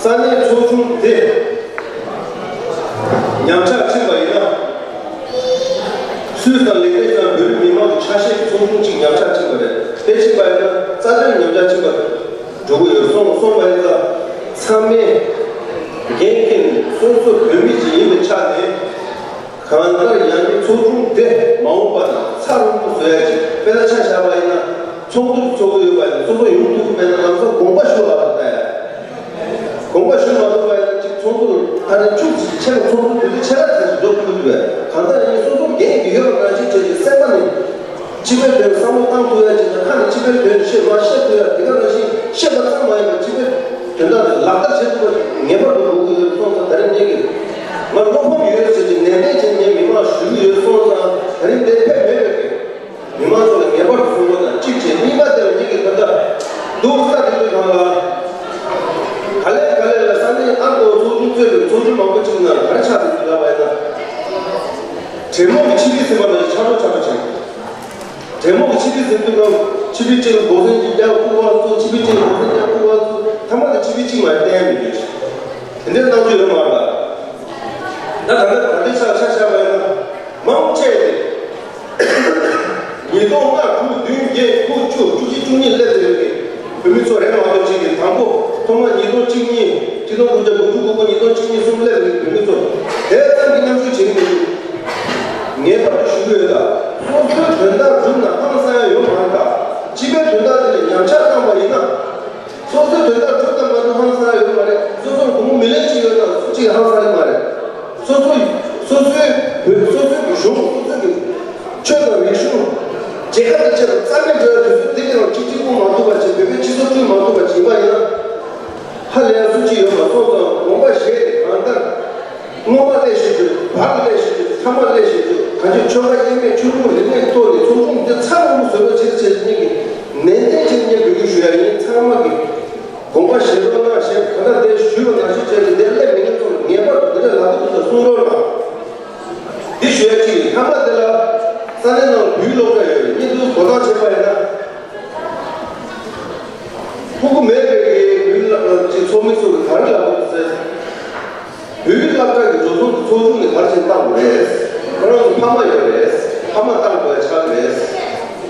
ས་གནས་ཚོགས་ཆུང་དེ་ཉམས་ཆག་ཕྱིན་པ་ཡིན་ན། སུད་སི་དང་ལེགས་ལྡན་ཤེས་དང་བོད་རིགས་མི་མང་གི་ཆ་ཤས་ཀྱི་ཚོགས་ཆུང་གཅིག་ཉམས་ཆག་ཕྱིན་པ་རེད། དེ་ཕྱིན་པ་ཡིན་ན་རྩ་དོན་ཉམས་ཆག་ཕྱིན་པ་འགྲོ་གི་ཡོད། སོང་སོང་པ་ཡིན་ན་ཚང་མས་འགན་འཁྱེར་ནས་སོ་སོ་བོད་མི་ཅིག་ཡིན་པའི་ཆ་ནས། གང་ལྟར་ཡང་ནི་ཚོགས་ཆུང་དེ་མ་འོངས་པ་ན་འཚར་ལོངས་པོ་བཟོ་ཡ་ཅིག་དཔེར་ན་ཆ་བཞག་པ་ཡིན་ན་ཚོགས་འདུ་ཚོགས་ཀྱི་ཡོད་པ་ཡིན་ན་སོ་སོ་ཡོང་ཐུབ་ཀྱི་མེད་ན་ལམ་སང་དགོངས་པ་ཞུ་ལ་ལ་ལྟ་ཡ། དགོངས་པ་ཞུ་མ་ཐུབ་པ་ཡིན་ན་ཅིག་ཚོགས་འདུ་ཨ་ནི་ཆུ་ཚོད་ཆེ་ལ་ཚོགས་འདུ་དུས་ཚོད་ཆེ་ལ་ཚེ་ཞིག་འགྲོ་ཐུབ་ཀྱི་འདུག་གས། གང་ལྟར་ཡང་སོ་སོ་འགན་ཡོད་པ་ནང་བཞིན་བྱས་ཏེ་སེམས་པ་ནས། སྤྱི་པའི་དོན་བསམ་བློ་བཏང་ཐུབ་ཡ་ཅིག་དང་ཁ་ནས་སྤྱི་པའི་དོན་བཤད་མ་བཤད་ཐུབ་ཡ་དེ་ག་ནང་བཞིན་བཤད་པ་ཙམ་མ་ཡིན་པར་སྤྱི་པའི་དོན་དག་དེ་ལག་བསྟར་བྱེད་ཐུབ་པ་ངེས་པར་དུ་དགོས་ཀྱི་ཡོད་སོང་ཙང་ད་རིང་ངེད་ཀྱིས་ང་བློ་ཕམ་ཡོད་ཟེར་གྱི་ནན་ཏན་བྱས་ངས་མི་མང་ཞུ་གི་ཡོད་སོང་ཙང་ད་རིང་དེ་ཕེབས་མེད་པའི་མི་མང་ཚོ་ལ་ངེས་པར་དུ་གསུང་རོགས་དང་གཅིག་བྱས་གཉིས་པ་དེ་ལ་ངེད་ཀྱིས་ད་ལྟ་སྡུག་ས་དེ་ཚོའི་ནང་ལ་ག་ལེ་ག་ལེ་ལ་ས་གནས་ཨ་མདོ་ཚོགས་ཆུང་གཙོས་པའི་ཚོགས་ཆུང་མང་པོ་ཅིག་ནང་ག་རེ་ཆགས་འདུག་ལབ་པ་ཡིན་ན་དྲེད་མོང་གི་ཆིབས་བསྒྱུར་ཟིན་པ་ནང་བཞིན་ཆག་འགྲོ་ཆག་འགྲོ་བྱས། དྲེད་མོང་གི་ཆིབས་བསྒྱུར་ཟིན་དུས་ནང་ཆིབས་བསྒྱུར་གཅིག་ལ་འགོག་སེལ་གཅིག་རྒྱག་ཁུག་བར་བཙུགས། ཆིབས་བསྒྱུར་གཅིག་ལ་འགོག་སེལ་རྒྱག་ཁུག་བར་བཙུགས། ཐ་མ་དེ་ཆིབས་བསྒྱུར་གཅིག་མ་གཏན་མི་འདུག་དེ་འདྲའི་གནང་རྒྱུ་ཡོད་མ་རེད་པ། ད་ད་ལྟ་ད་ལྟའི་ཆ་ཆ་བཞག་པ་ཡིན་ན་མང་ཆེ་སྟེ། ཉིས་སྟོང་ལྔ་དྲུག་བདུན་བརྒྱད་དགུ་བཅུ་བཅུ་གཅིག་བཅུ་གཉིས་སླེབས་ཡོད་པའི་བོད་མི་ཚོ་རེད་མ་གཏོགས་ཅིག་གིས་དང་པོ་ཐོག་མ་ཉིས་སྟོང་གཅིག་གཉིས་ཆིག་སྟོང་དགུ་བརྒྱ་དགུ་བཅུ་གོ་དགུ་ཉིས་སྟོང་གཅིག་གཉིས་གསུམ་སླེབས་ཡོད་པའི་བོད་མི་ཚོ་དེ་ཙམ་གྱི་མཉམ་ཞུགས་བྱེད་ཀྱི་མི་འདུག་ངེས་པར་དུ་ཞུ་གི་ཡོད་ད། སོ་སོའི་དོན་དག་སྒྲུབ་ན་ཧང་སང་ཡ་ཡོད་མ་རེད་ད། སྤྱི་པའི་དོན་དག་དེ་ལ་ཉམས་ཆག་བཏང་བ་ཡིན་ན། སོ་སོའི་དོན་དག་སྒྲུབ་ན་མ་གཏོགས་ཧང་སང་ཡ་ཡོད་མ་རེད། སོ་སོར་སྒོར་མོ་མི་ལེན་ཅིག་ཡོད་ན་སུ་གཅིག་ཧང་སང་ཡ་མ་རེད། སོ་སོ་སོ་སོའི་བོད་སོ་སོའི་གི་གཞུང་སོ་སོའི་གི་ཆོས་དང་རིག་གཞུང་མཇལ་ཁ་དང་བཅས་པ་རྩ་མེད་འགྲོ་ཡ་དུས་ཚོད་འདི་གི་ནང་གཅིག་གཅིག་པུ་མ་ཐུབ་པ་བྱས། ཆུང་ངུ་རིག་གནས་ཐོག་ནས་ཚོགས་ཆུང་འདི་ཚང་མ་བཟོ་བའི་ཕྱིར་བྱས་ནས་ཀྱི་ནན་ཏན་བྱས་ནས་འབོད་སྐུལ་ཞུ་ཡ་ཡིན། ཚང་མ་གི་དགོངས་པ་བཞེས་རོགས་གནང་ཞེས་གང་ལྟར་དེ་ཞུས་པ་ནང་བཞིན་བྱས་ནས་དེ་སླེབས་མི་ཉན་ཚོ་ངེས་པར་དུ་དེ་འདྲ་ལབ་དགོས་འདུག་ད་གསུང་རོགས་གནང་། འདི་ཞུ་ཡ་གཅིག་ཡིན། ཐ་མ་དེ་ལ་ས་གནས་ནང་བོད་ཡིག་སློབ་གྲྭ་ཡོད་རེད། བརྙན་ཐུང་བཟོ་སྟངས་བྱས་པ་ཡིན་ན། ཕྲུ་གུ་མེད་པའི་གི་བོད་ཀྱི་ཚོགས་མི་ཚོ་གི་ག་རེ་ལབ་དགོས་ཟེར། བོད་ཀྱི་སློབ་གྲྭ་གི་འགྲོ་སོང་དེ་ཚོགས་ཆུང་གི་ཕར་ཕྱིན་བཏང་དགོས་རེད། ཁོ་རང་ཚོ་ཕ་མ་ཡོད་རེད། ཕ་མ་བཏང་དགོས་ཆགས་རེད།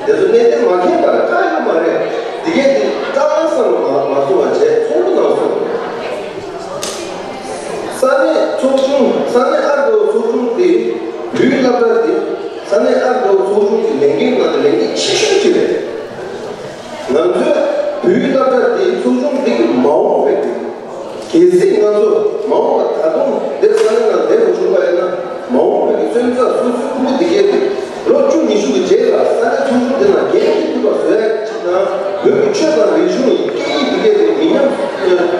དེ་ཚོ་གནད་དོན་མ་མཁྱེན་པར་ཁག་ཡོད་མ་རེད། དེ་གས་དེ་རྩ་བ་བསམ་བློ་མ་མ་སོང་བ་བྱས་ཚོགས་འདུ་ནང་སོང་། ས་གནས་ཚོགས་ཆུང་། ས་གནས་ཨར་ཀའོ་ཚོགས་ཆུང་དེ་བོད་ཀྱི་སློབ་གྲྭ་དེ་ས་གནས་ཨར་ཀའོ་ཚོགས་ཆུང་གི་ལས་འགན་ནང་ནས་ལས་འགན་ཆེ་ཤོས་ཅིག་རེད། ང་ཚོས་བོད་ཀྱི་སློབ་གྲྭ་དེའི་ཚོགས་ཆུང་འདི་གི་མ་འོངས་པའི་གལ་སྲིད་ང་ཚོ་མ་འོངས་པ་ད་དུང་འདིར་ས་གནས་ནང་བསྡད་དགོས་བྱུང་བ་ཡིན་ན། མ་འོངས་པའི་སོན་རྩ་སོ་སོའི་ཕྲུ་གུ་འདི་གས་དེ་ལོ་བཅུ་ཉི་ཤུ་གི་རྗེས་ལ་ས་གནས་ཚོགས་ཆུང་འདི་ནང་འགན་འཁྱེར་ཐུབ་པ་བཟོ་ཡ་ཅིག་དང་། བོད་ཀྱི་ཆོས་དང་རིག་གཞུང་གི་སྐད་ཡིག་འདི་གས་དེ་མི་ཉམས་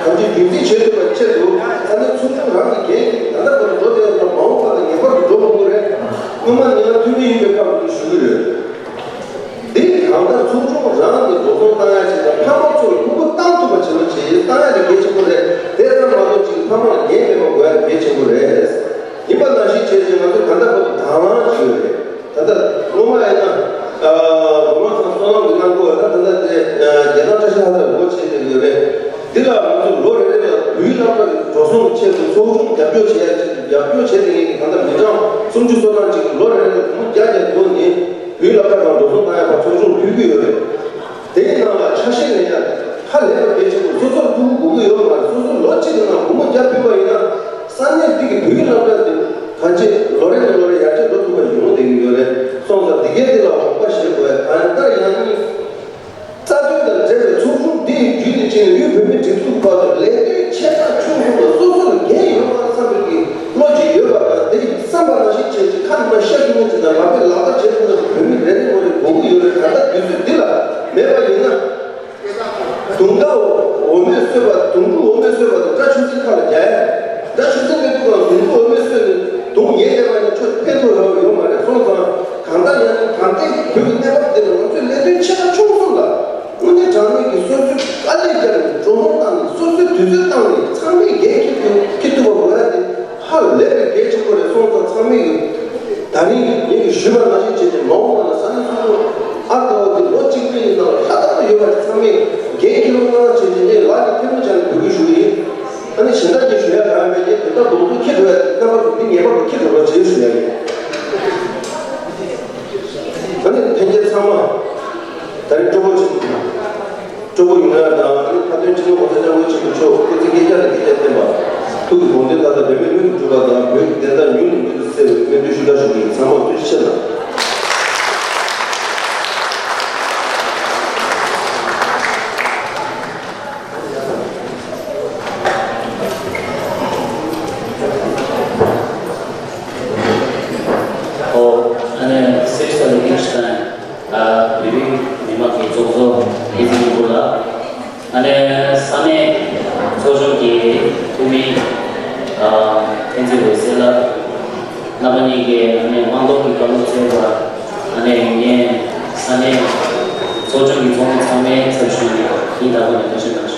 གང་ཅི་རྒྱུན་འཛིན་བྱེད་ཐུབ་པའི་ཆེད་དུ་ས་གནས་ཚོགས་ཆུང་རང་གི་འགན་འཁྱེར་ད་ལྟ་བར་དུ་འགྲོ་བསྡད་ཡོད་ན་མ་འོངས་པ་ལ་ངེས་པར་དུ་འགྲོ་དགོས་རེད། སྔོན་མ་ངས་འཐུས་མི་ཡིན་པའི་སྐབས་སུ་ཞུ་གི་ཡོད། འདི་གང་ལྟར་ཚོགས་ཆུང་རང་གི་འགྲོ་སོང་བཏང་ཡ་ཅིག་དང་། ཕ་མ་ཚོར་སྒུག་སྒུག་བཏང་ཐུབ་པ་བྱེད་རོགས་བྱེད། བཏང་ཡ་དེ་གལ་ཆེན་པོ་རེད། དེ་ཙམ་མ་གཏོགས་ཅིག་ཕ་མ་ལ་འགན་མེད་པ་དགོས་ཡ་དེ་གལ་ཆེན་པོ་རེད། ཡིན་པ་ནང་བཞིན་བྱས་ཙང་ང་ཚོས་ད་ལྟ་བར་དུ་དང་བླངས་བྱས་ཡོད་རེད། ད་ལྟ་སྔོན་མ་ཡིན་ན་ཨ་སྒོ་མང་ཚང་བསོད་ནམས་ཀྱི་གནང་སྒོ་ཡོད་ན། ད་ལྟ་དེ་ཨ་རྒྱལ་ཐང་བཀྲ་ཤིས་ལྷ་སར་སྒོ་ཕྱེ་བསྡད་ཡོད་རེད། འདི་ལ་ང་ཚོ་ལོ་རེ་རེ་ལ་བོད་ཡིག་སློབ་གྲྭ་གི་འགྲོ་སོང་གི་ཆེད་དུ་ཚོགས་ཆུང་རྒྱབ་སྐྱོར་བྱེད་ཡ་ཆེད་དུ། རྒྱབ་སྐྱོར་བྱེད་མཁན་གྱི་ད་ལྟ་མི་གྲངས་སུམ་ཅུ་སོ་གྲངས་ཅིག་ལོ་རེ་རེ་ལ་སྒོར་མོ་བརྒྱ་བརྒྱ་བསྡོམས་ནས་བོད་ཡིག་སློབ་གྲྭ་ནང་འགྲོ་སོང་བཏང་ཡ་ཕར་ཚོགས་ཆུང་ཕུལ་གྱི་ཡོད་རེད། དེའི་ནང་ལ་ཆ་ཤས་ལེན་ཡ་ཧ་ལས་པ་གལ་ཆེན་པོ། སོ་སོར་ཕྲུ་གུ་དགོས་ཀྱི་ཡོད་མ་རེད། སོ་སོ་ལོ་གཅིག་གི་ནང་སྒོར་མོ་བརྒྱ་ཕུལ་བ་ཡིན་ན། ས་གནས་འདི་གི་བོད་ཡིག་སློབ་གྲྭ་འདི་གང་ཅི་ལོ་རེ་ནས་ལོ་རེ་ཡར་རྒྱས་འགྲོ་ཐུབ་པ་ཡོང་བསྡད་ཀྱི་ཡོད་རེད། སོང་ཙང་འདི་གའི་འདི་ལ་དགོངས་པ་བཞེས་དགོས་ཡ། གང་ལྟར་ཡང་རྩ་དོན་དང་འབྲེལ་བའི་ཚོགས་ཆུང་འདི་ཡི་བརྒྱུད་དེ་བྱས་ནས་དབུས་བོད་མིའི་སྒྲིག་འཛུགས་བར་དུ་ལས་དོན་ཆེ་ཕྲ་ཆུང་གསུམ་ལ་སོ་སོ་ལ་འགན་ཡོད་པ་བསམ་པའི་གི་བློ་ཅིག་ཡོད་པ་དང་། དེ་ཡི་བསམ་པ་ནང་བཞིན་བྱས་ཏེ་ཁ་ནས་མར་བཤད་ཐུབ་མཁན་ཅིག་དང་། ལག་པས་ལག་བསྟར་བྱེད་ཐུབ་མཁན་བོད་མི་རེ་རེ་ངོ་རེ་དགོས་ཀྱི་ཡོད་རེད། ད་ལྟ་དུས་ཚོད་འདི་ལ་མེད་པ་ཡིན་ན། དུང་དཀར་འོ་མས་གསོས་པ། དུང་སྐྲུན་འོ་མས་གསོས་པ་དང་སྒྲ་ཆུ་སྲིན་ཁ་ལ་རྒྱག་ཡ། སྒྲ་ཆུ་སྲིན་མེད་དུས་གང་དུང་སྐྲུན་འོ་མས་གསོས་ནས་དུང་ཉལ་བསྡད་པ་ཡིན་ན་ཁྱོད་ཕན་ཐོགས་ཡོད་ཡོད་མ་རེད། སོང་ཙང་གང་ལྟར་ཡང་ད་ལྟའི་བོད་ཀྱི་གནས་བབ་འདི་ལ་ང་ཚོས་ལས་དོན་ཆེ་ཕྲ་ཆུང་གསུམ་ལ་དངོས་གནས་དྲང་གནས་ཀྱི་སོ་སོས་དཀའ་ལས་བརྒྱབ་ནས་འགྲོ་སོང་བཏང་ནས་སོ་སོས་དུས་ཚོད་བཏང་ནས་ཚང་མས་འགན་འཁྱེར་ཐུབ་འཁྱེར་ཐུབ་པ་དགོས་ཡ་དེ་ཧ་ལས་པའི་གལ་ཆེན་པོ་རེད། སོང་ཙང་ཚང་མས་ཀྱི་ད་རིང་ངས་ཀྱི་ཞུས་པ་ནང་བཞིན་བྱས་ཏེ་མ་འོངས་པ་ལ་ས་གནས་སོ་སོ་ཨར་ཀའོ་དེ་ལོ་གཅིག་གཉིས་ནང་ལ་ལྷག་ཏུ་ཡོད་པ་ཚང་མས་འགན་འཁྱེར་རོགས་གནང་བྱས་ཏེ་ངས་ལག་གི་ཐལ་མོ་སྦྱར་ནས་འབོད་སྐུལ་ཞུ་གི་ཡིན། ཨ་ནི་གཞན་དག་གིས་ཞུ་ཡ་གང་ཡང་མེད། ངས་དོན་དག་རྡོག་རྡོག་འཁྱེར་འགྲོ་ཡ་དེ་རྣམ་པ་ཚོ་འདི་ངེས་པར་དུ་འཁྱེར་འགྲོ་རོགས་བྱེད་ཞུ་ཡ་ཡིན། ཨ་ནི་ལྷན་རྒྱས་ཚང་མ་ད་རིང་སྤྲོ་པོ་ཅིག་སྤྲོ་པོ་ཡིན་ན་དང་། ཨ་ནི་མཐའ་དོན་སྤྱི་ནོར་གོང་ས་སྐྱབས་མགོན་ཆེན་པོ་མཆོག་སྐུ་ཚེ་བསྐལ་བརྒྱར་བསྐལ་བརྒྱར་བརྟན་པ། ཐུགས་ཀྱི་དགོངས་དོན་མཐའ་དག་འབད་མེད་མུ་མཐུད་འགྲུབ་པ་དང་། བོད་ཀྱི་བདེན་མཐའ་མྱུར་ནས་མྱུར་དུ་གསལ་བའི་སྨོན་འདུན་ཞུ་དག་ཞུ་གི་ཡིན། ཚང་མ་ཐུགས་རྗེ་ཆེ་གནང་། ཨོ། ཨ་ནི་སེར་ཤ་ལུ་ཀིན་ཤི་ཏན་ཨ་བོད་རིགས་མི་མང་གི་ཚོགས་གཙོ་བསྟན་འཛིན་ལྷུན་པོ་ལགས། ཨ་ནི་ས་གནས་ཚོགས་ཆུང་གི་འཐུས་མི་ཨ་བསྟན་འཛིན་འོད་ཟེར་ལགས། རྣམ་པ་གཉིས་ཀྱིས་ཨ་ནི་དམངས་གཙོ་གི་བཀའ་སློབ་སྩལ་བ། ཨ་ནི་ཡིན་ནའི་ས་གནས་ཚོགས་ཆུང་གི་ཚོགས་མི་ཚང་མའི་ཚབ་ཞུས་ནས་སྙིང་ཐག་པ་ནས་ཐུགས་རྗེ་གནང་